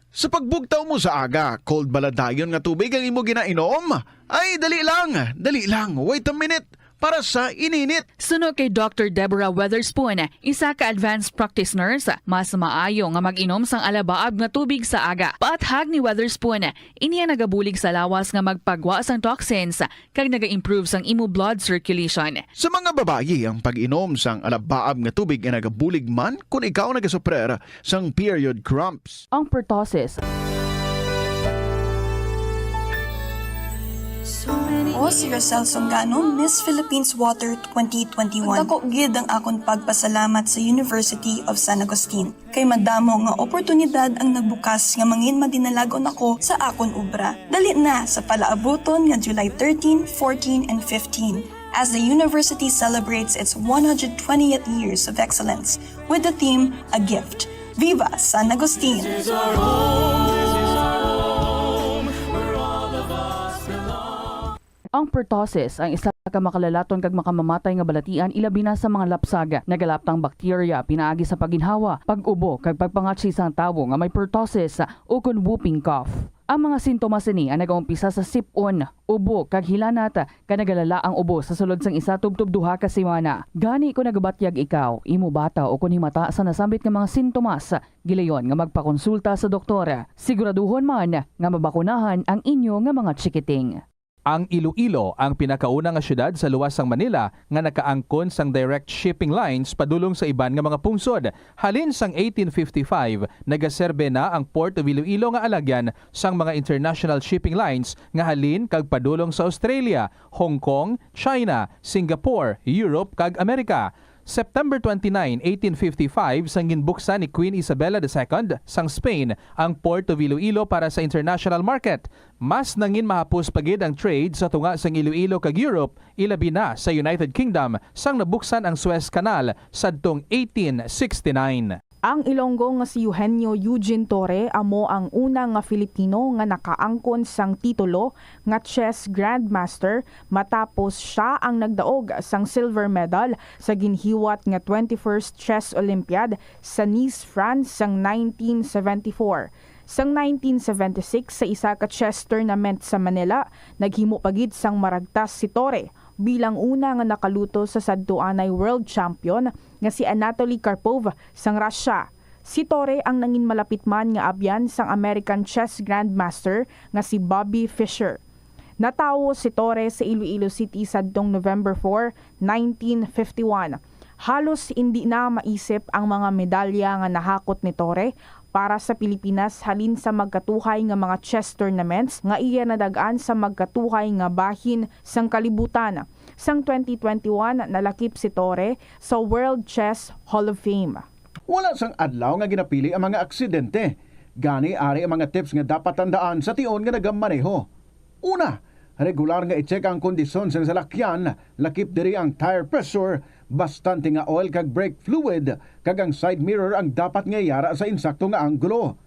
Sa pagbugtaw mo sa aga, cold bala dayon nga tubig ang imo ginainom? Ay, dali lang, dali lang, wait a minute, para sa ininit. Suno kay Doctor Deborah Weatherspoon, isa ka advanced practice nurse, mas maayo nga mag-inom sang alabaab nga tubig sa aga. Paathag ni Weatherspoon, ini ang nagabulig sa lawas nga magpagwa sang toxins kag naga-improve sang imo blood circulation. Sa mga babayi, ang pag-inom sang alabaab nga tubig ay nagabulig man kon ikaw nagasuprer sang period cramps. Ang pertussis. Ako si Rosel Songano, Miss Philippines Water twenty twenty-one. Dako gid ang akon pagpasalamat sa University of San Agustin, kay madamo nga oportunidad ang nagbukas nga mangin madinalag-on ako sa akon obra. Dali na sa palaabuton nga July thirteen, fourteen, and fifteen, as the university celebrates its one hundred twentieth years of excellence with the theme A Gift. Viva San Agustin! Ang pertussis ang isa ka makalalaton kag makamamatay nga balatian, ilabi na sa mga lapsag. Nagalaptang bakterya pinaagi sa pagginhawa, pag-ubo, kag pagpangatsi sang tawo nga may pertussis ukon whooping cough. Ang mga sintomas sini ang nagaumpisa sa sip-on, ubo, kag hilanat, kag nagalala ang ubo sa sulod sang isa tubtob duha ka semana. Gani, kon nagabatyag ikaw, imo bata, ukon himata sa nasambit nga mga sintomas, gilayon nga magpakonsulta sa doktor. Siguraduhon man nga mabakunahan ang inyo nga mga chikiting. Ang Iloilo ang pinakauna nga siyudad sa luwas sang Manila nga nakaangkon sang direct shipping lines padulong sa iban nga mga pungsod. Halin sang eighteen fifty-five, nagaserbe na ang Port of Iloilo nga alagyan sang mga international shipping lines nga halin kag padulong sa Australia, Hong Kong, China, Singapore, Europe, kag Amerika. September twenty-nine, eighteen fifty-five, sang ginbuksan ni Queen Isabella the Second sang Spain ang Port of Iloilo para sa international market. Mas nangin mahapos pa gid ang trade sa tunga sang Iloilo kag Europe, ilabi na sa United Kingdom, sang nabuksan ang Suez Canal sadtong eighteen sixty-nine. Ang Ilonggo nga si Eugenio Eugene Torre amo ang una nga Filipino nga nakaangkon sang titulo nga chess grandmaster, matapos sia ang nagdaog sang silver medal sa ginhiwat nga twenty-first Chess Olympiad sa Nice, France sang nineteen seventy-four. Sang nineteen seventy-six, sa isa ka chess tournament sa Manila, naghimo pa gid sang maragtas si Torre bilang una nga nakaluto sa sadtuanay world champion nga si Anatoly Karpov sang Russia. Si Torre ang nangin malapit man nga abyan sang American chess grandmaster nga si Bobby Fischer. Natawo si Torre sa Iloilo City sadtong November four, nineteen fifty-one. Halos indi na maisip ang mga medalya nga nahakot ni Torre para sa Pilipinas halin sa magkatuhay nga mga chess tournaments nga iya nadag-an sa magkatuhay nga bahin sang kalibutan. Sang twenty twenty-one, nalakip si Torre sa World Chess Hall of Fame. Wala sang adlaw nga ginapili ang mga aksidente. Gani, ari ang mga tips nga dapat tandaan sa tion nga nagamaneho. Una, regular nga i-check ang kondisyon sang salakyan, lakip diri ang tire pressure, bastante nga oil kag brake fluid, kag ang side mirror ang dapat nga yara sa insakto nga anggulo.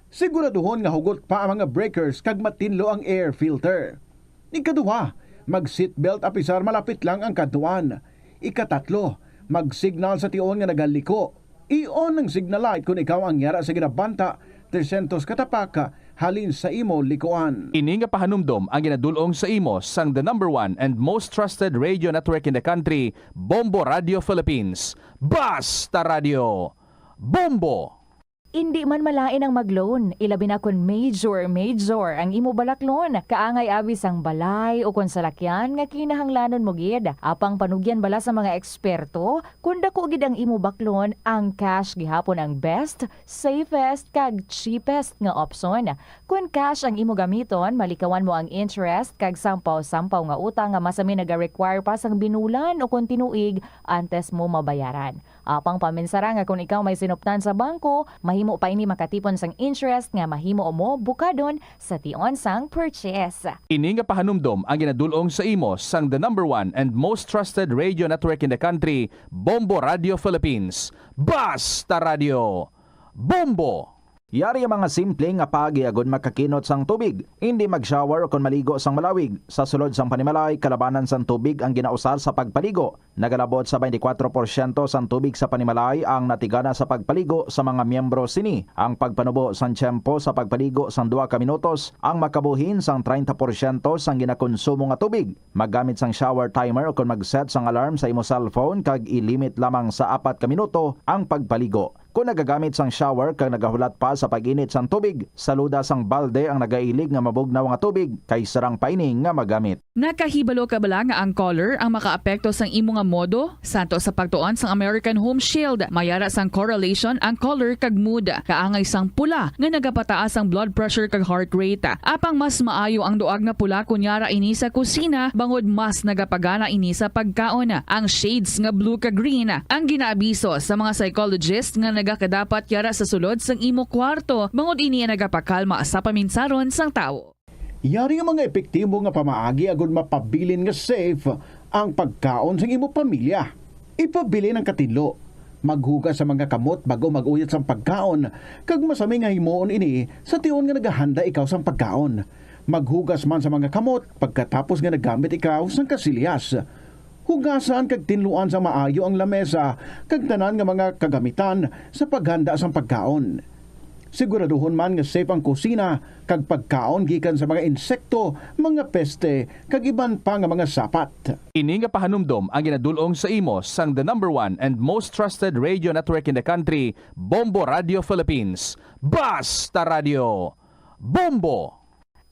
Siguraduhon nga hugot pa ang mga breakers kag matinlo ang air filter. Ikaduha, mag-seatbelt apisar malapit lang ang kadtuan. Ikatatlo, mag-signal sa tion nga nagaliko. I-on ang signal light kon ikaw ang yara sa ginabanta trescientos ka tapak halin sa imo likuan. Ini nga pahanumdom ang ginadul-ong sa imo sang the number one and most trusted radio network in the country, Bombo Radio Philippines. Basta Radio! Bombo! Indi man malain ang mag-loan, ilabi na kon major, major ang imo balaklon. Kaangay abi sang balay o kon salakyan nga kinahanglanon mo gid. Apang panugyan bala sa mga eksperto, kon dako gid ang imo baklon, ang cash gihapon ang best, safest, kag cheapest nga option. Kon cash ang imo gamiton, malikawan mo ang interest kag sampaw-sampaw nga utang nga masami naga-require pa sang binulan o kon tinuig antes mo mabayaran. Apang paminsara nga kon ikaw may sinuptan sa bangko, mahimo pa ini makatipon sang interest nga mahimo mo bukadon sa tion sang purchase. Ini nga pahanumdom ang ginadul-ong sa imo sang the number one and most trusted radio network in the country, Bombo Radio Philippines. Basta Radio! Bombo! Yari ang mga simple nga paagi agud makakinot sang tubig. Indi mag-shower ukon maligo sang malawig. Sa sulod sang panimalay, kalabanan sang tubig ang ginausar sa pagpaligo. Nagalabot sa twenty-four porsyento sang tubig sa panimalay ang natigana sa pagpaligo sa mga miyembro sini. Ang pagpanubo sang tiyempo sa pagpaligo sang duha ka minutos ang makabuhin sang treinta porsyento sang ginakonsumo nga tubig. Maggamit sang shower timer ukon mag-set sang alarm sa imo cellphone kag i-limit lamang sa apat ka minuto ang pagpaligo. Kon nagagamit sang shower kag nagahulat pa sa pag-init sang tubig, saluda sang balde ang nagailig nga mabugnaw nga tubig kay sarang pa ini nga magamit. Nakahibalo ka bala nga ang color ang makaapekto sang imo nga modo? Santo sa pagtuon sang American Home Shield, mayara sang correlation ang color kag mood. Kaangay sang pula nga nagapataas ang blood pressure kag heart rate. Apang mas maayo ang duag nga pula kon yara ini sa kusina, bangod mas nagapagana ini sa pagkaon. Ang shades nga blue kag green ang ginaabiso sa mga psychologist nga nagakadapat yara sa sulod sang imo kwarto, bangod ini ang nagapakalma sa paminsaron sang tawo. Yari nga mga epektibo nga pamaagi agud mapabilin nga safe ang pagkaon sang imo pamilya. Ipabilin ang katinlo. Maghugas sa mga kamot bag-o mag-uyat sang pagkaon, kag masami nga himuon ini sa tion nga nagahanda ikaw sang pagkaon. Maghugas man sa mga kamot pagkatapos nga naggamit ikaw sang kasilyas. Hugasan kag tinluan sa maayo ang lamesa kag tanan nga mga kagamitan sa paghanda sang pagkaon. Siguraduhon man nga safe ang kusina kag pagkaon gikan sa mga insekto, mga peste, kag iban pa nga mga sapat. Ini nga pahanumdom ang ginadul-ong sa imo sang the number one and most trusted radio network in the country, Bombo Radio Philippines. Basta Radio! Bombo!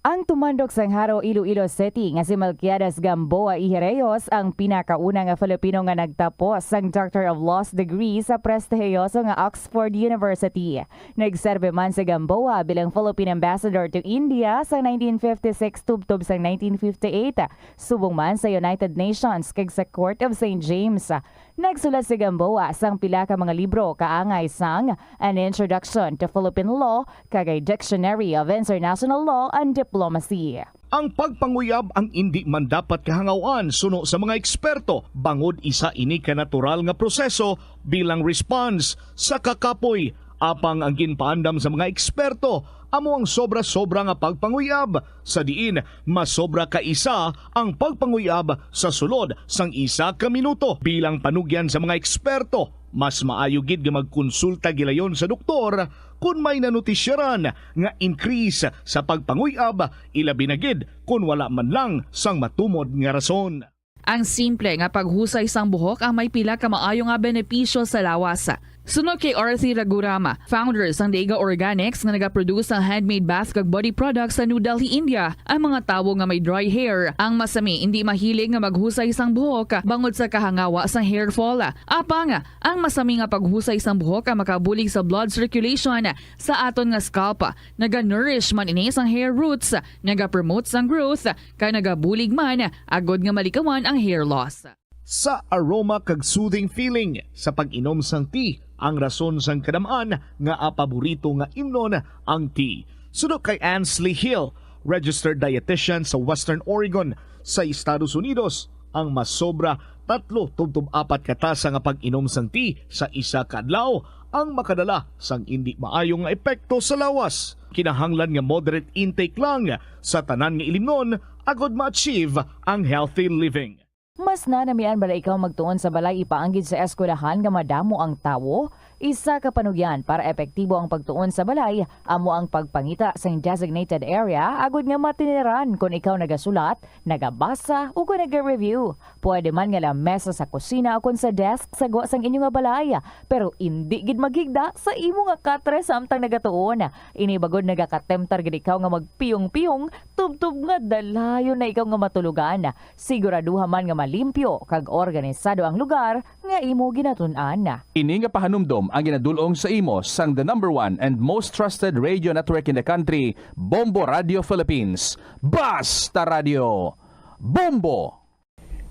Ang tumandok sang Jaro, Iloilo City nga si Melquiades Gamboa y Reyes ang pinakauna nga Filipino nga nagtapos sang Doctor of Laws degree sa prestihiyoso nga Oxford University. Nagserbi man si Gamboa bilang Philippine Ambassador to India sa nineteen fifty-six tubtob sang nineteen fifty-eight, subong man sa United Nations kag sa Court of Saint James. Nagsulat si Gamboa sang pila ka mga libro kaangay sang An Introduction to Philippine Law kag A Dictionary of International Law and Diplomacy. Ang pagpanguyab ang indi man dapat kahangawan suno sa mga eksperto, bangod isa ini ka natural nga proseso bilang response sa kakapoy. Apang ang ginpaandam sa mga eksperto amo ang sobra-sobra nga pagpanguyab, sa diin masobra ka isa ang pagpanguyab sa sulod sang isa ka minuto. Bilang panugyan sa mga eksperto, mas maayo gid nga magkonsulta gilayon sa doktor kon may nanutisyaran nga increase sa pagpanguyab, ilabi na gid kon wala man lang sang matumod nga rason. Ang simple nga paghusay sang buhok ang may pila ka maayo nga benepisyo sa lawas. Suno kay Arthi Ragurama, founder sang Dega Organics nga nagaproduce sang handmade bath kag body products sa New Delhi, India, ang mga tawo nga may dry hair ang masami indi mahilig nga maghusay sang buhok bangod sa kahangawa sang hair fall. Apang, ang masami nga paghusay sang buhok ang makabulig sa blood circulation sa aton nga scalp. Naga-nourish man ini sang hair roots, nagapromote sang growth, kag nagabulig man agod nga malikawan ang hair loss. Sa aroma kag soothing feeling sa pag-inom sang tea ang rason sang kadam-an nga paborito nga imnon ang tea. Suno kay Ansley Hill, registered dietitian sa Western Oregon sa Estados Unidos, ang masobra tatlo tubtob apat ka tasa nga pag-inom sang tea sa isa ka adlaw ang makadala sang indi maayo nga epekto sa lawas. Kinahanglan nga moderate intake lang sa tanan nga ilimnon agod ma-achieve ang healthy living. Mas nanamian bala ikaw magtuon sa balay ipaanggid sa eskwelahan nga madamo ang tawo? Isa ka panugyan para epektibo ang pagtuon sa balay amo ang pagpangita sing designated area agud nga matiniran kon ikaw nagasulat, nagabasa, ug kon naga-review. Pwede man nga lamesa sa kusina ukon sa desk sa gwa sang inyo nga balay, pero indi gid maghigda sa imo nga katre samtang nagatuon. Ini bagod nagakatemtar gid ikaw nga magpiyong-piyong tubtob nga dalayon na ikaw nga matulogan. Siguraduha man nga malimpyo kag organisado ang lugar nga imo ginatun-an. Ini nga pahanumdom ang ginadul-ong sa imo sang the number one and most trusted radio network in the country, Bombo Radio Philippines. Basta Radio, Bombo!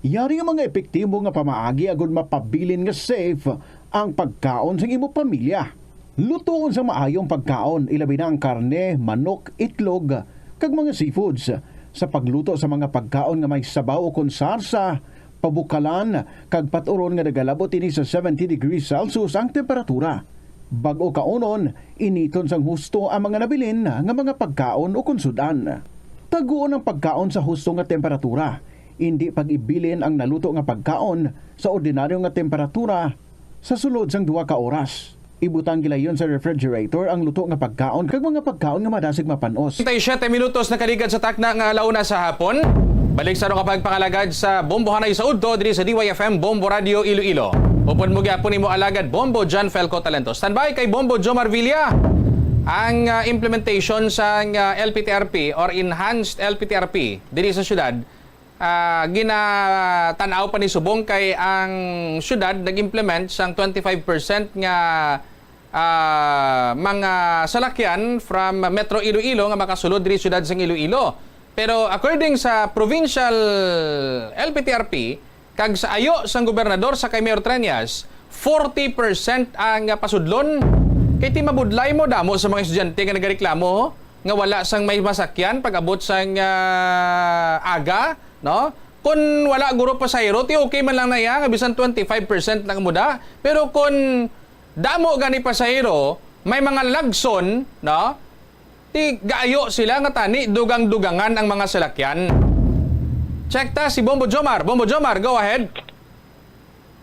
Yari nga mga epektibo nga pamaagi agud mapabilin nga safe ang pagkaon sang imo pamilya. Lutoon sa maayong pagkaon, ilabi na ang karne, manok, itlog, kag mga seafoods. Sa pagluto sa mga pagkaon nga may sabaw ukon sarsa, pabukalan, kag pat-uron nga nagalabot ini sa seventy degrees Celsius ang temperatura. Bag-o kaunon, initon sang husto ang mga nabilin nga mga pagkaon ukon sud-an. Taguon ang pagkaon sa husto nga temperatura. Indi pag-ibilin ang naluto nga pagkaon sa ordinaryo nga temperatura sa sulod sang duha ka oras. Ibutang gilayon sa refrigerator ang luto nga pagkaon kag mga pagkaon nga madasig mapan-os. Treinta y siete minutos nakaligad sa takna nga alauna sa hapon. Balik sa ano ka pagpangalagad sa Bombohanay sa Udto diri sa D Y F M Bombo Radio Iloilo. Upod mo gyapon imo alagad Bombo John Felco Talento. Standby kay Bombo Jomar Villa. Ang ah, implementation sang ah, L P T R P or enhanced L P T R P diri sa syudad, ah, ginatan-aw pa ni subong kay ang syudad nag-implement sang twenty-five percent nga ah, mga salakyan from Metro Iloilo nga makasulod diri syudad sang Iloilo. Pero according sa provincial L P T R P kag sa ayo sang gobernador sa kay Mayor Treñas, forty percent ang pasudlon. Kay ti mabudlay mo, damo sa mga estudyante nga nagareklamo nga wala sang may masakyan pag-abot sang ah, aga, no? Kung wala guro pasahero, ti okay man lang na iya nga bisan twenty-five percent lang muda. Pero kung damo gani pasahero, may mga lagson, no? Ti gaayo sila nga tani dugang-dugangan ang mga salakyan. Check ta si Bombo Jomar. Bombo Jomar, go ahead.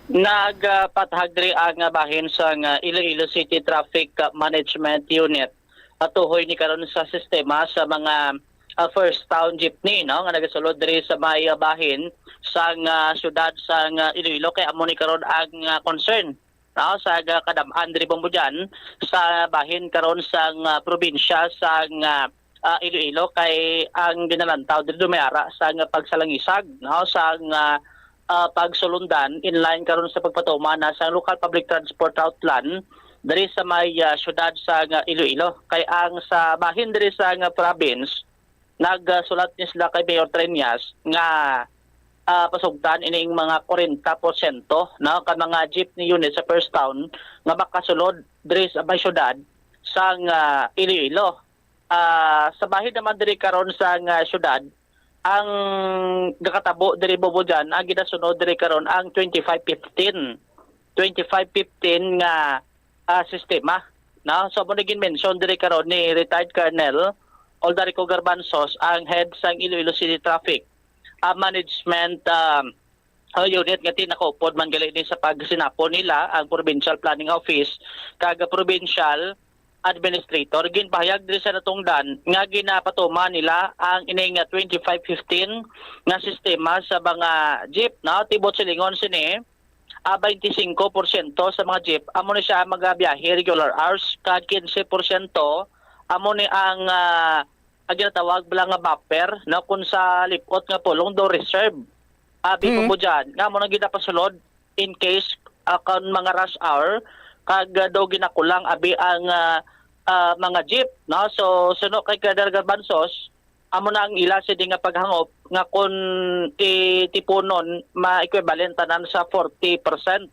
Nagpatahag diri ang ah, bahin sang ah, Iloilo City Traffic ah, Management Unit. Atuhoy ni karon sa sistema sa mga ah, first town jeepney, no, nga nagasulod diri sa may ah, bahin sang ah, syudad sang ah, Iloilo, kay amo ni karon ang ah, concern, no, sa ah, kadam-an diri, Bombo Jan, sa bahin karon sang ah, probinsya sang ah, ah, Iloilo, kay ang ginalantaw diri may ara sang ah, pagsalangisag, no, sang ah, ah, pagsulundan in line karon sa pagpatuman na sa local public transport route plan diri sa may ah, syudad sang ah, Iloilo. Kay ang sa bahin diri sa ah, province, nagsulat ni sila kay Mayor Treñas nga ah, pasugtan ining mga kwarenta porsyento, no, ka mga jeepney unit sa first town nga makasulod diri sa may syudad sang ah, Iloilo. Ah, sa bahin naman diri karon sang ah, syudad, ang nakatabo diri, Bobo Jan, ang ginasunod diri karon ang twenty-five fifteen, twenty-five fifteen nga, ah, sistema, no? So, amo na gin-mention diri karon ni retired Colonel Aldarico Garbanzos, ang head sang Iloilo City Traffic, ah, Management, ah, ah, Unit, nga ti nakaupod man gali ni sa pagsinapon nila ang Provincial Planning Office kag Provincial Administrator. Ginpahayag diri sa natungdan nga ginapatuman nila ang ining, ah, twenty-five fifteen nga sistema sa mga jeep, no? Tibot silingon sini, ah, twenty-five porsyento sa mga jeep amo ni siya magabiyahe regular hours, kag quince porsyento amo ni ang, ah, ang ginatawag bala nga buffer, no, kung sa lipot nga pulong daw reserve. Abi, Mm. Bobo Jan, nga amo nang ginapasulod in case, ah, kon mga rush hour, kag, ah, daw ginakulang abi ang, ah, ah, mga jeep, no? So, suno kay Colonel Garbanzos, amo na ang ila sini nga paghangop nga kon itipunon, ma-equivalent tanan sa forty percent,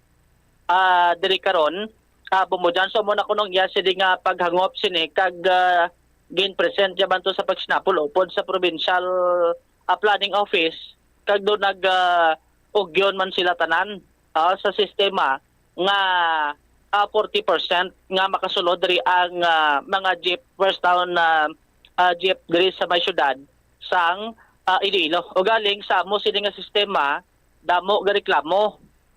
ah, diri karon, ah, Bobo Jan. So, amo na kunong iya sini nga paghangop sini kag, ah, gin-present siya man to sa pagsinapol upod sa provincial, ah, planning office, kag do nag, ah, ugyon man sila tanan, ah, sa sistema nga, ah, forty percent nga makasulod diri ang, ah, mga jeep, first town, ah, ah, jeep diri sa may syudad sang, ah, Iloilo. Ugaling sa amo sini nga sistema, damo gareklamo,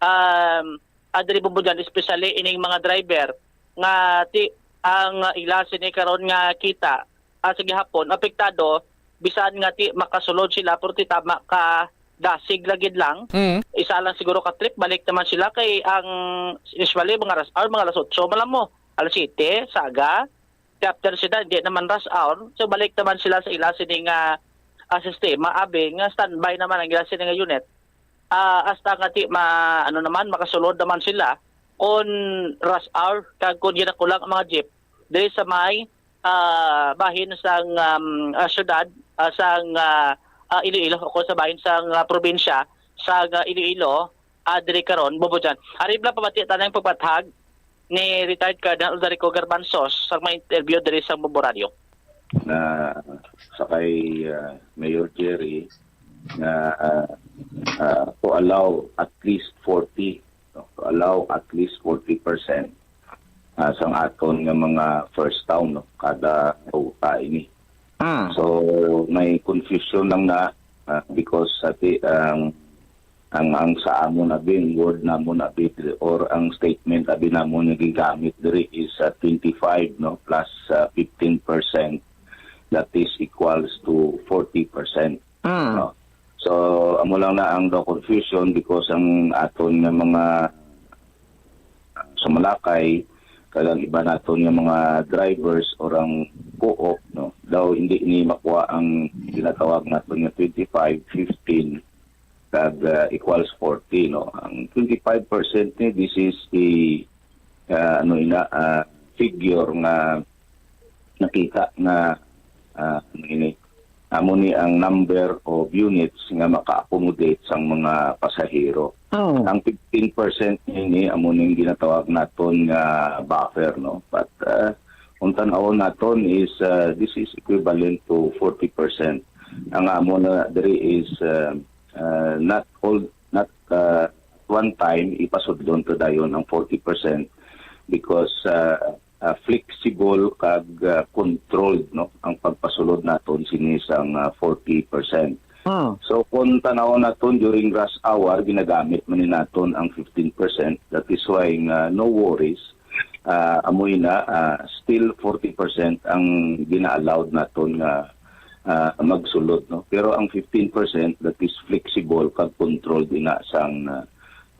um, ah, diri, Bobo Jan, especially ining mga driver nga ti-, ang, ah, ila sini karon nga kita, ah, sa gihapon apektado, bisan nga ti makasulod sila, pero ti tama ka dasig lagi lang. Mm. Isa lang siguro ka trip, balik naman sila kay ang usually mga alas, or mga alas otso man lang mo, alas siyete, saga. Ti after sila, hindi naman rush hour. So, balik naman sila sa ila sini nga, ah, sistema, abi nga standby naman ang ila sini nga unit. Ah, hasta nga ti ma-, ano naman, makasulod naman sila kon rush hour, kag kon ginakulang ang mga jeep diri sa may, ah, bahin sang, um, ah, syudad, ah, sang, ah, ah, Iloilo, o kon sa bahin sang, ah, probinsya sang, ah, Iloilo, ah, diri karon, Bobo Jan. Ari bala pamati ta na ang pagpathag ni retired Colonel Aldarico Garbanzos sa mga interview diri sa Bombo Radio. Na sa kay, ah, Mayor Jerry na, ah, ah, to allow at least forty, no? To allow at least forty percent, ah, sang aton nga mga first town, no? Kada ruta ini. Mm. So, may confusion lang na, ah, because sa ti-, ang, ang, ang sa amon abi, ang word namon abi diri, or ang statement abi namon nga gigamit diri is, ah, twenty-five, no, plus, ah, fifteen percent, that is equals to forty percent, Mm. no? So, amo lang na ang daw confusion because ang aton nga mga sa Malakay, kag ang iba naton nga mga drivers or ang co-op, no, daw hindi ni makuha ang ginatawag naton nga twenty-five, fifteen, kag, ah, equals forty, no. Ang twenty-five percent ni, this is the, ah, ano ina, ah, figure nga nakita nga, ah, ano ini, amo ni ang number of units nga maka-accommodate sang mga pasahero. Oh. Ang fifteen percent ini amo ning ginatawag naton nga buffer, no? But, ah, kung tan-awon naton is, ah, this is equivalent to forty percent. Ang amo na diri is, ah, ah, not all, not, ah, one time ipasudlon to dayon ang forty percent because, ah, ah, flexible kag, ah, controlled, no, ang pagpasulod naton sini sang, ah, forty percent. Mm. So, kung tan-awon naton during rush hour, ginagamit man ni naton ang fifteen percent. That is why nga no worries. Ah, amo ina, ah, still forty percent ang gina-allowed naton nga, ah, magsulod, no? Pero ang fifteen percent, that is flexible kag controlled ina sang, ah,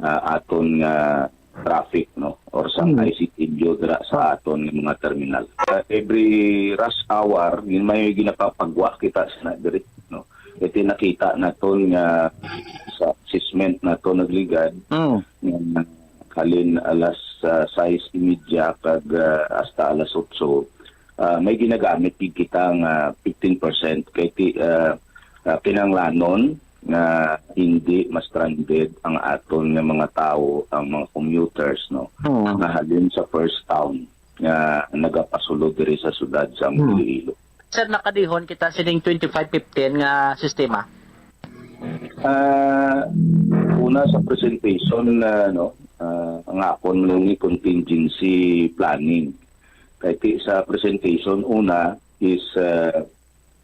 ah, aton nga traffic, no, or sa Mm. I C T dira sa aton nga mga terminal. Uh, every rush hour, gin-, may ginapapagwa kita sa na diri, no. Ito nakita naton nga sa assessment naton nagligad, Mm. nga halin alas, uh, sais y media kag, uh, hasta alas otso, uh, may ginagamit gid kita nga fifteen percent kay ti, uh, uh, kinahanglanon nga hindi ma-stranded ang aton nga mga tawo, ang mga commuters, no, Oo. nga halin sa first town nga nagapasulod diri sa siyudad sa Hmm. Iloilo. Sir, nakadihon kita sining twenty-five fifteen nga sistema. Ah, una sa presentation, ah, no, ah, ang akon man ni contingency planning. Kay ti-, sa presentation, una is, ah,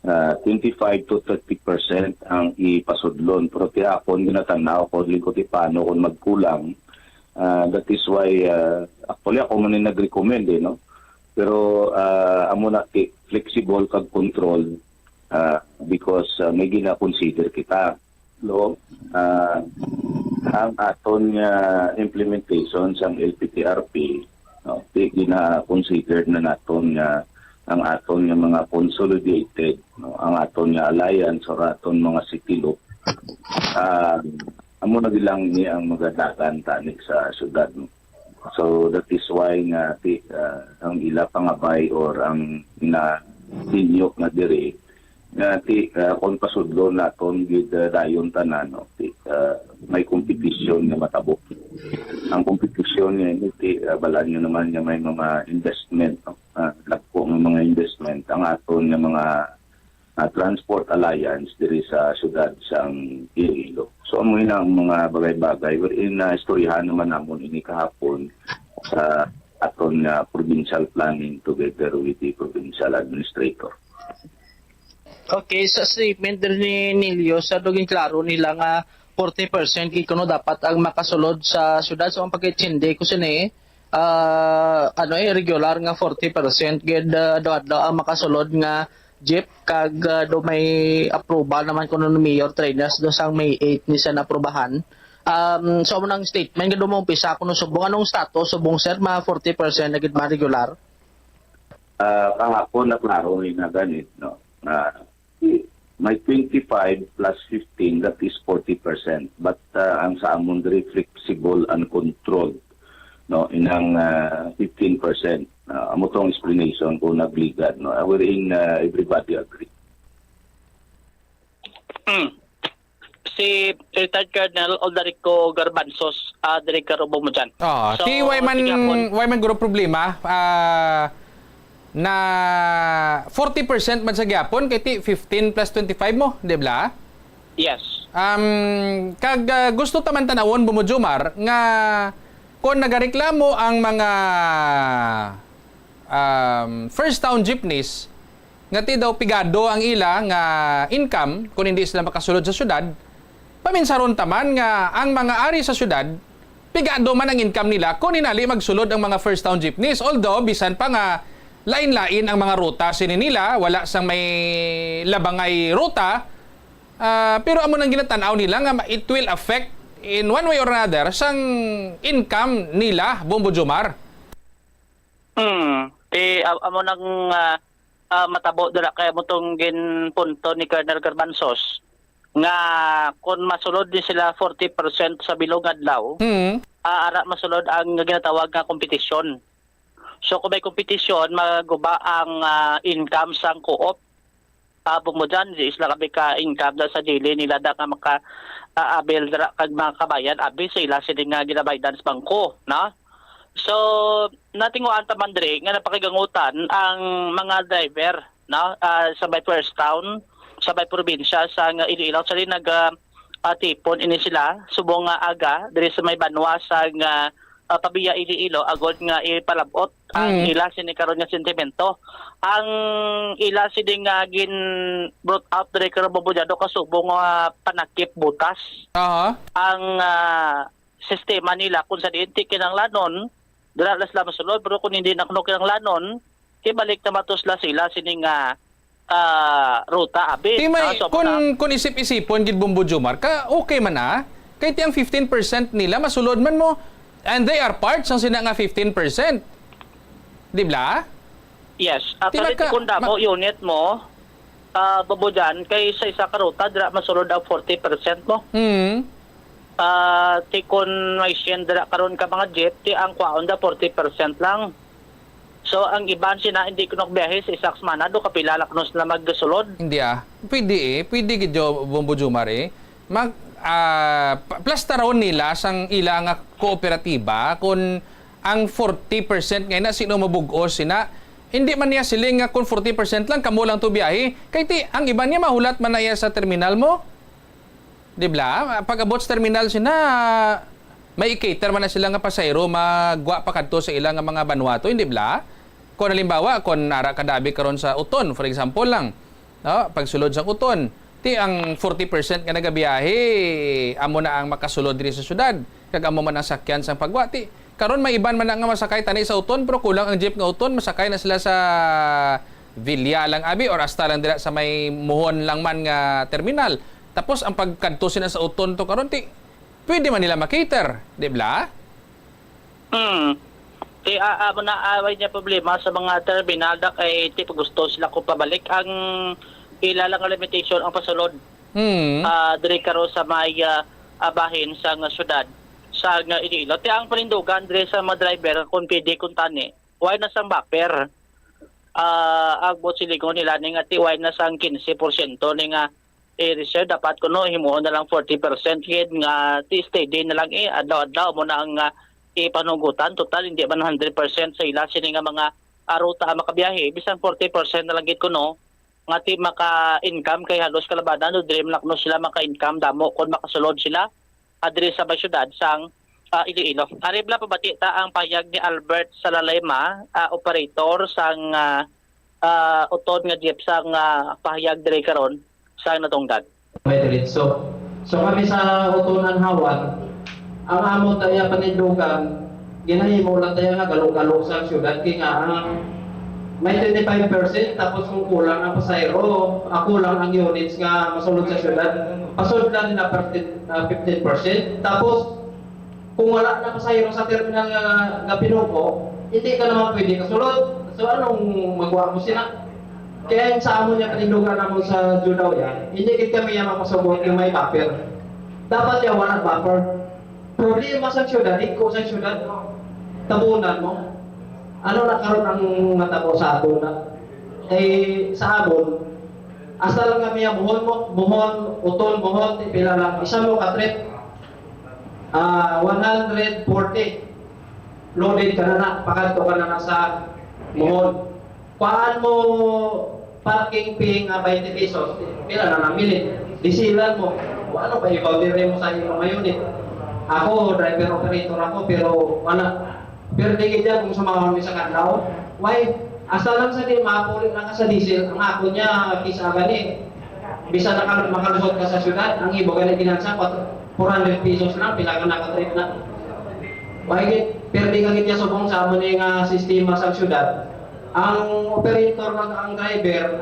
ah, twenty-five to thirty percent ang ipasudlon. Pero ti akon ginatanaw ko, lingkod ti paano kung magkulang. Ah, that is why, ah, actually, ako man yung nag-recommend, eh, no? Pero, ah, amo na ti-, flexible kag control, ah, because, ah, may gina-consider kita. Lo, ah, ang aton nga implementation sang L P T R P, no, ti-, gina-consider na naton nga ang aton nga mga consolidated, no, ang aton nga alliance or aton mga city loop, ah, amo na bilang ni ang magadagan tanik sa syudad, no. So that is why nga ti, ah, ang ila pangabay or ang na sinyo nga diri nga ti, ah, kon pasudlo naton gid, ah, dayon tanan, no, ti, ah, may kompetisyon nga matabo. Ang kompetisyon nga ini ti, ah, balaan nyo naman nga may mga investment, no? Ah, dagko nga mga investment ang aton nga mga, ah, transport alliance diri sa syudad sang Iloilo. So amo na ang mga bagay-bagay wherein na istoryahan naman namon ini kahapon sa aton nga provincial planning together with the provincial administrator. Okay, sa statement diri ni Nilio, sa duging klaro nila nga forty percent gid kuno dapat ang makasulod sa syudad. So ang pagkaintindi ko sini, ah, ano eh, regular nga forty percent gid, ah, daw-daw ang makasulod nga jeep kag, ah, do may approval naman kuno ni Mayor Trenas do sang May eight ni sa naaprubahan. Um, so amo nang statement nga do maumpisa kuno subong anong status subong, sir, mga forty percent na gid mga regular? Ah, kahapon na klaro ni na ganit, no, na may twenty-five plus fifteen, that is forty percent. But, ah, ang sa amon diri flexible and controlled, no, inang, ah, fifteen percent. Ah, amo tong explanation ko nagligad, no, ah, wherein, ah, everybody agree. Mm. Si Retired Colonel Aldarico Garbanzos, ah, diri ka Robo mo dyan. Ah, So, ti way man, sige, Apon. Way man guro problema, ah, na forty percent man sa gyapon, kay ti fifteen plus twenty-five mo, di ba? Yes. Um, kag ah, gusto ta man tanawon, Bumbo Jomar, nga kung nagareklamo ang mga um, first town jeepneys, nga ti daw pigado ang ila nga income kung hindi sila makasulod sa syudad, paminsaron ta man nga ang mga ari sa syudad, pigado man ang income nila kung hinali magsulod ang mga first town jeepneys. Although, bisan pa nga lain-lain ang mga ruta sini nila, wala sang may labangay ruta, ah, pero amo nang ginatan-aw nila nga ma-, it will affect in one way or another sang income nila, Bumbo Jomar. Hmm. Eh, a- amo nang ah, ah, matabo dira kay amo tong ginpunto ni Colonel Garbanzos nga kung masulod ni sila forty percent sa bilog adlaw, Hmm. ah, ara masulod ang ginatawag nga kompetisyon. So kung may kompetisyon, maguba ang ah, income sang co-op. Ah, bukod mo dyan, di sila kami ka-income na sa dili nila da nga maka ah, abil dira kag mga kabayan abi sa ila sini nga ginabaydan sa bangko, no? So, natinguan ta man diri nga napakigangutan ang mga driver, no? Ah, sa may first town, sa may probinsya sa nga Iloilo, sa nag ah, ah, tipon ini sila subong nga aga diri sa may banwa sa nga ah, pabiya Iloilo agod nga ipalabot ang Mm. ila sini karon nga sentimento. Ang ila sini nga gin brought out diri karon, Bumbo Jomar, kasubong nga panakip butas. Aha. Ang ah, sistema nila kung sa diin ti kinahanglanon, dira na sila masulod, pero kung hindi na kuno kinahanglanon, ibalik na mato sila sila sini nga ah, ruta abi. Ti may, Ah, so, kun, muna- kun isip-isipon gid, Bumbo Jomar, ka okay man, ah. Kay ti ang fifteen percent nila masulod man mo, and they are part sang sina nga fifteen percent. Di ba? Yes. Ti Actually, maka- kung damo unit mo, ah, Bumbo Jomar, kay sa isa ka ruta, dira masulod ang forty percent mo. Hmm. Ah, ti kun may siyam dira karon ka mga jeep, ti ang kwaon da forty percent lang. So, ang iban sina hindi kuno biyahe sa isa ka semana, do kapila la kuno sila magsulod. Hindi, ah. Pwede, eh. Pwede gid, Jo-, Bumbo Jomar, eh. Mag, ah, pa- plastaron nila sang ila nga kooperatiba kung ang forty percent nga ina, sino mabug-os sina. Hindi man niya siling nga kung forty percent lang, kamo lang to biyahe. Kay ti, ang iban niya mahulat man na iya sa terminal mo. Di bala? Pag-abot sa terminal sina, may i-cater man na sila nga pasahero, magwa pa kadto sa ila nga mga banwa to, di bala? Kung halimbawa, kung ara ka dabi karon sa Uton, for example lang, no? Pagsulod sa Uton, ti ang forty percent nga nagabiyahe, amo na ang makasulod diri sa syudad, kag amo man ang sakyan sang pagwa. Ti, karon may iban man na nga masakay tani sa Uton, pero kulang ang jeep nga Uton, masakay na sila sa Villa lang abi, or hasta lang dira sa may Mohon lang man nga terminal. Tapos ang pagkadto sila sa Uton to karon, ti, pwede man nila makater, di bala? Hmm. Ti, ah, amo na, ah, way niya problema sa mga terminal da kay ti gusto sila ko pabalik ang ila lang nga limitation ang pasulod. Hmm. Ah, diri karon sa may, ah, ah, bahin sa nga syudad sa nga Iloilo. Ti ang panindugan diri sa mga driver kung pwede kung tani, way na sang buffer. Ah, ang buot silingon nila ni nga ti way na sang quince porsyento ni nga i-reserve, dapat kuno himuon na lang forty percent gid nga ti steady na lang, eh, adlaw-adlaw mo na ang, ah, ipanugutan. Total, hindi man hundred percent sa ila sini nga mga, ah, ruta ang makabiyahe, bisan forty percent na lang gid kuno nga ti maka-income, kay halos kalabanan no diri man kuno sila maka-income damo kung makasulod sila, ah, diri sa may syudad sang, ah, Iloilo. Ari bala pabati ta ang pahayag ni Albert Salalema, ah, operator sang, ah, ah, Uton nga jeep sang, ah, pahayag diri karon sa natungdan. May diretso. So kami sa Uton Anhawan, ang amo ta iya panindugan, ginahimo lang ta iya nga galo-galo sa syudad, kay nga ang may twenty-five percent, tapos kung kulang ang pasahero, ah, kulang ang units nga masulod sa syudad, pasudlan nila fifteen, ah, fifteen percent. Tapos kung wala na pasahero sa terminal nga, nga Pinuco, hindi ka naman pwede kasulod. So, anong magawa mo sila? Kaya yung sa amon niya panindugan namon sa Judao yan, hindi gid kami yan mapasabot nga may buffer. Dapat yan wala buffer. Problema sa syudad, iko sa syudad, tabunan mo. Ano na karon ang matabo sa aton na? Eh, sa amon, hasta lang kami ang Bohol mo, Bohol, Utol, Bohol, ti pila lang. Isa mo ka trip, ah, one hundred forty. Loaded ka na na, pakadto ka na na sa Bohol. Kuhaan mo parking fee nga twenty pesos, pila na lang minute. Disilan mo. O ano pa, ipaw diri mo sa imong unit. Ako, driver operator ako, pero wala. Pero di gid yan kung sumahon mi sa kadlaw. Why? Hasta lang sa di mapuli na ka sa diesel, ang ako niya, kisa gani. Bisan naka-, makalusot ka sa syudad, ang ibo gani ginansa, pat-, four hundred pesos lang, pila ka nakatrip na. Why gid? Pero di ka gid niya subong sa amo ni nga sistema sa syudad. Ang operator kag ang driver,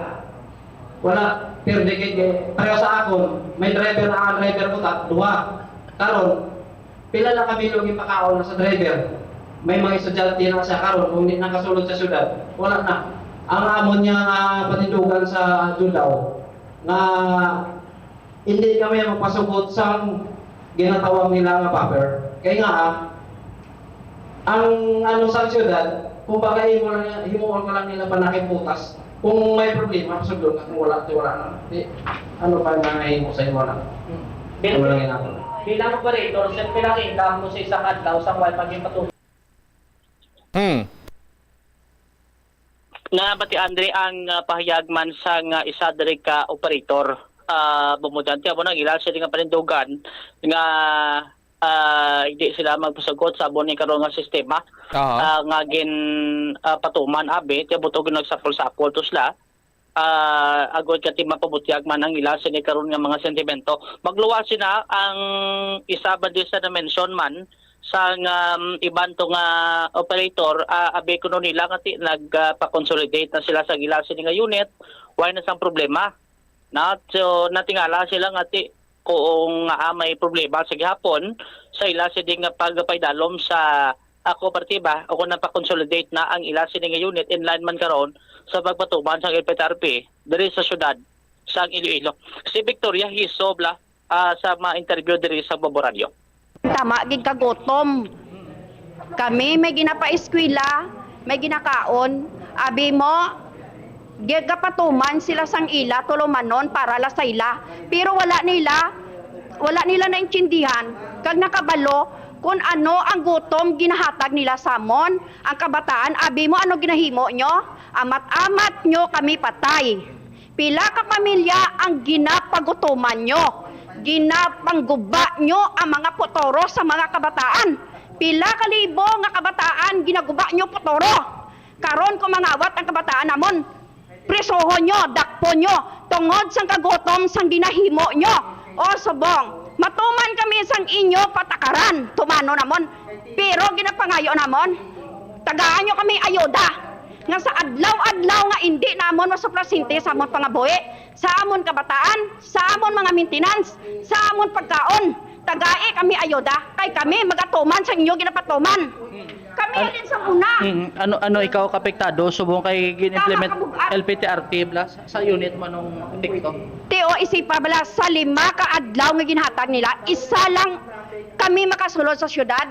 wala, pero di kay, kay, pareho sa akon, may driver, ang driver ko, ta-, duha. Karon, pila na kami lugi pakaon na sa driver? May mga estudyante na siya karon, kung di nakasulod sa syudad, wala na. Ang amon niya nga panindugan sa Judao, nga hindi kami magpasugot sa ginatawag nila nga buffer. Kay nga, ah, ang ano sa syudad, kumbaga, imo lang, himuon ka lang nila panakip butas. Kung may problema, sugdon ka. Kung wala, di wala na. Di, ano pa nga nahimo sa imo na? Ano lang yun ako? Bilang operator, sir, pila ang income mo sa isang adlaw sa kuwan pag yung patuloy? Hmm. Nabati, Andre, ang, ah, pahayag man sa nga isa diri ka operator. Ah, bumudante amo nang ila sila nga panindugan nga, ah, hindi sila magpasugot sa amo ni karon nga sistema, Aha. ah, nga gin, ah, patuman abi, ti buto ginagsapol-sapol to sila. Ah, agod kati mapabutyag man ang ila sini karon nga mga sentimento. Magluwas sina ang isa ba di sa na-mention man sa nga, um, iban to nga operator, ah, abi kuno nila nga ti-, nag, ah, pa-consolidate na sila sa ila sini nga unit, wala na sang problema. Na, so, natingala sila nga ti-, kung, ah, may problema sa gihapon sa ila sini nga pagpaidalom sa, ah, kooperatiba o kung nagpa-consolidate na ang ila sini nga unit in line man karon sa pagpatuman sa L P T R P diri sa syudad sang Iloilo. Si Victoria Hiso bala, ah, sa mga interview diri sa Bobo Radio. Tama gid ka gutom. Kami may ginapaeskwela, may ginakaon. Abi mo, gagapatuman sila sang ila tulumanon para la sa ila. Pero wala nila, wala nila naintindihan kag nakabalo kung ano ang gutom ginahatag nila samon. Ang kabataan, abi mo ano ginahimo nyo? Amat-amat nyo kami patay. Pila ka pamilya ang ginapagutuman nyo? Ginapangguba nyo ang mga putoro sa mga kabataan. Pila ka libo nga kabataan ginaguba nyo putoro. Karon, kung mangawat ang kabataan namon, prisuhon nyo, dakpon nyo, tungod sang kagutom sang ginahimo nyo. O subong, matuman kami sang inyo patakaran, tumano namon. Pero ginapangayo namon, tagaan nyo kami ayuda nga sa adlaw-adlaw nga indi namon masuprasinte sa amon pangabuhi, sa amon kabataan, sa amon mga maintenance, sa amon pagkaon. Tagai kami ayuda, kay kami magatuman sa inyo ginapatuman. Kami An- din sa una. Mm, ano, ano ikaw kapektado subong kay gin-implement Tama ka, bug-at. L P T R P bala sa, sa unit mo nung epekto? Ti o, isipa bala sa lima ka adlaw nga ginhatag nila, isa lang kami makasulod sa syudad.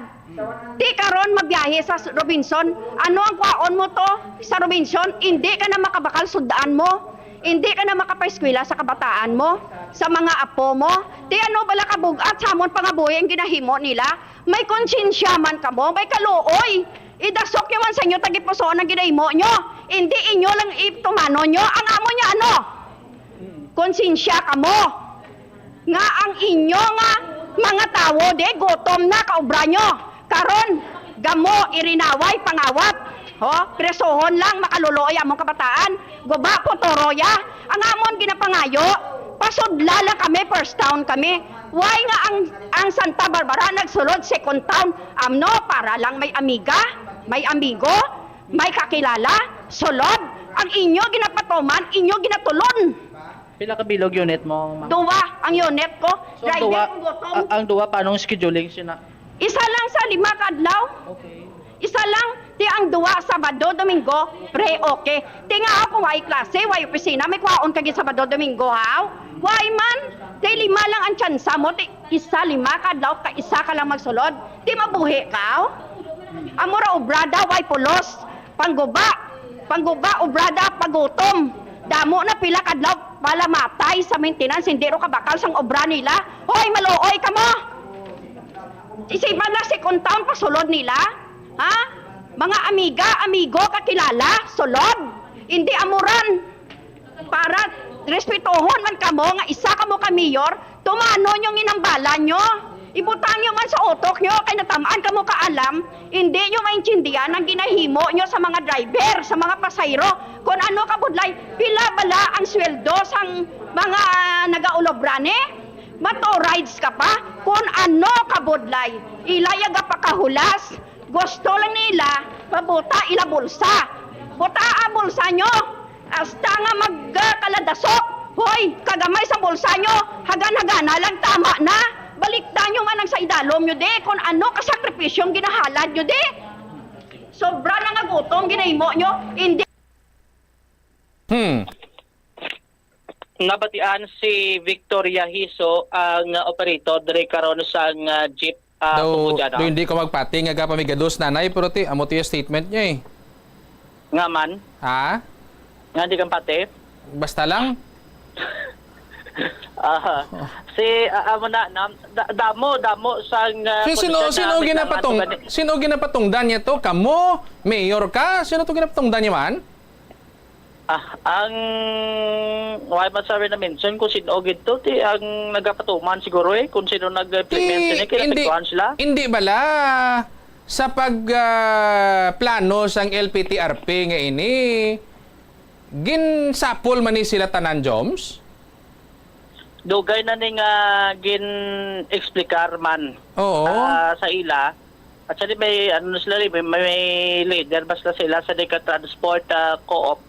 Ti karon magbiyahe sa Robinson, ano ang kwaon mo to sa Robinson? Hindi ka na makabakal sud-an mo. Hindi ka na makapaeskwela sa kabataan mo, sa mga apo mo. Ti ano bala kabug-at sa amon pangabuhi ang ginahimo nila? May konsyensya man kamo, may kaluoy. Idasok nyo man sa inyo tagipusoon ang ginahimo nyo. Hindi inyo lang itumanon nyo. Ang amo niya ano? Konsyensya kamo. Nga ang inyo nga mga tawo di gutom na kaobra nyo. Karon, gamo, irinaway, pangawat. Ho, presohon lang, makaluluoy among kabataan. Guba po, toroya. Ang amon ginapangayo, pasudla lang kami, first town kami. Why nga ang, ang Santa Barbara nagsulod second town? Amno, para lang may amiga, may amigo, may kakilala, sulod. Ang inyo ginapatuman, inyo ginatulon. Pila ka bilog unit mo, ma'am? Duwa ang unit ko. So, ang Driver duwa, kong gutom. A-, ang duwa, paanong scheduling sina? Isa lang sa lima ka adlaw. Okay. Isa lang, ti ang duwa, Sabado, Domingo, pre, okay. Ti nga ako, way klase, way opisina, may kwaon kagi Sabado, Domingo, haw? Way man, ti lima lang ang tsansa mo, ti isa, lima ka adlaw, ka isa ka lang magsulod. Ti mabuhi ka, haw? Amo ra obrada, way pulos, pangguba, pangguba, obrada, pagutom. Damo na pila ka adlaw, pala matay sa maintenance, hindi ro kabakal sang obra nila. Hoy, maluoy ka mo! Isipan na si Kuntaon pasulod nila, ha? Mga amiga, amigo, kakilala, sulod. Hindi amuran. Para respetuhon man kamo nga isa kamo ka mayor, tumano nyo ginambala nyo. Ibutang nyo man sa utok nyo kay natamaan kamo ka alam, hindi nyo maintindihan ang ginahimo nyo sa mga driver, sa mga pasahero. Kung ano kabudlay, pila bala ang sweldo sang mga nagaulobra ni? Mato rides ka pa? Kung ano kabudlay, ila ya gapakahulas. Gusto lang nila pabuta ila bulsa. Buta ang bulsa nyo. Hasta nga magkaladasok. Hoy, kagamay sa bulsa nyo. Hagan-hagana lang, tama na. Balikta nyo man ang sa idalom nyo di. Kung ano kasakripisyong ginahalad nyo di. Sobra na nga gutom ginahimo nyo. Hindi Hmm. Nabatian si Victoria Hiso, ang, uh, operator diri karon sang, uh, jeep, uh, Daw, Pumudyan, daw no? Hindi ko magpati nga gapamigados, nanay, pero ti, amo ti statement niya eh. Nga man? Ha? Nga di kang pati? Basta lang. Ah, si, ah, amo na, nam-, da-, damo, damo sang, ah, So, sino, kondisyon sino namin nga ginapatong-, ato gani. Sino ginapatungdan niya to? Kamo? Mayor ka? Sino to ginapatungdan niya man? Ah, ang, why man sabi na mention kung sino gid to, ti ang nagapatuman siguro eh, kung sino nag-implement Ti, sini, kaya hindi, napiktuhan sila. Hindi bala sa pag, ah, plano sang L P T R P nga ini, ginsapol man ni sila tanan, Joms? Dugay na ni nga gin-explicar man, Oo. ah, sa ila. Actually, may, ano na sila, may, may leader ba sila, sila sa di ka transport, ah, co-op,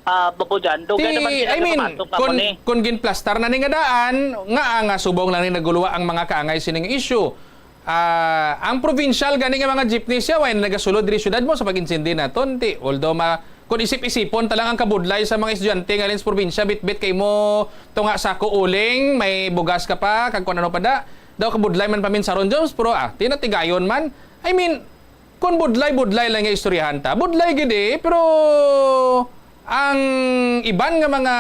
ah, Babujan. Dugay Ti, naman sila I mean, nakabatok nga kung, mo ni. Kung ginplastar na ni nga daan, nga, nga subong lang ni naguluwa ang mga kaangay sining issue. Ah, ang provincial gani nga mga jeepney siya, way na nagasulod diri syudad mo sa pag-insindi naton, ti, although ma-, kung isip-isipon ta lang ang kabudlay sa mga estudyante nga rin sa probinsya, bitbit kay mo tunga sako uling, may bugas ka pa, kag kung ano pa da, daw kabudlay man paminsaron, Jones, pero, ah, tinatigayon man. I mean, kung budlay-budlay lang nga istoryahan ta, budlay gid eh, pero ang iban nga mga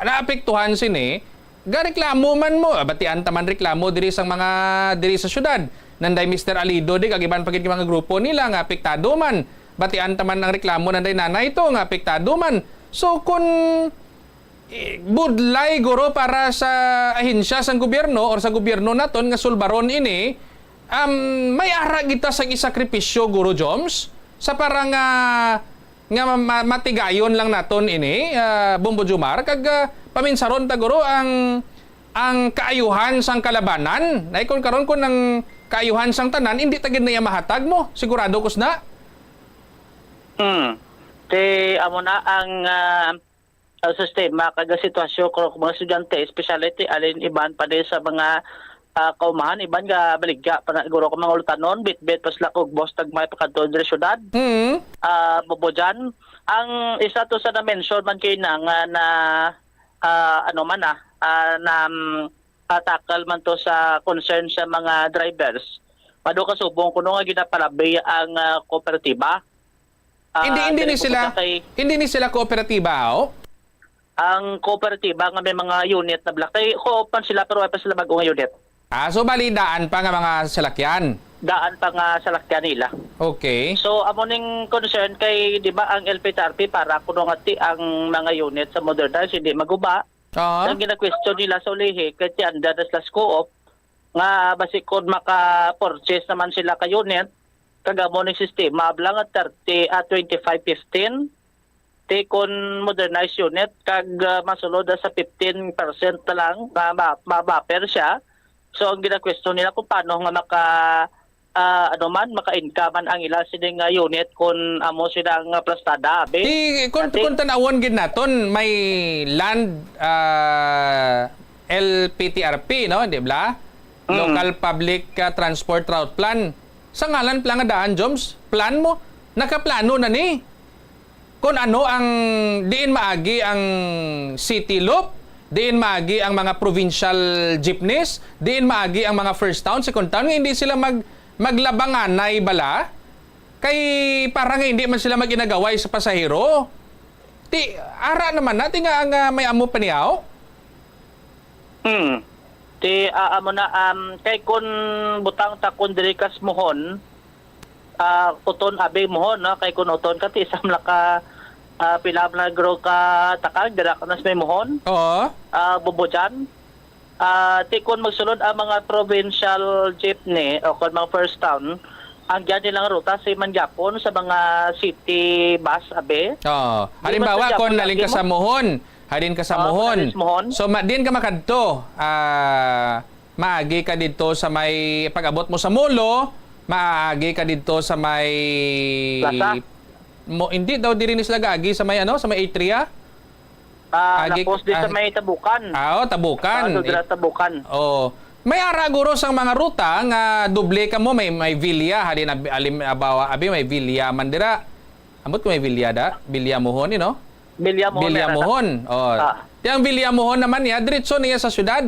naapektuhan sini, gareklamo man mo, ah, batian ta man reklamo diri sang mga, diri sa syudad. Nanday Mister Alido, di, kag iban pa gid nga mga grupo nila nga apektado man. Batian ta man ang reklamo nanday nanay to nga apektado man. So, kun eh, budlay, guro, para sa ahensya sang gobyerno or sa gobyerno naton nga sulbaron ini, um, may ara kita sa isakripisyo, Guro Joms, sa para nga, nga ma-, matigayon lang naton ini, ah, Bombo Jomar, kag, ah, paminsaron ta, guro, ang, ang kaayuhan sang kalabanan. Ay, kon karon, kon ang kaayuhan sang tanan, hindi ta gid na iya mahatag mo, sigurado ko sna. Hmm. Ti amo na ang, ah, ang sistema kag ang sitwasyon ko, mga estudyante, especially ti alin iban pa din sa mga, ah, kaumahan, iban nga baligya pa na, guro, ko mga ultanon, bitbit pa sila kog bus tagmay pakadto diri syudad. Mm. Ah, Bobojan. Ang isa to sa na-mention man kay na nga na, ah, ano man, ah, ah, na, mm, ah, tackle man to sa concern sa mga drivers. Mado ka subong kuno nga ginapalabi ang, ah, kooperatiba. Ah, Hindi, hindi diri ni po sila, kita kay hindi ni sila kooperatiba, oh? Ang kooperatiba nga may mga unit na black, kay co-op man sila, pero wala pa sila bag-o nga unit. Ah, so bali daan pa nga mga salakyan? Daan pa nga salakyan nila. Okay. So, amo ning concern kay, di ba, ang L P T R P para kuno nga ti ang mga unit sa modernize, hindi maguba. Oo. Ang gina-question nila sa ulihi, kay ti under na sila sa co-op, nga basi kon maka-purchase naman sila ka unit, kag amo ning sistema, abla nga thirty, ah, twenty-five fifteen, ti kon modernized unit, kag, ah, masulod na sa fifteen percent na lang, nga ma-, ma-buffer siya. So, ang gina-question nila kung paano nga maka-, ah, ano man, maka-income man ang ila sining, ah, unit kung amo sila nga plastada, abi. Ti, kung, Ati? Kung tan-awon gid naton, may land, ah, L P T R P, no? Di ba? Mm. Local Public, ah, Transport Route Plan. Sa ngalan pala nga daan, Joms, plan mo, nakaplano na ni. Kung ano ang diin maagi ang city loop, diin maagi ang mga provincial jeepneys, diin maagi ang mga first town, second town, nga hindi sila mag-, maglabanganay bala, kay para nga hindi man sila mag-inagaway sa pasahero. Ti, ara naman na, ti nga ang, ah, may amo pa niyaw? Hmm. Ti, ah, amo na, um, kay kun butang ta kun diri kas Mohon, ah, uton abi Mohon, no? Kay kun uton ka, ti isam lang ka, ah, pila man na gro ka takag, dira ka nas may Mohon. Oo. Ah, Bobojan. Ah, ti kun magsulod ang mga provincial jeepney o kon mga first town, ang giya nilang ruta si man gyapon sa mga city bus, abi. Oo. Di man Halimbawa, sa kon gyapon naling lagi ka mo. sa Mohon, halin ka sa Oo, Mohon. kon naling sa Mohon. So, ma-, din ka makadto, ah, maagi ka didto sa may, pag-abot mo sa Molo, maagi ka didto sa may Plaza? Mo, hindi daw diri ni sila gaagi sa may, ano, sa may Atria? Ah, Agi-, napos di sa ah, may Tabukan. Ah, oh, Tabukan. Ah, do dira Eh, Tabukan. oh. May ara guro sang mga ruta nga doble ka mo, may, may Villa, halin ab-, alim-, abawa, abi, may Villa man dira. Ambot ko may Villa da? Villa Mohon, you know? Villa Mohon, Villa meron na. Mohon. Oh. Ah. Ti ang Villa Mohon naman niya, diretso niya sa syudad.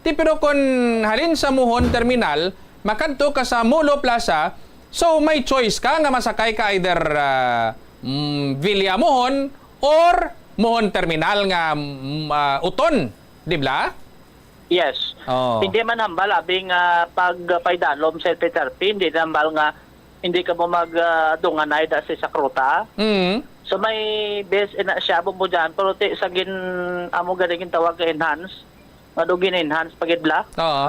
Ti pero kon halin sa Mohon Terminal, makadto ka sa Molo Plaza, so may choice ka nga masakay ka either, ah, mm, Villa Mohon or Mohon Terminal nga, mm, ah, uton, di ba? Yes. Oh. Hindi man hambal, abi nga pag paidalom sa L P T R P, hindi na hambal nga hindi ka mo mag, ah, dunganay da sa isa ka ruta. Mm. So may base ina siya, Bombo Jan, pero ti sa gin-, amo gani gintawag nga enhance, nga do gin-enhance pa gid bala. Oo.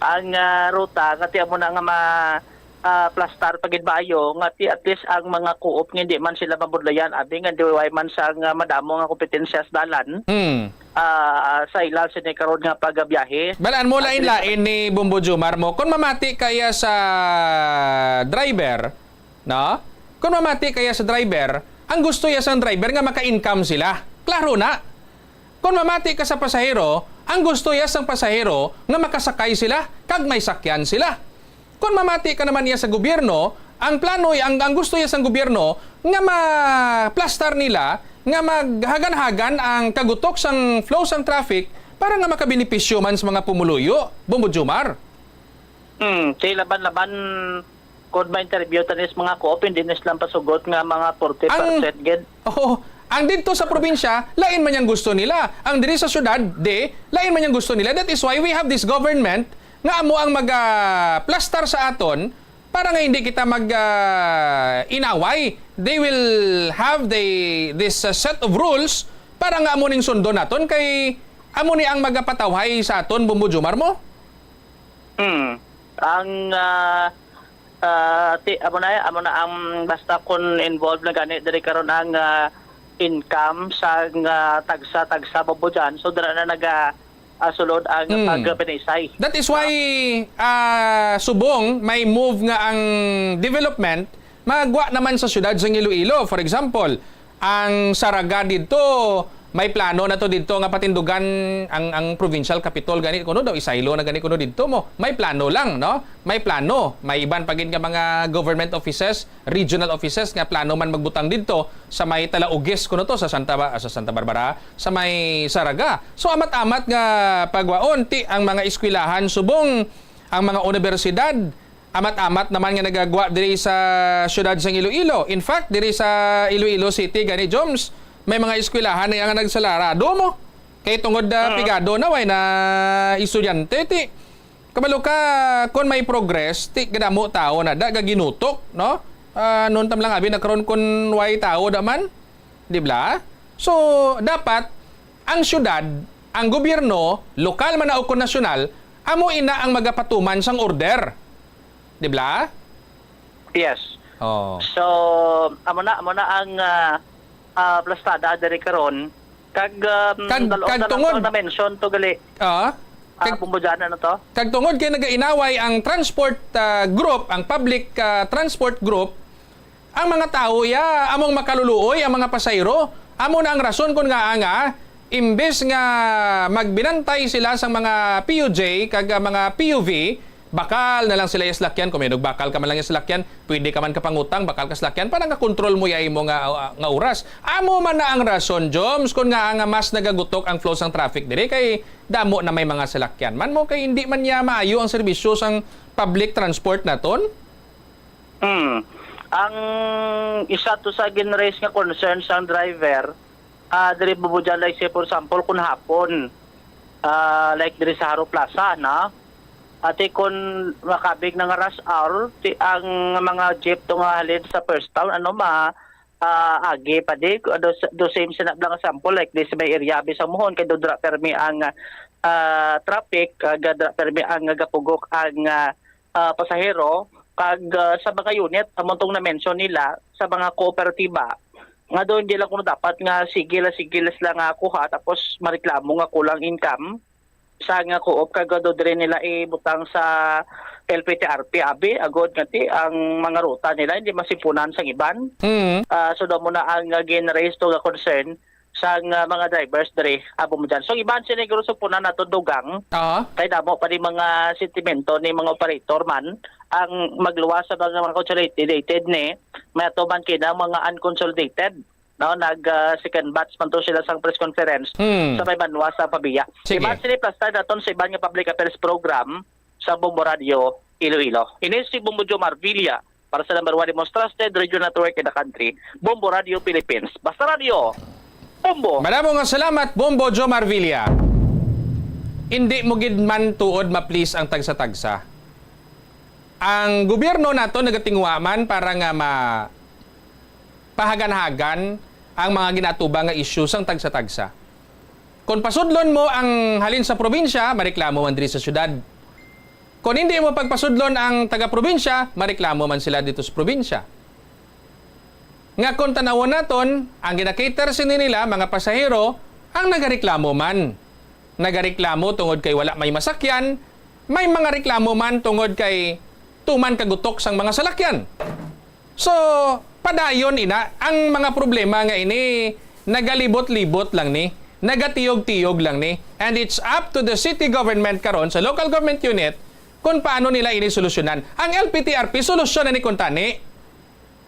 Ang, ah, ruta, nga ti amo na nga ma-, ah, plastar pa gid bayo, nga ti at least ang mga co-op nga hindi man sila mabudlayan, abi nga di way man sa nga madamo nga kompetensya sa dalan. Mm. Ah, sa ila sini karon nga pagabiyahe. Balaan mo, At lain-lain ni Bombo Jomar mo. Kung mamati kaya sa driver, no? Kung mamati kaya sa driver, ang gusto ya sang driver nga maka-income sila. Klaro na. Kung mamati ka sa pasahero, ang gusto ya sang pasahero nga makasakay sila kag may sakyan sila. Kon mamati ka naman iya sa gobyerno, ang plano, ang, ang gusto iya sang gobyerno nga maplastar nila nga maghagan-hagan ang kagutok sang flow sang traffic para nga makabenepisyo man sa mga pumuluyo, Bombo Jomar. Hmm, ti laban-laban, kung ma-interview ta nis mga co-op, hindi nis lang pasugot nga mga forty percent gid. Oo, ang didto sa probinsya, lain man yang gusto nila. Ang diri sa syudad, di, lain man yang gusto nila. That is why we have this government nga amo ang mag, ah, plastar sa aton para nga hindi kita mag, ah, inaway. They will have the, this, ah, set of rules Para nga amo ning sundon naton kay amo ni ang magapatawhay sa aton, Bombo Jomar mo? Hmm. Ang, ah, ah, ti-, amo na, amo na ang basta kon involved na gani diri karon ang, ah, income sa, ah, tagsa-tagsa, Bombo Jan. So, dira na naga, ah, sulod ang Hmm. pagpinisay. That is why, ah, subong may move nga ang development, magwa naman sa siyudad sang Iloilo. For example, ang Saraga didto, may plano na to didto nga patindugan ang, ang provincial capitol gani kuno daw, isaylo na gani kuno didto mo. May plano lang, no? May plano. May iban pa gid nga mga government offices, regional offices nga plano man magbutang didto sa may Talaugis kuno to, sa Santa Ba-, sa Santa Barbara, sa may Saraga. So, amat-amat nga pagwaon ti ang mga eskwelahan subong ang mga unibersidad, amat-amat naman nga nagagwa diri sa siyudad sang Iloilo. In fact, diri sa Iloilo City gani, Joms, may mga eskwelahan na nga nagsalarado mo. Kay tungod, ah, Mm. pigado na, way na estudyante, ti. Kabalo ka, kon may progress, ti, kadamo tawo na da, gaginutok, no? Ah, noon tam lang, abi na karon kon way tawo da man. Di ba? So, dapat, ang siyudad, ang gobyerno, lokal man na o kon nasyonal, amo ina ang magapatuman sang order. Di ba? Yes. Oh. So, amo na, amo na ang, ah, ah, plastada diri karon. Kag, um, Kag, dalo-, kag dalo-, tungod. na-mention to gali. Ah? Ah, Kag, Bombo Jan, ano to? Kag tungod kay nagainaway ang transport, ah, group, ang public, ah, transport group, ang mga tawo ya, among makaluluoy ang mga pasahero. Amo na ang rason kon ngaa nga, imbes nga magbinantay sila sang mga P U J kag, ah, mga P U V, bakal na lang sila ya salakyan. Kung may nagbakal ka man lang ya salakyan, pwede ka man kapangutang, bakal ka salakyan, para nga control mo ya imo nga, ah, nga oras. Amo man na ang rason, Joms, kon ngaa nga mas nagagutok ang flow sang traffic diri kay damo na may mga salakyan man mo, kay hindi man niya maayo ang serbisyo sang public transport naton. Hmm. Ang isa to sa gin-raise nga concern sang driver, ah, diri, Bombo Jan, like, say, for example, kun hapon, ah, like, diri sa Jaro Plaza, na? Ati, kun makabig na nga rush hour, ti, ang mga jeep to nga halin sa First Town, ano, ma-, ah, agi pa di, do, do same sina lang example, like, di sa may area, abi sa Mohon, kay do dira permi ang, ah, traffic, kag dira permi ang gapugok ang, ah, ah, pasahero, kag, ah, sa mga unit, amo tong na-mention nila, sa mga kooperatiba, nga daw hindi lang kuno dapat nga sige la, sige la sila nga kuha, tapos mareklamo nga kulang income sa nga co-op, kag daw diri nila ibutang sa L P T R P, abi, agod nga ti ang mga ruta nila hindi masipunan sang iban. Mm. Ah, so daw mo na ang, ah, gin-raise to nga concern sang, ah, mga drivers diri, abo mo dyan. So, iban sini, siguro, supunan nato dugang. Aha. Kay damo pa ni mga sentimento ni mga operator man ang magluwas sa mga, mga consolidated ni, may ato man kina mga unconsolidated, no? Nag, ah, second batch man to sila sang press conference Hmm. sa may banwa sa Pavia. Sige. Iban sini, plastar naton sa iban nga public affairs program sa Bombo Radio Iloilo. Ini si Bombo Joe Marvilla para sa number one, the most trusted radio network in the country, Bombo Radio Philippines. Basta Radio, Bombo! Madamo nga salamat, Bombo Joe Marvilla. Indi mo gid man tuod ma-please ang tagsa-tagsa. Ang gobyerno nato nagatinguha man para nga ma-, pahagan-hagan ang mga ginatubang nga isyu sang tagsa-tagsa. Kon pasudlon mo ang halin sa probinsya, mareklamo man diri sa syudad. Kon hindi mo pagpasudlon ang taga-probinsya, mareklamo man sila dito sa probinsya. Nga kon tanawon naton, ang gina-cater sini nila, mga pasahero, ang nagareklamo man. Nagareklamo tungod kay wala may masakyan, may mga reklamo man tungod kay tuman kagutok sang mga salakyan. So, padayon ina, ang mga problema nga ini, nagalibot-libot lang ni, nagatiyog-tiyog lang ni, and it's up to the city government karon, sa local government unit, kung paano nila ini solusyonan. Ang L P T R P, solusyon na ni kuntani.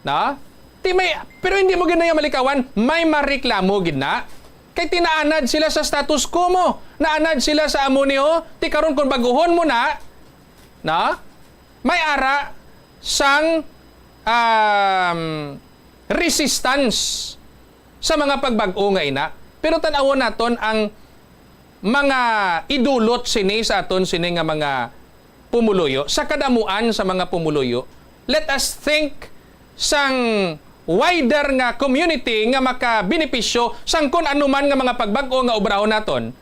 No? Ti may, pero hindi mo gid na yung malikawan, may mareklamo gid na. Kay tinaanad sila sa status quo mo. Naanad sila sa amo ni, oh. Ti karon kung baguhon mo na, no? May ara sang, um, resistance sa mga pagbag-o nga ina. Pero tan-awon naton ang mga idulot sini sa aton sini nga mga pumuluyo, sa kadamuan sa mga pumuluyo. Let us think sang wider nga community nga makabenepisyo sang kun ano man nga mga pagbag-o nga obrahon naton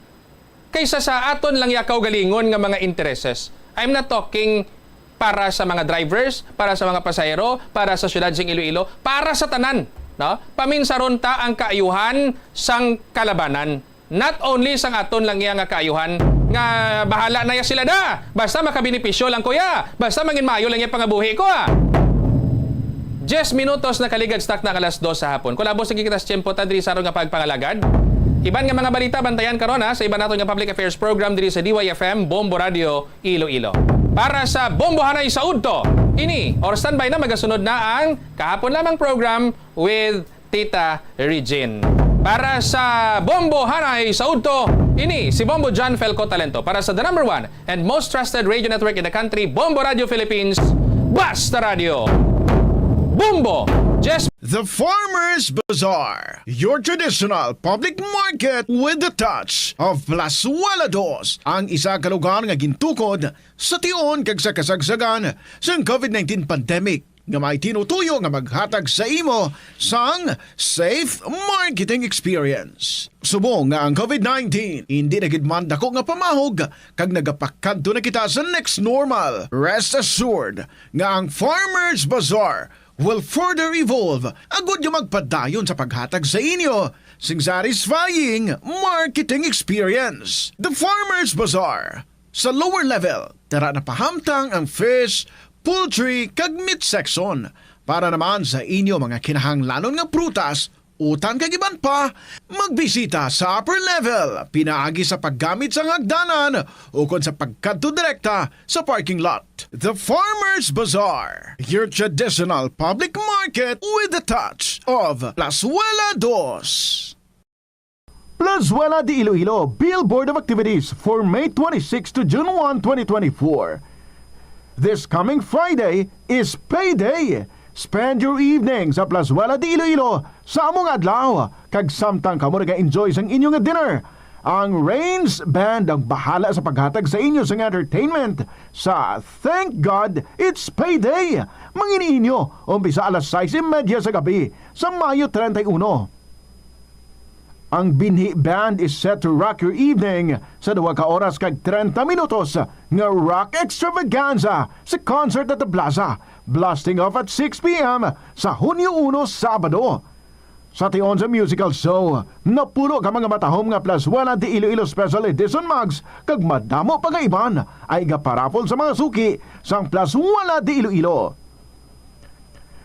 kaysa sa aton lang ya kaugalingon nga mga intereses. I'm not talking para sa mga drivers, para sa mga pasahero, para sa siyudad sing Iloilo, para sa tanan, no? Paminsaron ta ang kaayuhan sang kalabanan. Not only sang aton lang iya nga kaayuhan, nga bahala na ya sila da. Basta makabenepisyo lang ko ya. Basta mangin maayo lang ya pangabuhi ko, ah. Diyes minutos nakaligad sa takna nga alas dos sa hapon. Kulabos na kita sa tiyempo ta diri sa aron nga pagpangalagad. Iban nga mga balita bantayan karon, ha, sa iban naton nga public affairs program diri sa D Y F M Bombo Radio Iloilo. Para sa Bombo Hanay sa Udto, ini, or standby na, magasunod na ang kahapon lamang program with Tita Regine. Para sa Bombo Hanay sa Udto, ini si Bombo John Felco Talento. Para sa the number one and most trusted radio network in the country, Bombo Radio Philippines, Basta Radio. Bombo, Jess. The Farmers Bazaar, your traditional public market with the touch of Plazuela Dos, ang isa ka lugar nga gintukod sa tion kag sa kasagsagan sang covid nineteen pandemic, nga may tinutuyo nga maghatag sa imo sang safe marketing experience. Subong nga ang covid nineteen indi na gid man dako nga pamahog kag nagapakadto na kita sa next normal, rest assured nga ang Farmers Bazaar will further evolve agud nga magpadayon sa paghatag sa inyo sing satisfying marketing experience. The Farmers Bazaar, sa lower level, tara na pahamtang ang fish, poultry, kag meat section. Para naman sa inyo mga kinahanglanon nga prutas, utan kag iban pa, magbisita sa upper level, pinaagi sa paggamit sang hagdanan ukon sa pagkadto direkta sa parking lot. The Farmers Bazaar, your traditional public market with the touch of Plazuela Dos. Plazuela de Iloilo, Billboard of Activities for May twenty-six to June one, twenty twenty-four. This coming Friday is payday. Spend your evening sa Plazuela de Iloilo sa amo nga adlaw, kag samtang kamo naga-enjoy sang inyo nga dinner, ang Rains Band ang bahala sa paghatag sa inyo sang entertainment sa Thank God It's Payday. Mangin-inyo, umpisa alas sais y media sa gabi sa Mayo treinta y uno. Ang Binhi Band is set to rock your evening sa duha ka oras kag treinta minutos nga rock extravaganza sa Concert at the Plaza, blasting off at six p m sa Hunyo uno, Sabado. Sa tion sa musical show, napuno ka mga matahom nga Plazuela de Iloilo Special Edition mugs kag madamo pa nga iban ay igaparapol sa mga suki sang Plazuela de Iloilo.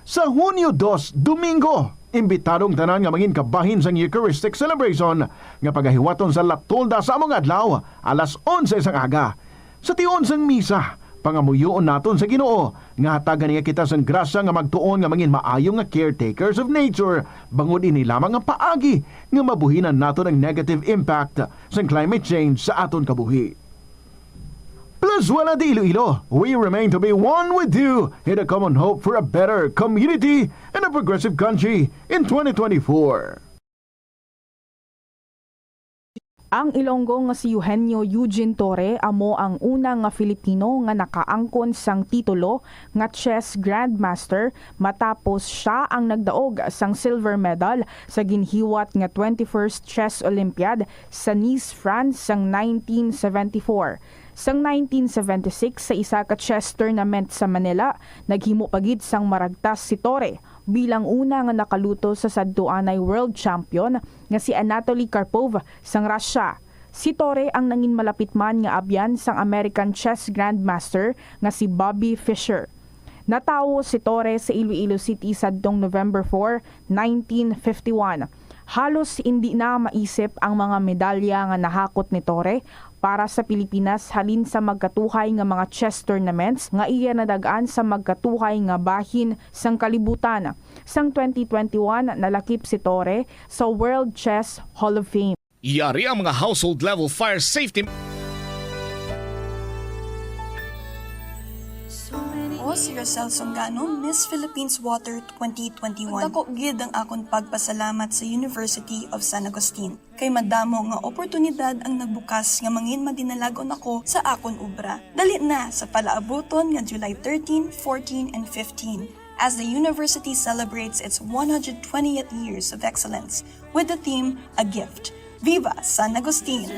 Sa Hunyo dos, Domingo, imbitado ang tanan nga mangin kabahin sang Eucharistic celebration nga pagahiwaton sa La Tolda sa amo nga adlaw, alas onse sang aga. Sa tion sang misa, pangamuyoon naton sa Ginoo nga hatagan niya kita sang grasya nga magtuon nga mangin maayo nga caretakers of nature, bangod ini lamang ang paagi nga mabuhinan naton ang negative impact sang climate change sa aton kabuhi. Plazuela de Iloilo, we remain to be one with you in a common hope for a better community and a progressive country in twenty twenty-four. Ang Ilonggo nga si Eugenio Eugene Torre amo ang una nga Filipino nga nakaangkon sang titulo nga chess grandmaster, matapos sia ang nagdaog sang silver medal sa ginhiwat nga twenty-first Chess Olympiad sa Nice, France, sang nineteen seventy-four. Sang nineteen seventy-six, sa isa ka chess tournament sa Manila, naghimo pa gid sang maragtas si Torre bilang una nga nakaluto sa sadtuanay world champion nga si Anatoly Karpov sang Russia. Si Torre ang nangin malapit man nga abyan sang American chess grandmaster nga si Bobby Fischer. Natawo si Torre sa Iloilo City sadtong November four, nineteen fifty-one. Halos indi na maisip ang mga medalya nga nahakot ni Torre para sa Pilipinas halin sa magkatuhay nga mga chess tournaments nga iya nadag-an sa magkatuhay nga bahin sang kalibutan. Sang twenty twenty-one, nalakip si Torre sa World Chess Hall of Fame. Yari ang mga household level fire safety. Ako si Rosel Songano, Miss Philippines Water twenty twenty-one. Dako gid ang akon pagpasalamat sa University of San Agustin, kay madamo nga oportunidad ang nagbukas nga mangin madinalagon ako sa akon obra. Dali na sa palaabuton nga July thirteen, fourteen, and fifteen. as the university celebrates its one hundred twentieth years of excellence with the theme A Gift. Viva San Agustin!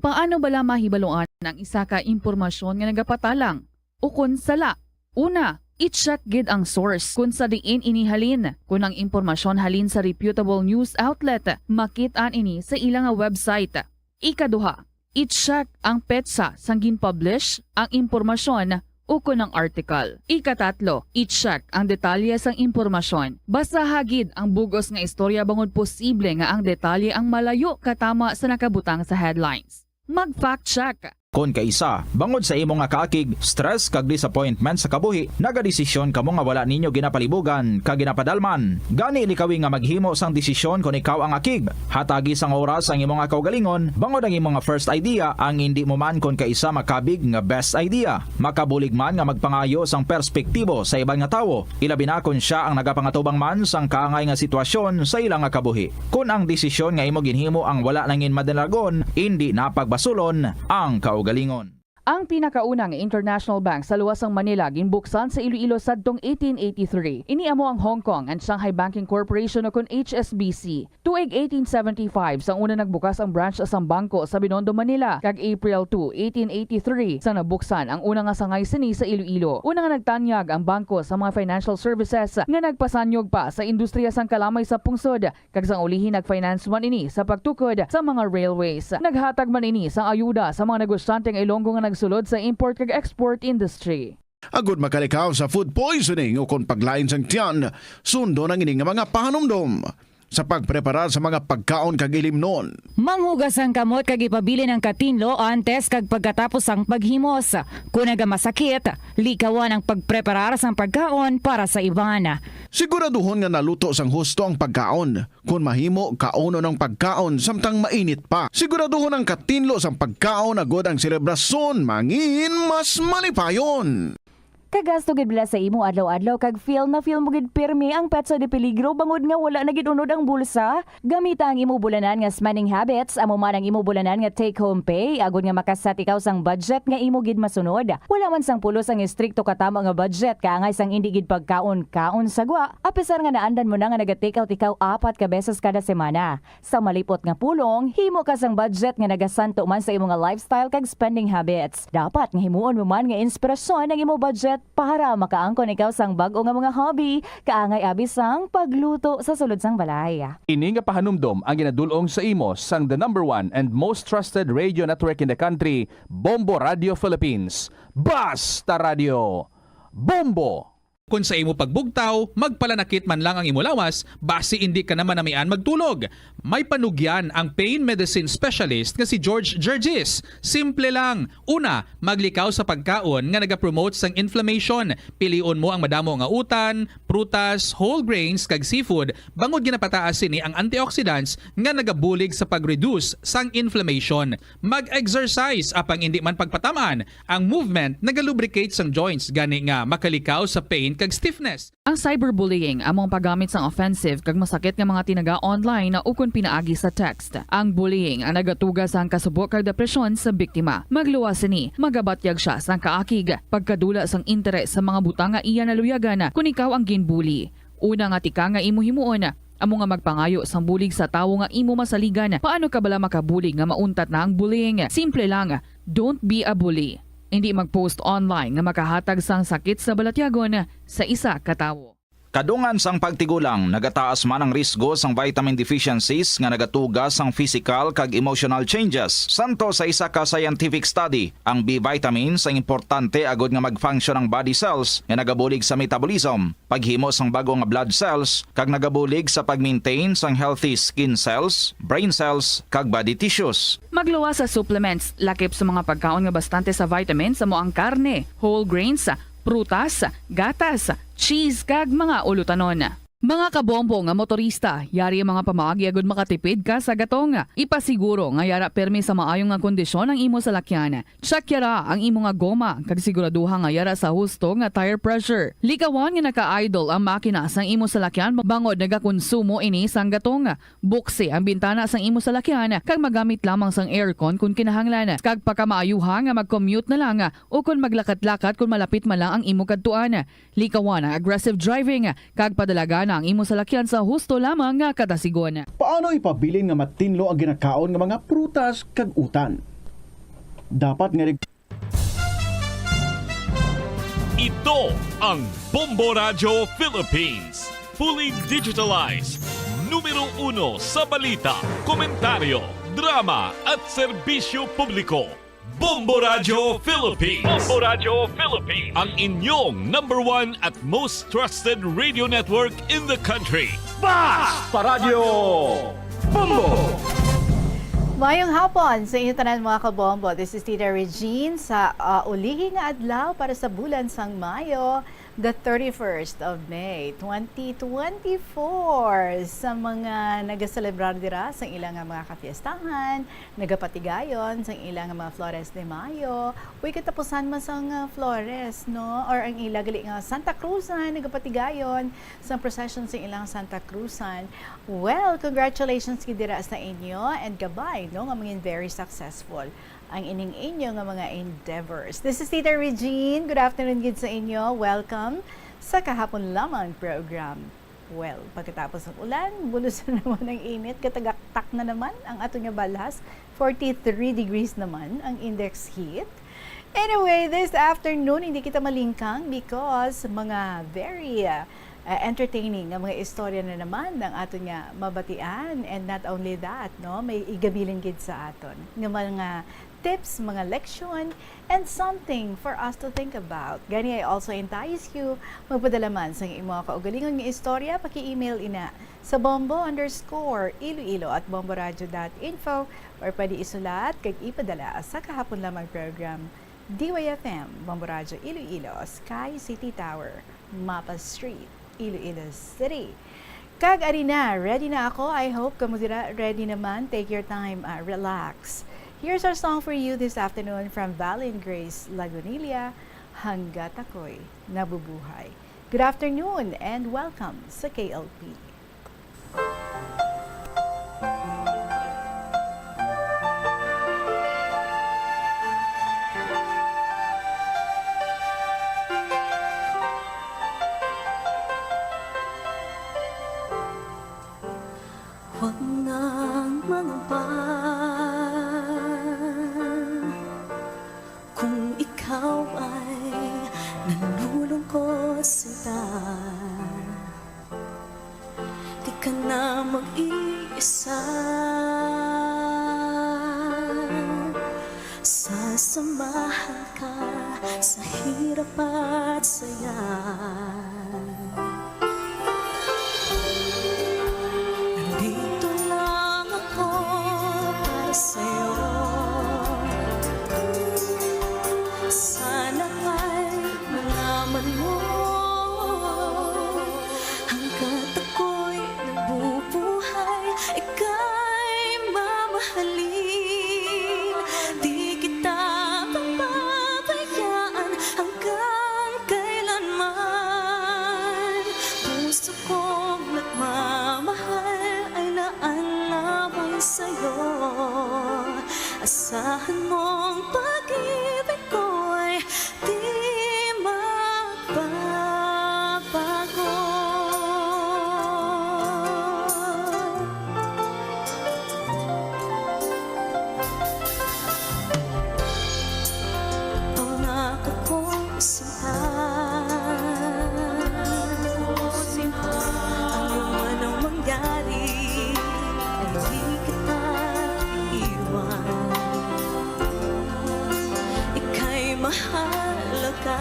Paano bala mahibaluan ang isa ka impormasyon nga nagapatalang ukon sala? Una, i-check gid ang source kon sa diin ini halin. Kon ang impormasyon halin sa reputable news outlet, makit-an ini sa ila nga website. Ikaduha, i-check ang petsa sang gin-publish ang impormasyon ukon ang article. Ikatatlo, i-check ang detalye sang impormasyon. Basaha gid ang bug-os nga istorya bangod posible nga ang detalye ang malayo katama sa nakabutang sa headlines. Mag-fact check. Kon kaisa, bangod sa imo nga kaakig, stress kag disappointment sa kabuhi, nagadesisyon kamo nga wala ninyo ginapalibugan kag ginapadalman. Gani likawi nga maghimo sang desisyon kon ikaw ang akig. Hatagi sang oras ang imo nga kaugalingon, bangod ang imo nga first idea ang indi mo man kon kaisa makabig nga best idea. Makabulig man nga magpangayo sang perspektibo sa iban nga tawo, ilabi na kon sia ang nagapangatubang man sang kaangay nga sitwasyon sa ila nga kabuhi. Kon ang desisyon nga imo ginhimo ang wala nangin madalagon, indi na pagbasulon ang kaugalingon. Ang pinakauna nga international bank sa luwas sang Manila ginbuksan sa Iloilo sadtong eighteen eighty-three. Ini amo ang Hong Kong and Shanghai Banking Corporation o kon H S B C. Tuig eighteen seventy-five sang una nagbukas ang branch sang bangko sa Binondo, Manila, kag April two, eighteen eighty-three sang nabuksan ang una nga sangay sini sa Iloilo. Una nga nagtanyag ang bangko sa mga financial services nga nagpasanyog pa sa industriya sang kalamay sa pungsod. Kag sang ulihi nag-finance man ini sa pagtukod sa mga railways. Naghatag man ini sang ayuda sa mga negosyante nga Ilonggo nga nagsulod sa import kag export industry. Agud makalikaw sa food poisoning ukon paglain sang tiyan, sundon ang ini nga mga pahanumdom sa pagpreparar sa mga pagkaon kag ilimnon. Manghugas ang kamot kag ipabilin ang katinlo antes kag pagkatapos sang paghimos. Kon nagamasakit, likawan ang pagpreparar sang pagkaon para sa iban. Siguraduhon nga naluto sang husto ang pagkaon. Kon mahimo, kaunon ang pagkaon samtang mainit pa. Siguraduhon ang katinlo sang pagkaon agud ang selebrasyon mangin mas malipayon. Kagasto gid bala sa imo adlaw-adlaw kag feel na feel mo gid pirmi ang petsa de peligro bangod nga wala na gid unod ang bulsa? Gamita ang imo bulanan nga spending habits, amo man ang imo bulanan nga take-home pay, agod nga makasat ikaw sang budget nga imo gid masunod. Wala man sang pulos ang estrikto katamo nga budget, kaangay sang indi gid pagkaon-kaon sa gwa, apisar nga naandan mo na nga naga-take out ikaw apat ka beses kada semana. Sa malipot nga pulong, himo ka sang budget nga nagasanto man sa imo nga lifestyle kag spending habits. Dapat nga himuon mo man nga inspirasyon ang imo budget para makaangkon ikaw sang bag-o nga mga hobby, kaangay abi sang pagluto sa sulod sang balay. Ini nga pahanumdom ang ginadul-ong sa imo sang the number one and most trusted radio network in the country, Bombo Radio Philippines. Basta Radio! Bombo! Kon sa imo pagbugtaw, magpalanakit man lang ang imo lawas, basi indi ka na manamian magtulog. May panugyan ang pain medicine specialist nga si George Gergis. Simple lang. Una, maglikaw sa pagkaon nga nagapromote sang inflammation. Pilion mo ang madamo nga utan, prutas, whole grains, kag seafood, bangod ginapataas sini ang antioxidants nga nagabulig sa pag-reduce sang inflammation. Mag-exercise, apang indi man pagpatam-an. Ang movement nagalubricate sang joints, gani nga makalikaw sa pain kag stiffness. Ang cyberbullying amo ang paggamit sang offensive kag masakit nga mga tinaga online ukon pinaagi sa text. Ang bullying ang nagatuga sang kasubo kag depresyon sa biktima. Magluwas sini, magabatyag sia sang kaakig, pagkadula sang interes sa mga butang nga iya naluyagan kon ikaw ang ginbully. Una nga tikang nga imo himuon, amo nga magpangayo sang bulig sa tawo nga imo masaligan. Paano ka bala makabulig nga mauntat na ang bullying? Simple lang, don't be a bully. Indi mag-post online nga makahatag sang sakit sa balatyagon sa isa ka tawo. Kadungan sang pagtigulang, nagataas man ang risgo sang vitamin deficiencies nga nagatuga sang physical kag emotional changes. Santo sa isa ka scientific study, ang B vitamins ang importante agod nga mag-function ang body cells nga nagabulig sa metabolism, paghimo sang bag-o nga blood cells, kag nagabulig sa pag-maintain sang healthy skin cells, brain cells, kag body tissues. Magluwas sa supplements, lakip sa mga pagkaon nga bastante sa vitamins, amo ang karne, whole grains, prutas, gatas, cheese, kag mga ulutanon. Mga kabombo nga motorista, yari ang mga pamaagi agud makatipid ka sa gatong. Ipasiguro nga yara permi sa maayo nga kondisyon ang imo salakyan. Check yara ang imo nga goma kag siguraduha nga yara sa husto nga tire pressure. Likawan nga naka-idle ang makina sang imo salakyan bangod nagakonsumo ini sang gatong. Buksi ang bintana sang imo salakyan kag magamit lamang sang aircon kon kinahanglan. Kag pakamaayuha nga mag-commute na lang o kon maglakat-lakat kon malapit man lang ang imo kadtuan. Likawan ang aggressive driving kag padalagan ang imo salakyan sa husto lamang nga kadasigon. Paano ipabilin nga matinlo ang ginakaon nga mga prutas kag utan? Dapat nga nag- Ito ang Bombo Radyo Philippines. Fully digitalized. Numero uno sa balita, komentaryo, drama at serbisyo publiko. Bombo Radyo Philippines. Bombo Radyo Philippines. Ang inyong number one at most trusted radio network in the country. Basta Radyo Bombo! Mayong hapon sa inyo tanan, mga kabombo. This is Tita Regine sa, ah, ulihi nga adlaw para sa bulan sang Mayo, the thirty-first of May, twenty twenty-four. Sa mga nagaselebrar dira sa ilang nga mga kapiestahan, nagapatigayon sang ila nga mga Flores de Mayo, uy, katapusan man sang, ah, Flores, no? Or ang ila gali nga Santa Cruzan, nagapatigayon sang procession sang ilang Santa Cruzan. Well, congratulations gid dira sa inyo and gabay, no, nga mangin very successful ang ining inyo nga mga endeavors. This is Tita Regine. Good afternoon gid sa inyo. Welcome sa Kahapon Lamang program. Well, pagkatapos ng ulan, bulos na naman ang init, katagaktak na naman ang ato nga balhas, forty-three degrees naman ang index heat. Anyway, this afternoon, hindi kita malingkang because mga very, uh, uh, entertaining nga mga istorya na naman ang ato nga mabatian. And not only that, no, may igabilin gid sa aton nga mga tips, mga leksyon, and something for us to think about. Gani, I also entice you, magpadala man sang imo kaugalingon nga istorya, paki-email ina sa bombo underscore iloilo at bomboradio dot info, or pwede isulat kag ipadala sa Kahapon Lamang program, D Y F M, Bombo Radyo Iloilo, Sky City Tower, Mapa Street, Iloilo City. Kag ari na, ready na ako. I hope kamo dira ready naman. Take your time, ah, relax. Here's our song for you this afternoon from Valen Grace Lagunilla, Hanggat Ako'y Nabubuhay. Good afternoon and welcome sa K L P. Huwag nang mangamba kung ikaw ay nalulungkot, sinta. Di ka na mag-iisa. Sasamahan ka sa hirap at saya. Nandito lang ako para sa'yo. Sana ay malaman mo, hanggat ako'y nabubuhay, ika'y mamahalin. Di kita pababayaan hanggang kailanman. Puso kong nagmamahal ay naanaway sa'yo. Asahan mong pag-ibig ko'y di magbabago. Pangako kong sinta, ano man ang mangyari, ay di kita iwan. Ika'y mahalaga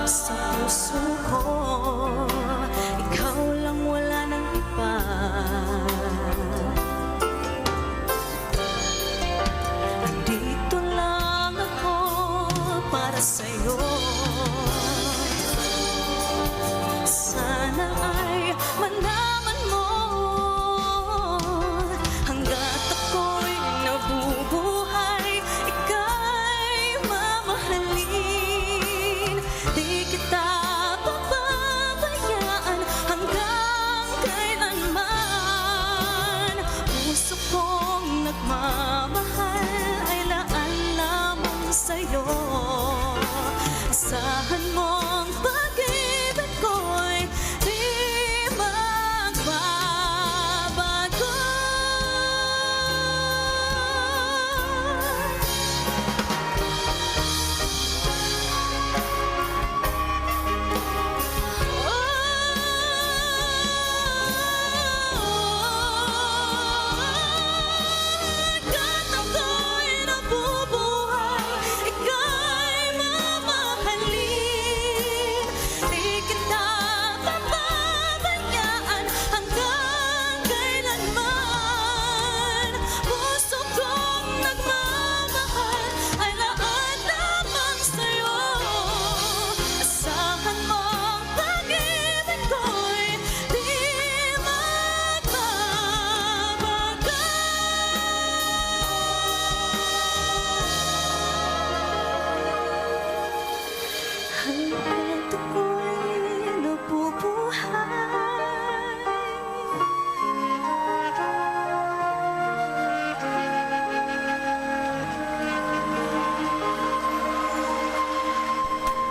sa puso ko. Ikaw lang, wala nang iba. Nandito lang ako para sa'yo.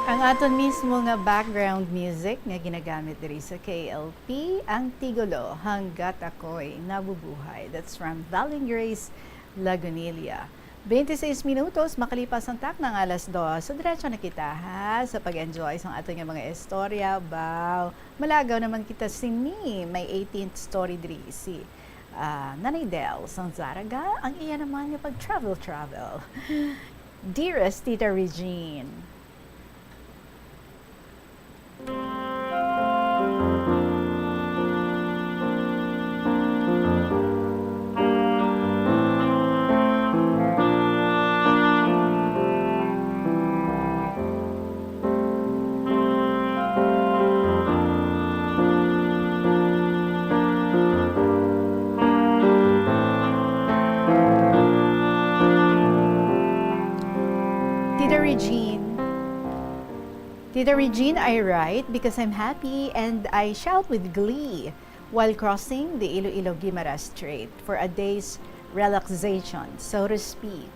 Ang aton mismo nga background music nga ginagamit diri sa K L P, ang Tigulo, Hanggat Ako'y Nabubuhay. That's from Valen Grace Lagunilla. Twenty-six minutos makalipas ang takna nga alas dos. So, diretso na kita, ha, sa pag-enjoy sa aton nga mga istorya. Baw, malagaw naman kita sini. May eighteenth story diri si, ah, Nanay Del sang Zaraga. Ang iya naman nga pag-travel-travel. Dearest Tita Regine. Tita Regine. Tita Regine, I write because I'm happy and I shout with glee while crossing the Iloilo-Guimaras Strait for a day's relaxation, so to speak.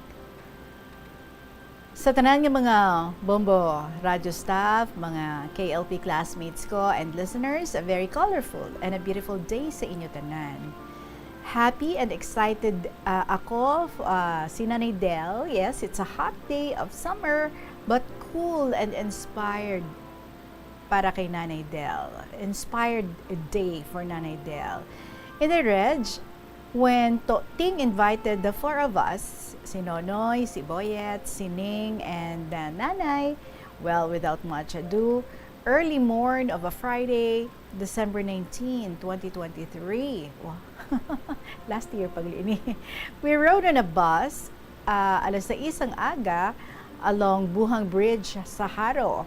Sa tanan nga mga Bombo Radio staff, mga K L P classmates ko, and listeners, a very colorful and a beautiful day sa inyo tanan. Happy and excited, ah, ako, f-, ah, si Nanay Del. Yes, it's a hot day of summer, but cool and inspired para kay Nanay Del. Inspired day for Nanay Del. In the Reg, when Toting invited the four of us, si Nonoy, si Boyet, si Ning, and, uh, Nanay, well, without much ado, early morn of a Friday, December nineteen, twenty twenty-three. Wow. Last year pa gali ini. We rode on a bus, uh, alas sais ang aga, along Buhang Bridge sa Jaro.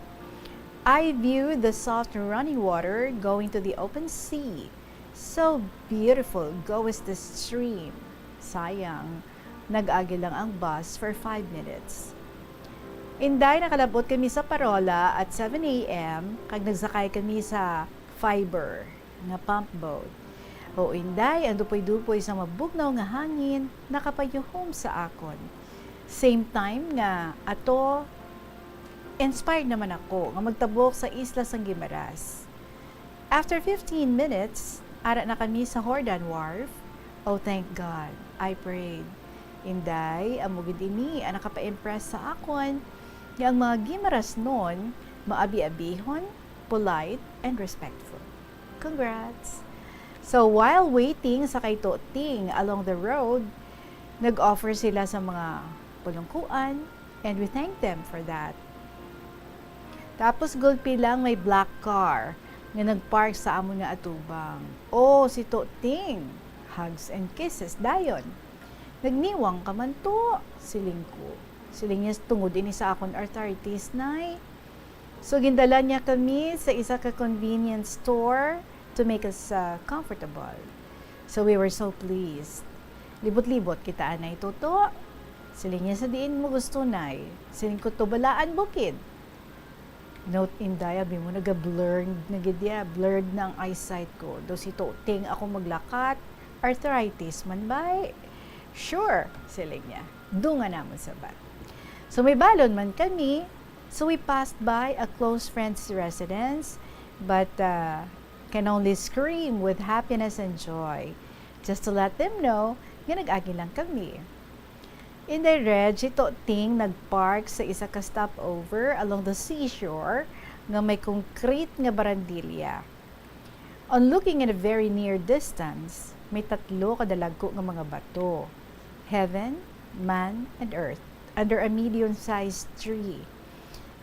I view the soft running water going to the open sea. So beautiful, go is the stream. Sayang, nag-agi lang ang bus for five minutes. Inday, nakalabot kami sa Parola at seven a m, kag nagsakay kami sa Fiber nga pump boat. O inday, ang dupoy-dupoy sa mabugnaw nga hangin nakapayuhom sa akon. Same time nga ato, inspired naman ako nga magtabok sa isla sang Guimaras. After fifteen minutes, ara na kami sa Jordan Wharf. Oh, thank God, I prayed. Inday, amo gid ini ang nakapa-impress sa akon, nga ang mga Guimaras-non maabi-abihon, polite, and respectful. Congrats! So, while waiting sa kay Toting along the road, nag-offer sila sa mga pulungkuan, and we thank them for that. Tapos gulpi lang may black car nga nag-park sa amon nga atubang. Oh, si Toting! Hugs and kisses dayon. "Nagniwang ka man, To," siling ko. Siling niya, "Tungod ini sa akon arthritis, Nay." So, gindala niya kami sa isa ka convenience store to make us, uh, comfortable. So, we were so pleased. Libot-libot kita anay, Toto. Siling niya, "Sa diin mo gusto, Nay?" Siling ko, "To, balaan bukid." Note, Inday, abi mo, naga-blurred na gid ya. Blurred na ang eyesight ko. Daw si Toting ako maglakat. Arthritis man ba? "Sure," siling niya. Dungan namon sa bat. So, may balon man kami. So, we passed by a close friend's residence, but, uh, can only scream with happiness and joy just to let them know nga nag-agi lang kami. Inday Reg, si Toting nag-park sa isa ka stopover along the seashore nga may concrete nga barandilya. On looking in a very near distance, may tatlo ka dalagko nga mga bato, heaven, man, and earth, under a medium-sized tree.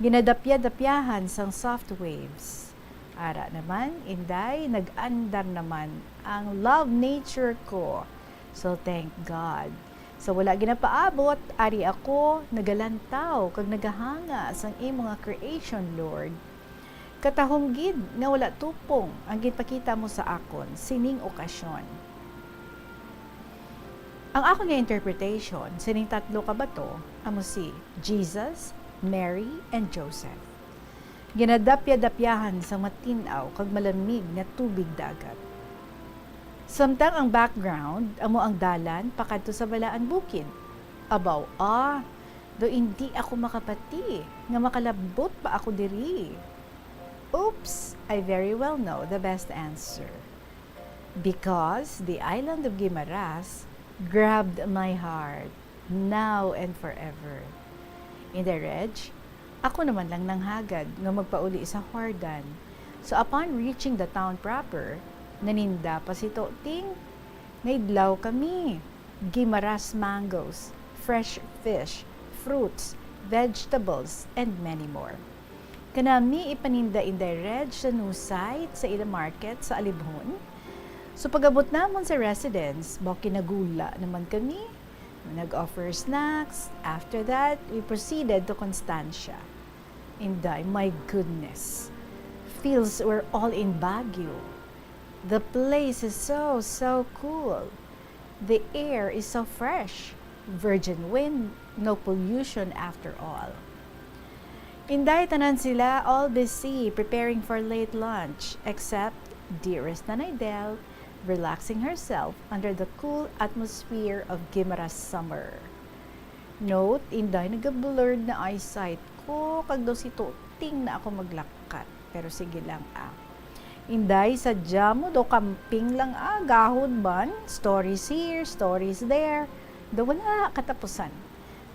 Ginadapya-dapyahan sang soft waves. Ara naman, Inday, nag-andam naman ang love nature ko. So, thank God. Sa wala ginapaabot, ari ako nagalantaw kag nagahanga sang imo nga creation, Lord. Katahom gid nga wala tupong ang ginpakita mo sa akon sining okasyon. Ang akon nga interpretation sining tatlo ka bato amo si Jesus, Mary, and Joseph. Ginadapyadapyahan sang matin-aw kag malamig nga tubig dagat. Samtang ang background amo ang dalan pakadto sa balaan bukid. Abaw, ah, Do hindi ako makapati nga makalabot pa ako diri. Oops, I very well know the best answer. Because the island of Guimaras grabbed my heart now and forever. Inday Reg, ako naman lang nanghagad nga magpauli sa Jordan. So upon reaching the town proper, naninda pa si Toting. Naidlaw kami. Guimaras mangoes, fresh fish, fruits, vegetables, and many more. Kanami ipaninda Inday Reg sa new site sa ila market sa Alibhon. So pag-abot namon sa residence, baw kinagula naman kami. Nag-offer snacks. After that, we proceeded to Constancia. Inday, my goodness. Feels we're all in Baguio. The place is so, so cool. The air is so fresh. Virgin wind, no pollution after all. Inday, tanan sila all busy preparing for late lunch, except dearest Nanay Del, relaxing herself under the cool atmosphere of Guimaras summer. Note, Inday, nag-blurred na eyesight ko, kag daw si Toting na ako maglakat. Pero sige lang, ah. Inday, sadya mo daw camping lang, ah, gahod man. Stories here, stories there. Daw wala katapusan.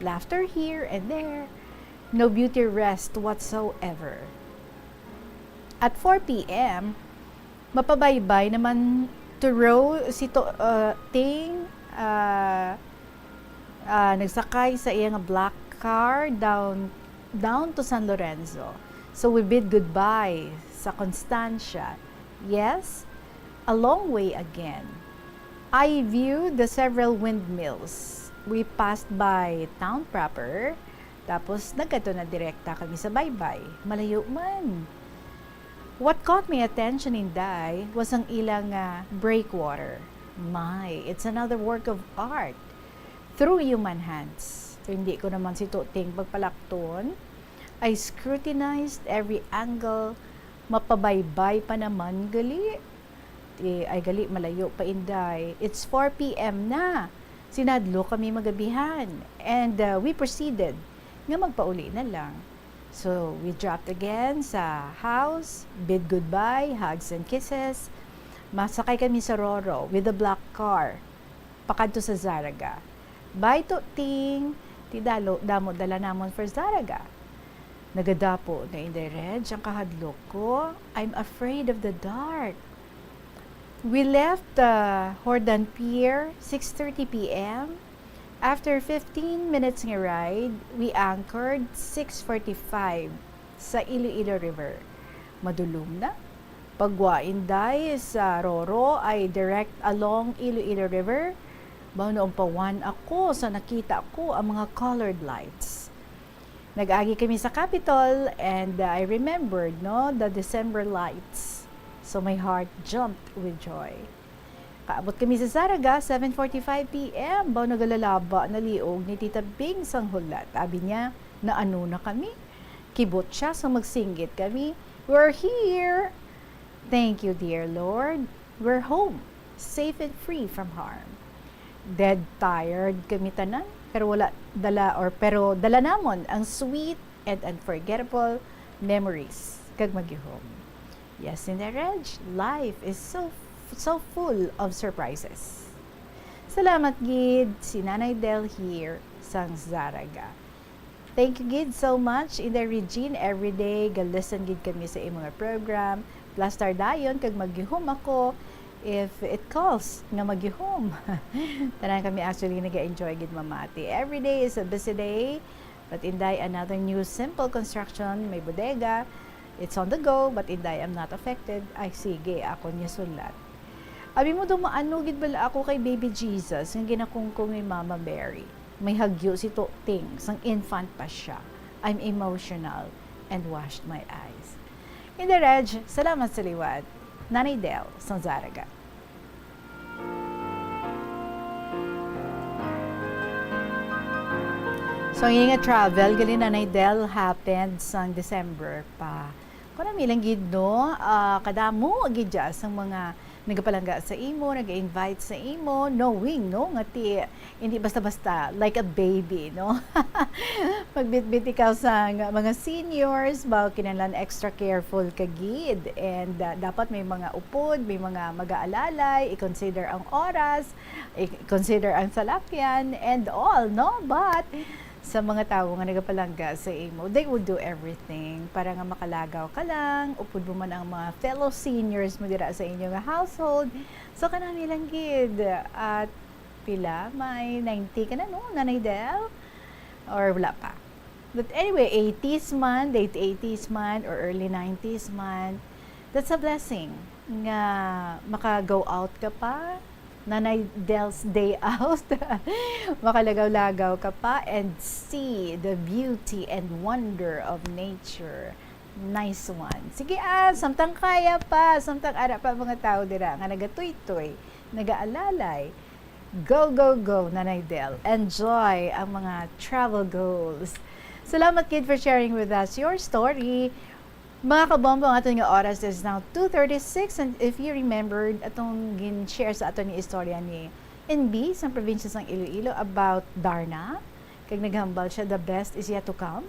Laughter here and there. No beauty rest whatsoever. At four p.m., mapabaybay naman to row si To-, uh, Ting, uh, uh, nagsakay sa iya nga black car down, down to San Lorenzo. So we bid goodbye sa Constancia. Yes, a long way again. I viewed the several windmills. We passed by town proper, tapos nagkadto na direkta kami sa baybay. Malayo man. What caught my attention, Inday, was ang ilang, ah, breakwater. My, it's another work of art through human hands. So, hindi ko naman si Tuting pagpalakton. I scrutinized every angle. Mapabaybay pa naman gali. Eh, ay gali, malayo pa, Inday. It's four p.m. na. Sinadlo kami magabihan. And, uh, we proceeded nga magpauli na lang. So, we dropped again sa house, bid goodbye, hugs and kisses. Masakay kami sa Roro with the black car, pakadto sa Zarraga. Bye, Tuting! Ti dalo, damo dala namon for Zarraga. Nagadapo na, Inday Reg, ang kahadlok ko. I'm afraid of the dark. We left the Jordan Pier six thirty p.m. After fifteen minutes nga ride, we anchored six forty-five sa Iloilo River. Madulom na. Pagwa, Inday, sa Roro ay direct along Iloilo River. Mao noon pa one ako sa nakita ko ang mga colored lights. Nag-agi kami sa Capitol, and, uh, I remembered, no, the December lights. So my heart jumped with joy. Kaabot kami sa Zarraga, seven forty-five p.m. Baw nagalalaba na liog ni Tita Bing sang hulat. Abi niya, "Naano na kami?" Kibot siya, so magsinggit kami, "We're here!" Thank you, dear Lord. We're home, safe and free from harm. Dead tired kami tanan, pero wala dala, or pero dala namon ang sweet and unforgettable memories kag magihom. Yes, Inday Reg, life is so, so full of surprises. Salamat gid, si Nanay Del here sang Zarraga. Thank you gid so much, Inday Regine. Everyday ga-listen gid kami sa imo nga program. Plastar dayon kag magihom ako if it calls nga magihom. Tanan kami actually naga-enjoy gid mamati. Every day is a busy day, but Inday, another new simple construction, may bodega. It's on the go, but Inday, I'm not affected. Ay, sige, ako niya sulat. Abi mo, dumaano gid bala ako kay Baby Jesus nga ginakungkong ni Mama Mary? May hagyo si Tuting, sang infant pa siya. I'm emotional and washed my eyes. Inday Reg, salamat sa liwat. Nanay Del, sang Zarraga. So, ang iya nga travel, gali, Nanay Del, happened sang December pa. Kung nami lang gid, no, ah, kadamo gid dya sang mga nagapalangga sa imo, nag-invite sa imo, knowing, no, nga ti, hindi basta-basta, like a baby, no? Magbitbit ikaw sa nga mga seniors, ba, kinahanglan extra careful ka gid. And, ah, dapat may mga upod, may mga mag-aalalay, i-consider ang oras, i-consider ang salakyan, and all, no? But, sa mga tawo nga nagapalangga sa imo, they would do everything para nga makalagaw ka lang, upod mo man ang mga fellow seniors mo dira sa inyo nga household. So, kanami lang gid. At pila? May ninety ka na, no, Nanay Del? Or wala pa? But anyway, eighties man, late eighties man, or early nineties man, that's a blessing nga maka-go out ka pa, Nanay Del's day out, makalagaw-lagaw ka pa, and see the beauty and wonder of nature. Nice one. Sige, ah, samtang kaya pa, samtang ara pa mga tao dira nga nagatuytoy, nagaalalay. Go, go, go, Nanay Del. Enjoy ang mga travel goals. Salamat, kid, for sharing with us your story. Mga kabombo, ang aton nga oras is now two thirty-six, and if you remembered, atong gin-share sa aton nga istorya ni N B sa probinsya sang Iloilo about Darna, kag naghambal siya, the best is yet to come,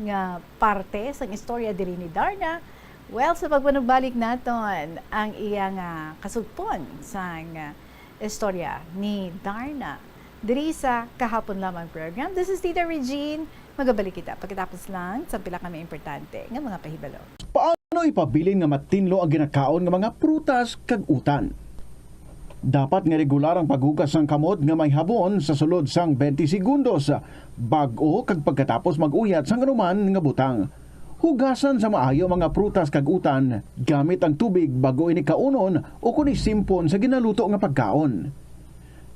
nga parte sang istorya diri ni Darna. Well, sa pagpanugbalik naton ang iya nga kasugpon sang, ah, istorya ni Darna diri sa Kahapon Lamang program. This is Tita Regine. Magabalik kita pagkatapos lang sa pila ka mga importante nga mga pahibalo. Paano ipabilin nga matinlo ang ginakaon nga mga prutas kag utan? Dapat nga regular ang paghugas sang kamot nga may habon sa sulod sang twenty segundos, bag-o kag pagkatapos mag-uyat sang anuman nga butang. Hugasan sa maayo ang mga prutas kag utan gamit ang tubig bag-o ini kaunon o kon isimpon sa ginaluto nga pagkaon.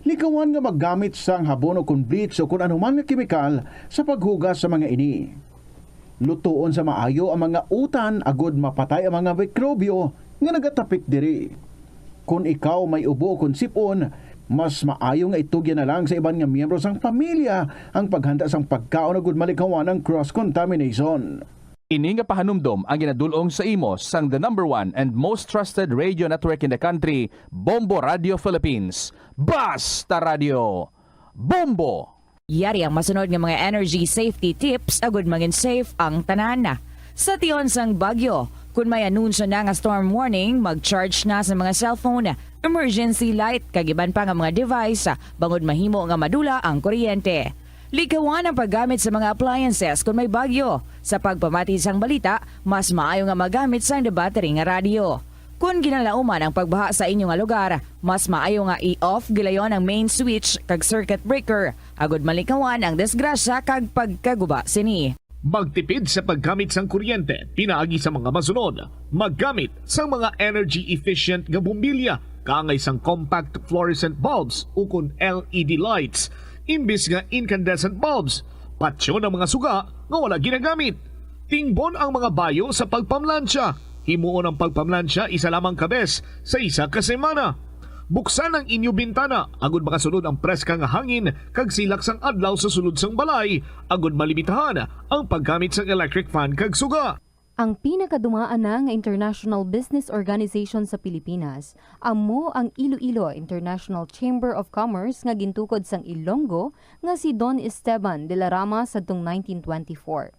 Likawan nga maggamit sang habon o kon bleach o kon anuman nga kemikal sa paghugas sa mga ini. Lutoon sa maayo ang mga utan agod mapatay ang mga mikrobyo nga nagatapik diri. Kon ikaw may ubo o kon sip-on, mas maayo nga itugyan na lang sa iban nga miyembro sang pamilya ang paghanda sang pagkaon agud malikawan ang cross-contamination. Ini nga pahanumdom ang ginadul-ong sa imo sang the number one and most trusted radio network in the country, Bombo Radio Philippines. Basta Radio, Bombo! Yari ang masunod nga mga energy safety tips agud mangin safe ang tanan. Sa tion sang bagyo, kun may anunsyo na nga storm warning, mag-charge na sa mga cellphone, emergency light, kag iban pa nga mga device, bangod mahimo nga madula ang kuryente. Likawan ang paggamit sa mga appliances kun may bagyo. Sa pagpamati sang balita, mas maayo nga magamit sang the battery nga radyo. Kon ginalauman ang pagbaha sa inyo nga lugar, mas maayo nga i-off gilayon ang main switch kag circuit breaker, agud malikawan ang disgrasya kag pagkaguba sini. Magtipid sa paggamit sang kuryente pinaagi sa mga masunod. Maggamit sang mga energy efficient nga bombilya kaangay sang compact fluorescent bulbs ukon L E D lights imbis nga incandescent bulbs. Patyon ang mga suga nga wala ginagamit. Tingbon ang mga bayo sa pagpamlansya. Himuon ang pagpamlansya isa lamang ka bes sa isa ka semana. Buksan ang inyo bintana agud makasulod ang preska nga hangin kag silak sang adlaw sa sulod sang balay, agud malimitahan ang paggamit sang electric fan kag suga. Ang pinakadumaan na nga international business organization sa Pilipinas amo ang Iloilo International Chamber of Commerce nga gintukod sang Ilonggo nga si Don Esteban de la Rama sadtong nineteen twenty-four.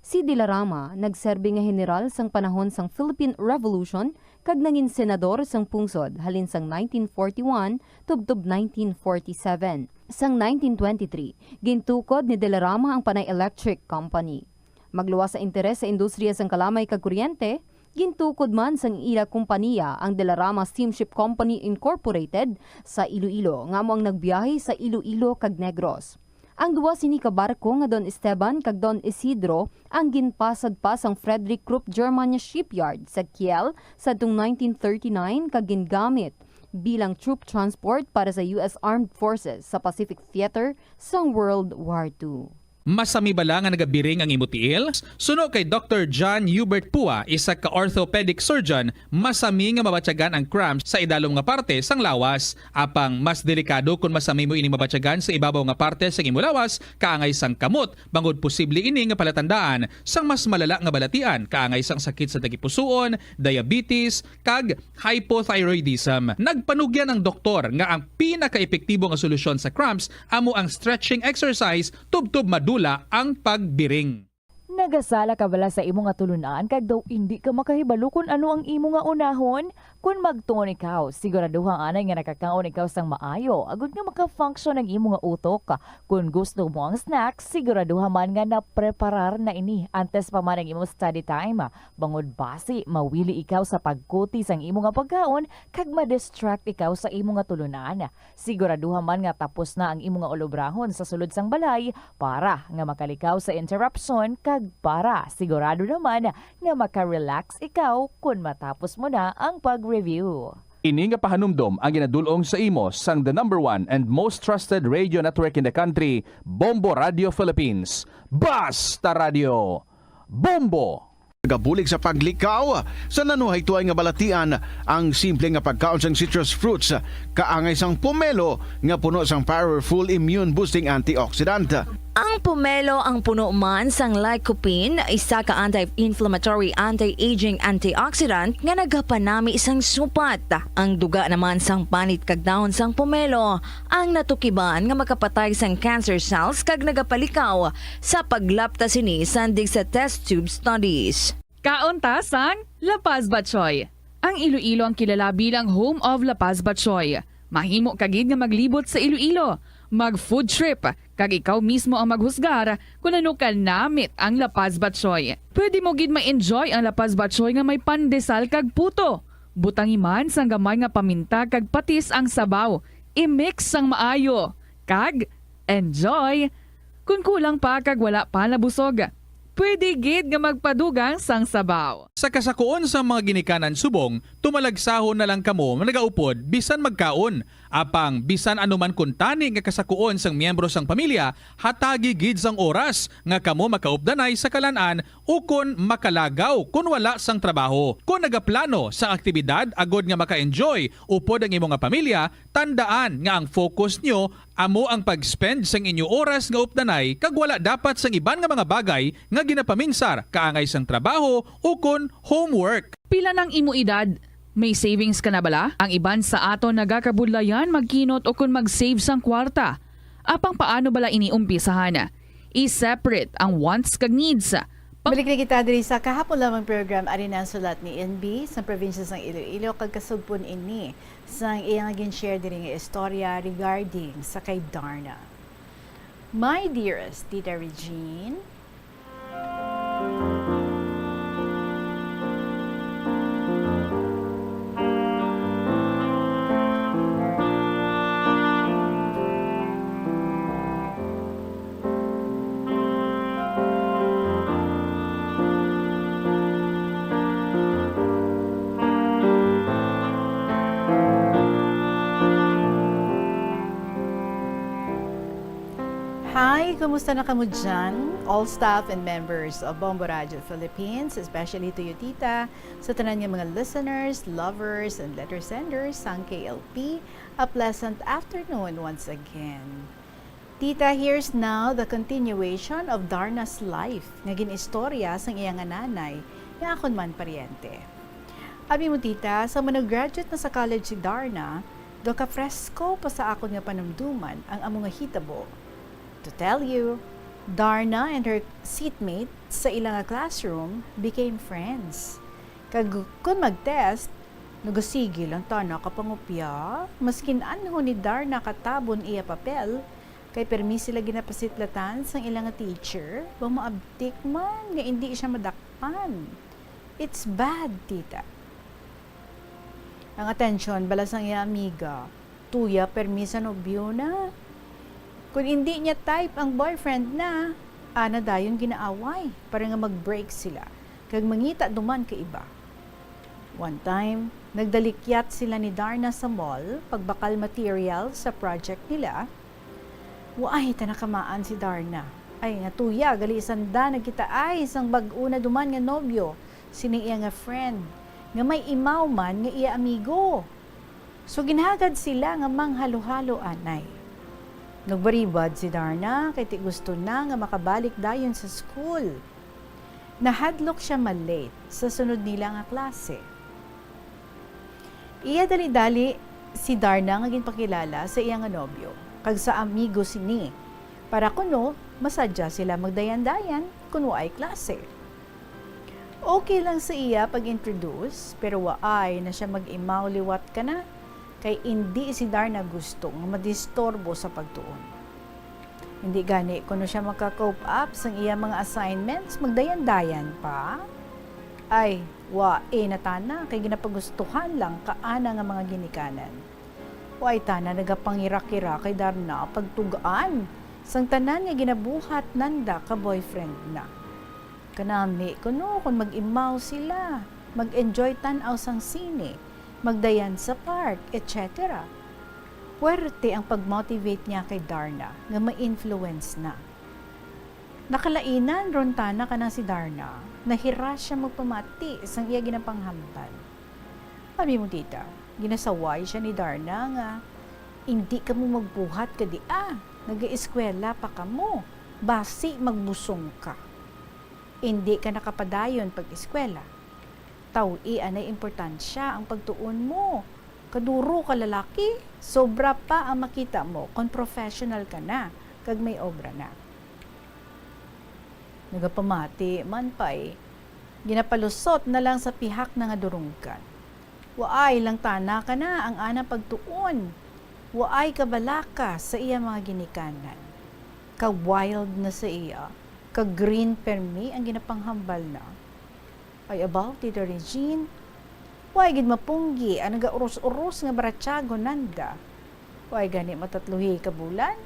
Si De la Rama nagserbi nga heneral sang panahon sang Philippine Revolution kag nangin senador sang pungsod halin sang nineteen forty-one tubtob nineteen forty-seven. Sang nineteen twenty-three, gintukod ni De la Rama ang Panay Electric Company. Magluwas sa interes sa industriya sang kalamay kag kuryente, gintukod man sang ila kompaniya ang De la Rama Steamship Company Incorporated sa Iloilo, nga amo ang nagbiyahe sa Iloilo kag Negros. Ang duwa sini ka barko nga Don Esteban kag Don Isidro ang ginpasad pa sang Frederick Krupp Germania Shipyard sa Kiel sadtong nineteen thirty-nine kag gingamit bilang troop transport para sa U S Armed Forces sa Pacific Theater sang World War Two. Masami bala nga nagabiring ang imo tiil? Suno kay Doktor John Hubert Pua, isa ka orthopedic surgeon, masami nga mabatyagan ang cramps sa idalom nga parte sang lawas. Apang mas delikado kon masami mo ining mabatyagan sa ibabaw nga parte sang imo lawas, kaangay sang kamot, bangod posible ini nga palatandaan sang mas malala nga balatian, kaangay sang sakit sa tagipusoon, diabetes, kag hypothyroidism. Nagpanugyan ang doktor nga ang pinakaepektibo nga solusyon sa cramps amo ang stretching exercise tubtob madula ang pagbiring. Nagasala ka bala sa imo nga tulunan kag daw indi ka makahibalo kon ano ang imo nga unahon? Kon magtuon ikaw, siguraduha anay nga nakakaon ikaw sang maayo agod nga maka-function ang imo nga utok. Kon gusto mo ang snack, siguraduha man nga napreparar na ini antes pa man ang imo study time. Bangod basi mawili ikaw sa pagkuti sang imo nga pagkaon kag ma-distract ikaw sa imo nga tulunan. Siguraduha man nga tapos na ang imo nga ulobrahon sa sulod sang balay para nga makalikaw sa interruption kag para sigurado naman nga maka-relax ikaw kon matapos mo na ang pag-review. Ini nga pahanumdom ang ginadul-ong sa imo sang the number one and most trusted radio network in the country, Bombo Radio Philippines. Basta Radio, Bombo! Nagabulig sa paglikaw sa nanuhaytoy nga balatian ang simple nga pagkaon sang citrus fruits, kaangay sang pomelo nga puno sang powerful immune-boosting antioxidant. Ang pomelo ang puno man sang lycopene, isa ka anti-inflammatory, anti-aging antioxidant nga nagapanami sang supat. Ang duga naman sang panit kag dahon sang pomelo ang natukiban nga makapatay sang cancer cells kag nagapalikaw sa paglapta sini sandig sa test tube studies. Kaon ta sang La Paz Batchoy. Ang Iloilo ang kilala bilang home of La Paz Batchoy. Mahimo ka gid nga maglibot sa Iloilo, mag-food trip, kag ikaw mismo ang maghusgar kon ano ka namit ang La Paz Batchoy. Pwede mo gid ma-enjoy ang La Paz Batchoy nga may pandesal kag puto. Butangi man sang gamay nga paminta kag patis ang sabaw. I-mix sang maayo. Kag enjoy! Kon kulang pa kag wala pa nabusog, pwede gid nga magpadugang sang sabaw. Sa kasakuon sang mga ginikanan subong, tumalagsahon na lang kamo nagaupod bisan magkaon. Apang bisan ano man kuntani nga kasakuon sang miyembro sang pamilya, hatagi gid sang oras nga kamo makaupdanay sa kalan-an ukon makalagaw kon wala sang trabaho. Kon nagaplano sang aktibidad agod nga maka-enjoy upod ang imo nga pamilya, tandaan nga ang focus nyo amo ang pag-spend sang inyo oras nga updanay kag wala dapat sang iban nga mga bagay nga ginapaminsar kaangay sang trabaho ukon homework. Pila nang imo edad? May savings ka na bala? Ang iban sa aton nagakabudlayan magkinot ukon mag-save sang kwarta. Apang paano bala ini umpisahan? I-separate ang wants kag needs. Pa- Balik na kita diri sa kahapon lamang program. Ari na ang sulat ni N B sa probinsya sang Iloilo kag kasugpon ini sang iya nga gin-share diri nga istorya regarding sa kay Darna. My dearest Tita Regine, Hi, kumusta na kamo dyan? All staff and members of Bombo Radio Philippines, especially to you, Tita, sa tanan nga mga listeners, lovers, and letter senders sang K L P, a pleasant afternoon once again. Tita, here's now the continuation of Darna's life nga gin-istorya sang iya nga nanay nga akon man paryente. Abi mo, Tita, sa mano-graduate na sa college si Darna, daw ka-fresko pa sa akon nga panumduman ang amo nga hitabo. To tell you, Darna and her seatmate sa ila nga classroom became friends. Kag kon mag-test, nagasigi lang tana ka pangupya, maskin anho ni Darna katabon iya papel, kay permi sila ginapasitlatan sang ila nga teacher, bang maabtik man nga indi siya madakpan. It's bad, Tita. Ang atensyon bala sang iya amiga, tuya permi sa nobyo na. Kon indi niya type ang boyfriend na, ana dayon ginaaway para nga mag-break sila kag mangita duman ka iba. One time, nagdalikyat sila ni Darna sa mall pagbakal material sa project nila. Waay ta nakamaan si Darna. Ay, nga tuya, gali sanda nagkitaay sang bag-o na duman nga nobyo sining iya nga friend, nga may imaw man nga iya amigo. So, ginhagad sila nga manghalo-halo anay. Nagbaribad si Darna kay ti gusto na nga makabalik dayon sa school. Nahadlok siya ma-late sa sunod nila nga klase. Iya dali-dali si Darna nga ginpakilala sa iya nga nobyo kag sa amigo sini, para kuno masadya sila magdayan-dayan kon waay klase. Okay lang sa iya pag-introduce, pero waay na siya mag-imaw liwat kana, kay indi si Darna gusto nga madisturbo sa pagtuon. Indi gani kuno siya maka-cope up sang iya mga assignments, magdayan-dayan pa. Ay, waay na tana, kay ginapagustuhan lang ka ana nga mga ginikanan. Waay tana nagapangirakira kay Darna pagtug-an sang tanan nga ginabuhat nanda ka boyfriend na. Kanami kuno kon mag-imaw sila, mag-enjoy tan-aw sang sine, magdayan sa park, et cetera. Puwerte ang pag-motivate niya kay Darna nga ma-influence na. Nakalainan ron tana kanang si Darna, nahira siya magpamati sang iya ginapanghambal. Abi mo, tita, ginasaway siya ni Darna nga, "Indi kamo magbuhat ka dia, nagaeskwela pa kamo, basi magbusong ka. Indi ka nakapadayon pag-eskwela. Taw-i anay importansya ang pagtuon mo. Kaduro ka lalaki, sobra pa ang makita mo kon professional ka na kag may obra na." Nagapamati man pa'y ginapalusot na lang sa pihak na nga durunggan. Waay lang tana kana ang ana pagtuon. Waay kabalaka sa iya mga ginikanan. Ka-wild na sa iya, ka-green permi ang ginapanghambal na. Ay, abaw, Tita Regine, waay gid mapunggi ang nagauros-uros nga baratyagon nanda. Waay gani matatluhi ka bulan,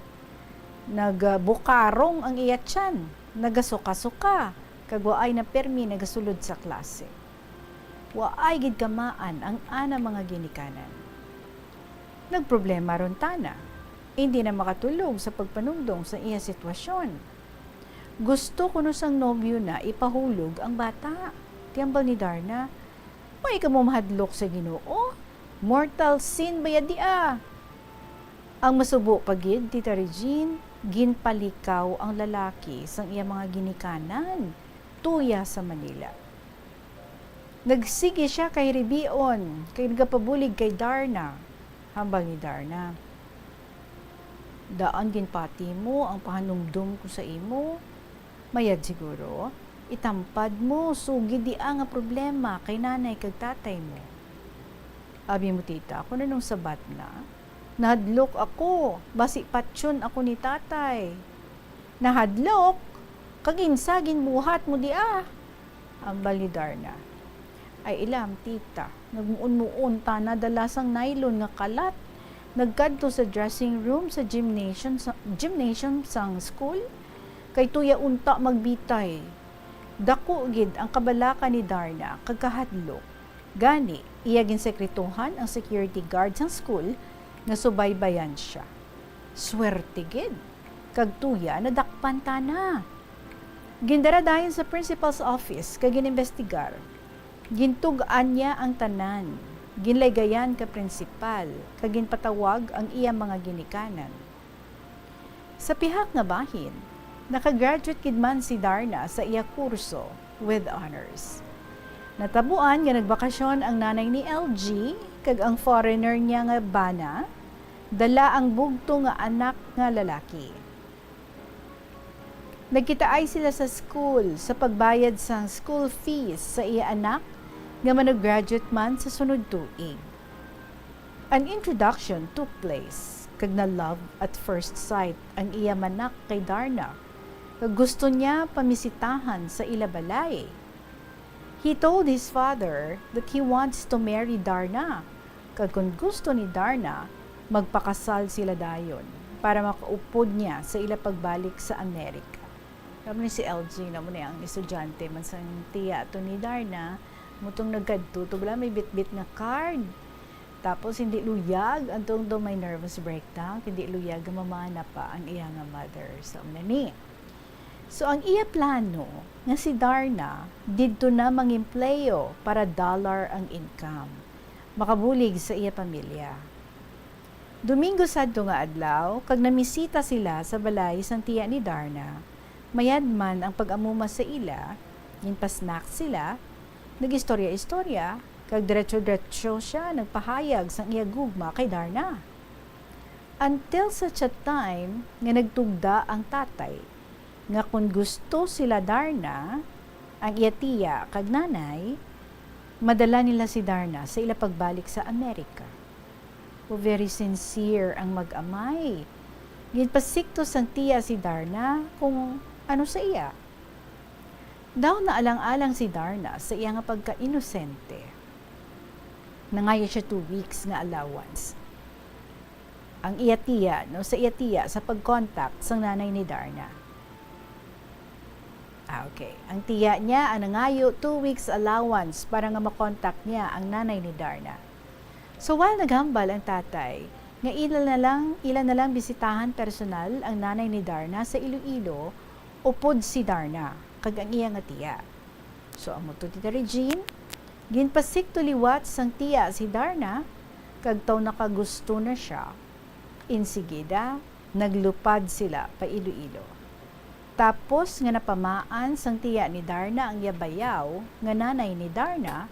nagabukarong ang iya tiyan, nagasuka-suka, kag waay na permi nagasulod sa klase. Waay gid kamaan ang ana mga ginikanan. Nagproblema ron tana, indi na makatulog sa pagpanumdom sa iya sitwasyon. Gusto kuno sang nobyo na ipahulog ang bata. Ti hambal ni Darna, "May kamo mahadlok sa Ginoo? Mortal sin baya dia?" Ang masubo pa gid, Tita Regine, ginpalikaw ang lalaki sang iya mga ginikanan tuya sa Manila. Nagsigi siya kay ribion kay nagapabulig kay Darna. Hambal ni Darna, "Daan ginpati mo ang pahanumdom ko sa imo. Mayad siguro, itampad mo sugid dia nga problema kay nanay kag tatay mo." Abi mo, tita, kon anong sabat na? "Nahadlok ako, basi patyon ako ni tatay." "Nahadlok? Kag insa ginbuhat mo dia?" Hambal ni Darna, "Ay ilam, tita, nagmuon-muon tana dala sang nylon nga kalat. Nagkadto sa dressing room sa gymnasium sa, gymnasium sang school. Kay tuya unta magbitay." Dako gid ang kabalaka ni Darna kag kahadlok. Gani, iya ginsekretohan ang security guard sang school nga subaybayan siya. Swerte gid, kag tuya nadakpan tana. Gindara dayon sa principal's office kag ginimbestigar. Gintug-an niya ang tanan. Ginlaygayan ka principal kag ginpatawag ang iya mga ginikanan. Sa pihak nga bahin, nakagraduate gid man si Darna sa iya kurso with honors. Natabuan nga nagbakasyon ang nanay ni L G kag ang foreigner niya nga bana dala ang bugto nga anak nga lalaki. Nagkitaay sila sa school sa pagbayad sang school fees sa iya anak nga mano-graduate man sa sunod tuig. An introduction took place, kag na-love at first sight ang iya manak kay Darna, kag gusto niya pamisitahan sa ila balay. He told his father that he wants to marry Darna, kag kon gusto ni Darna, magpakasal sila dayon para makaupod niya sa ila pagbalik sa Amerika. Alam ni si L G, na mo ni ang estudyante man sang tiya to ni Darna, mutong nagkadto to, bala may bitbit nga card. Tapos hindi luyag, antong do may nervous breakdown, hindi luyag nga mamana pa ang iya nga mother. So, amo na ni. So, ang iya plano nga si Darna didto na mangempleyo para dollar ang income, makabulig sa iya pamilya. Domingo sadto nga adlaw, kag namisita sila sa balay sang tiya ni Darna. Mayad man ang pag-amuma sa ila, ginpa-snack sila, nag-istorya-istorya, kag diretso-diretso sia nagpahayag sang iya gugma kay Darna. Until such a time nga nagtugda ang tatay nga kon gusto sila Darna, ang iya tiya kag nanay, madala nila si Darna sa ila pagbalik sa Amerika. O, very sincere ang mag-amay. Ginpasikto sang tiya si Darna kung ano sa iya. Daw naalang-alang si Darna sa iya nga pagka-inosente. Nangayo siya two weeks nga allowance. Ang iya tiya, no, sa iya tiya sa pag-contact sang nanay ni Darna. Ah, okay. Ang tiya niya ang nangayo two weeks allowance para nga makontak niya ang nanay ni Darna. So, while naghambal ang tatay nga ila na lang, ila na lang bisitahan personal ang nanay ni Darna sa Iloilo, upod si Darna kag ang iya nga tiya. So, amo to, Tita Regine, ginpasikto liwat sang tiya si Darna, kag taw nakagusto na sia. Insigida, naglupad sila pa Iloilo. Tapos nga napamaan sang tiya ni Darna ang iya bayaw nga nanay ni Darna,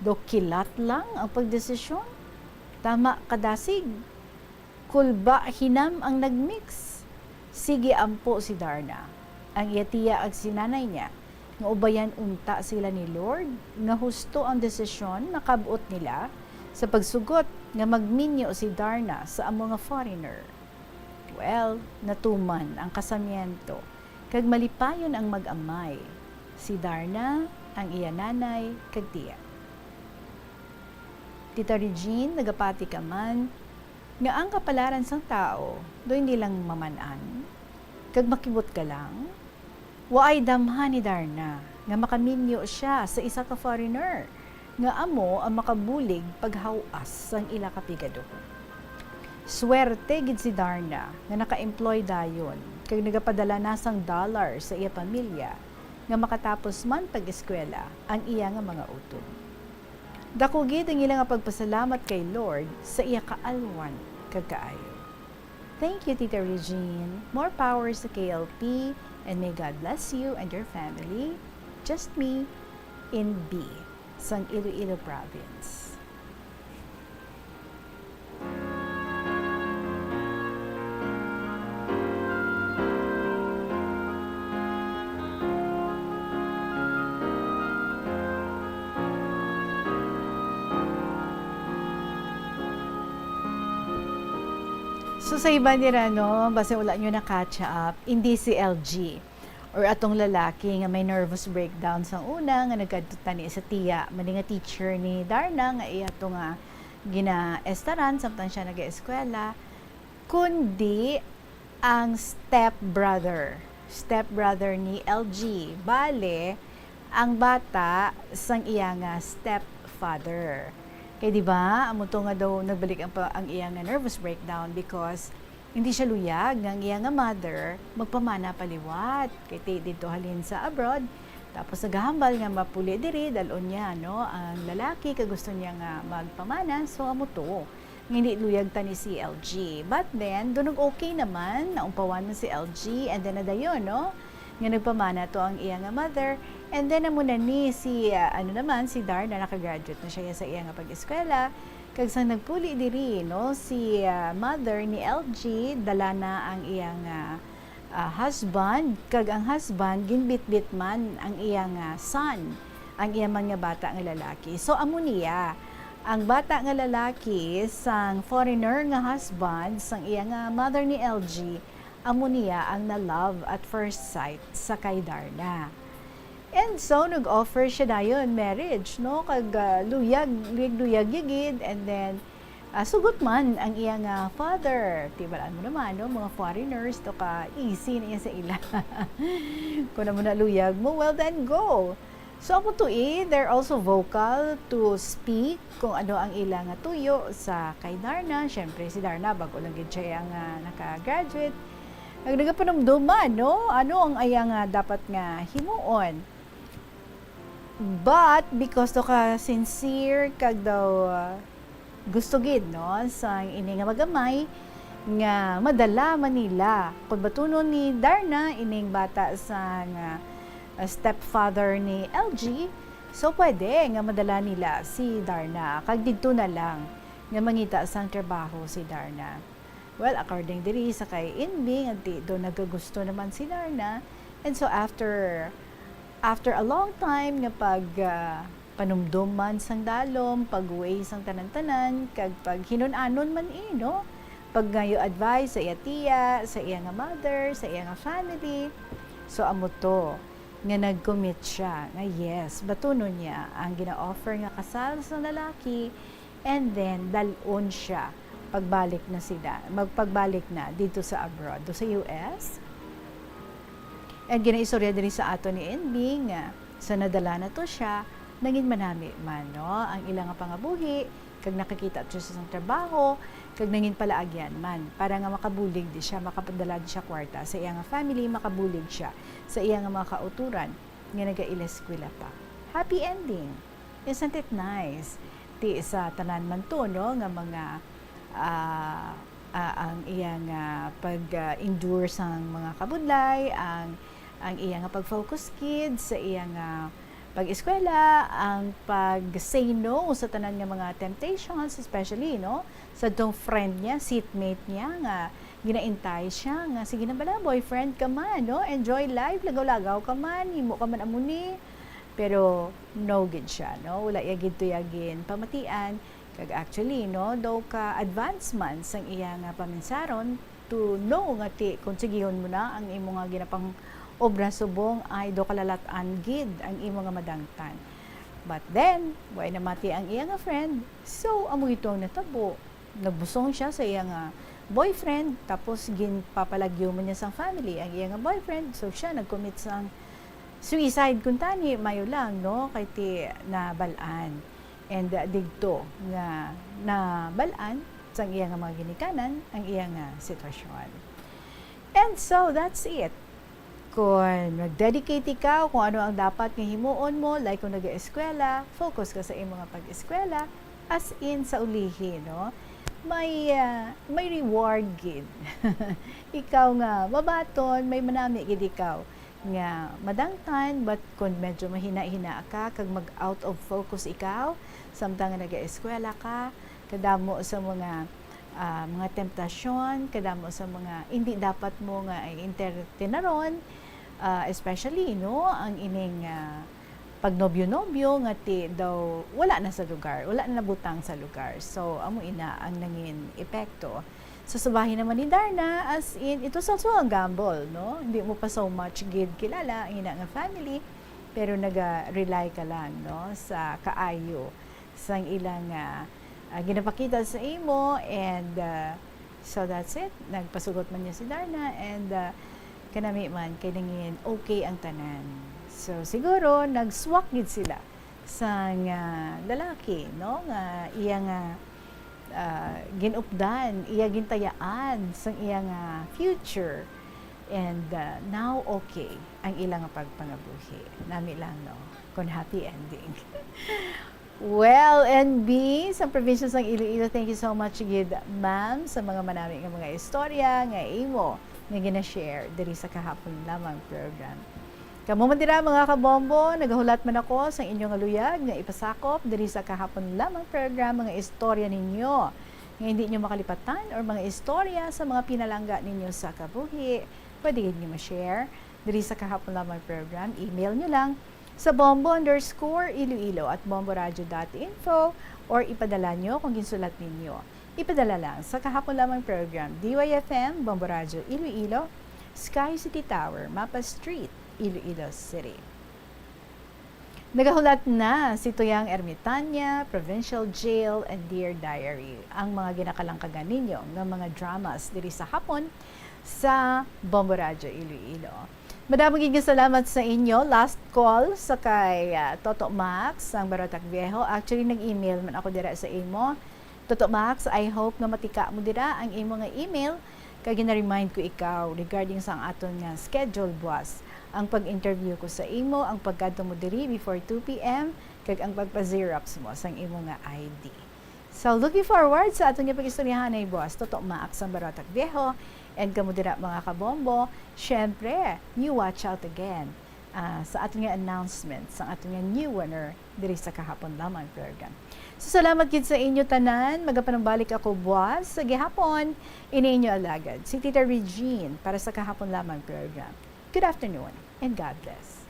do kilat lang ang pagdesisyon. Tama kadasig. Kulba hinam ang nagmix. Sige ampo si Darna, ang iya tiya kag si nanay niya, nga ubayan unta sila ni Lord, nga husto ang desisyon nakab-ot nila sa pagsugot nga magminyo si Darna sa amo nga foreigner. Well, natuman ang kasamiento, kag malipayon ang mag-amay, si Darna, ang iya nanay, kag tiya. Tita Regine, nagapati ka man nga ang kapalaran sang tawo do hindi lang maman-an, kag makibot ka lang. Waay damha ni Darna nga makaminyo sia sa isa ka foreigner nga amo ang makabulig paghaw-as sang ila kapigaduhon. Swerte gid si Darna nga naka-employ dayon kag nagapadala na sang dollar sa iya pamilya nga makatapos man pag-eskwela ang iya nga mga utod. Dako gid ang ila nga pagpasalamat kay Lord sa iya kaalwan kag kaayo. Thank you, Tita Regine. More power sa K L P, and may God bless you and your family. Just me, in B, sang Iloilo Province. So, sa iban nira, no, basta wala nyo na-catch up, hindi si L G or atong lalaki nga may nervous breakdown sang una nga nagkadto tani sa tiya, mali nga teacher ni Darna nga iya to nga ginaestaran samtang siya nag-eskwela, kundi ang step brother. Step brother ni L G. Bale, ang bata sang iya nga stepfather. Kay di ba, amo to nga daw nagbalik ang, pa, ang iya nga nervous breakdown because hindi siya luyag nga ang iya nga mother magpamana pa liwat. Kay ti-, didto halin sa abroad, tapos nagahambal nga mapuli diri, dal-on niya, no, ang lalaki, kag gusto niya nga magpamana. So, amo to. Nga hindi luyag tani si L G. But then, dunong okay naman, naumpawan man si L G, and then nadayon, no? Nga nagpamana to ang iya nga mother. And then, amo na ni si, ah, ano naman, si Darna, nakagraduate na siya sa iya nga pag-eskwela. Kag sang nagpuli diri, no, si, ah, mother ni L G, dala na ang iya nga ah, husband, kag ang husband ginbitbit man ang iya nga son, ang iya man nga bata nga lalaki. So, amo niya, ang bata nga lalaki sang foreigner nga husband sang iya nga mother ni L G, amo niya ang na-love at first sight sa kay Darna. And so, nag-offer siya dayon marriage, no? Kag, ah, luyag, luyag-luyag ya gid, and then, ah, sugot man ang iya nga father. Tibalaan mo naman, no? Mga foreigners, to ka easy na iya sa ila. Kung amo na luyag mo, well, then go. So, amo to, eh, they're also vocal to speak kung ano ang ila nga tuyo sa kay Darna. Siyempre, si Darna, bago lang gid siya nga naka-graduate. Ang nagapanumduman, no? Ano ang iya nga dapat nga himuon? But because daw ka sincere, kag daw, ah, gusto gid, no, sang ini nga mag-amay nga madala man nila. Kung batunon ni Darna, ining bata sang, ah, stepfather ni L G, so pwede nga madala nila si Darna, kag didto na lang nga mangita sang trabaho si Darna. Well, according diri sa kay Inbing, nga di do nagagusto naman si Darna. And so after, after a long time nga pag, ah, panumdom man sang dalom, pag-uwi sang tanan-tanan, kag paghinun-anon man, eh, no? Pag ngayo advice sa iya tiya, sa iya nga mother, sa iya nga family. So amo to, nga nag-commit siya, nga yes, batunon niya ang gina-offer nga kasal sa lalaki, and then dal-on siya pagbalik na sila, magpagbalik na dito sa abroad, do sa U S. And ginaistorya diri sa ato ni N B nga sa nadala na to siya, nangin manami man, no, ang ila nga pangabuhi, kag nakakita siya sa isang trabaho, kag nangin palaagyan man, para nga makabulig di siya, makapadala di siya kwarta sa iya nga family, makabulig siya sa iya nga mga kauturan nga nagaila-eskwela pa. Happy ending! Isn't it nice? Ti sa tanan man to, no, nga mga, ah, ah, ang iya nga pag, ah, endure sang mga kabudlay, ang, ang iya nga pag-focus gid sa iya nga pag-eskwela, ang pag-say no sa tanan nga mga temptations, especially, no, sa tong friend niya, seatmate niya nga gina-entice siya nga, "Sige na bala, boyfriend ka man, no? Enjoy life, lagaw-lagaw ka man, himo ka man amo ni." Pero no gid siya, no? Wala iya gid to iya ginpamatian. Kag actually, no, daw ka advance man sang iya nga paminsaron, to know nga ti, kung sigihon mo na ang imo nga ginapang-obra subong, ay daw kalalat-an gid ang imo nga madangtan. But then, way namati ang iya nga friend. So, amo ito ang natabo. Nagbusong siya sa iya nga boyfriend, tapos ginpapalagyo man niya sang family ang iya nga boyfriend. So, siya nag-commit sang suicide kuntani, mayo lang, no? Kay ti nabal-an. And, uh, digto nga nabal-an sang iya nga mga ginikanan ang iya nga sitwasyon. And so, that's it. Kung nag-dedicate ikaw kung ano ang dapat nga himuon mo, like kung nag-eskwela, focus ka sa imo nga pag-eskwela, as in sa ulihi, no? May, ah, may reward gid. Ikaw nga mabaton, may manami gid ikaw nga madangtan, but kung medyo mahina-hina ka, kag mag-out of focus ikaw, samtang nga nag-eskwela ka, kadamo sa mga, ah, mga temptasyon, kadamo sa mga hindi dapat mo nga entertainon, ah, especially, no, ang ining, ah, pagnobyo-nobyo nga ti daw wala na sa lugar, wala na nabutang sa lugar. So, amo ina ang nangin epekto. So, sa bahin naman ni Darna, as in, it was also a gamble, no? Hindi mo pa so much gid kilala ang ina nga family, pero naga-rely ka lang, no, sa kaayo sang ilang, ah, ah, ginapakita sa imo, and, ah, so that's it. Nagpasugot man niya si Darna, and, ah, kanami man, kay nangin okay ang tanan. So, siguro, nagswak gid sila sang, ah, lalaki, no, nga iya nga, ah, ginupdan, iya gintayaan sang iya nga future. And, ah, now, okay ang ila nga pagpangabuhi. Nami lang, no, kung happy ending. Well, N B, sa probinsya sang Iloilo, thank you so much gid, ma'am, sa mga manami nga mga istorya nga imo nga gina-share diri sa Kahapon Lamang program. Kamo man dira, mga kabombo, nagahulat man ako sa inyo nga luyag nga ipasakop diri sa Kahapon Lamang program, mga istorya ninyo nga hindi nyo makalipatan or mga istorya sa mga pinalangga ninyo sa kabuhi. Pwede gid nyo ma-share diri sa Kahapon Lamang program. Email nyo lang sa bombo underscore iloilo at bomboradio dot info, or ipadala nyo kung ginsulat ninyo. Ipadala lang sa Kahapon Lamang program, D Y F M, Bombo Radyo Iloilo, Sky City Tower, Mapa Street, Iloilo City. Nagahulat na si Tuyang Ermitania, Provincial Jail, and Dear Diary, ang mga ginakalangkagan ninyo nga mga dramas diri sa hapon sa Bombo Radyo Iloilo. Madamo gid nga salamat sa inyo. Last call sa kay, ah, Toto Max, ang Barotac Viejo. Actually, nag-email man ako dira sa imo. Toto Max, I hope nga matika mo dira ang imo nga email. Kag gina-remind ko ikaw regarding sang aton nga schedule, boss, ang pag-interview ko sa imo, ang pagkadto mo diri before two p.m., kag ang pagpa-xerox mo sang imo nga I D. So, looking forward sa aton nga pag-istoryahanay, boss. Toto maak sang Barotac Viejo, and kamo dira, mga kabombo, syempre, you watch out again, ah, sa aton nga announcement, sa aton nga new winner diri sa Kahapon Lamang program. So, salamat gid sa inyo tanan. Magapanumbalik ako, boss, sa gihapon. Ini inyo alagad, si Tita Regine, para sa Kahapon Lamang program. Good afternoon and God bless.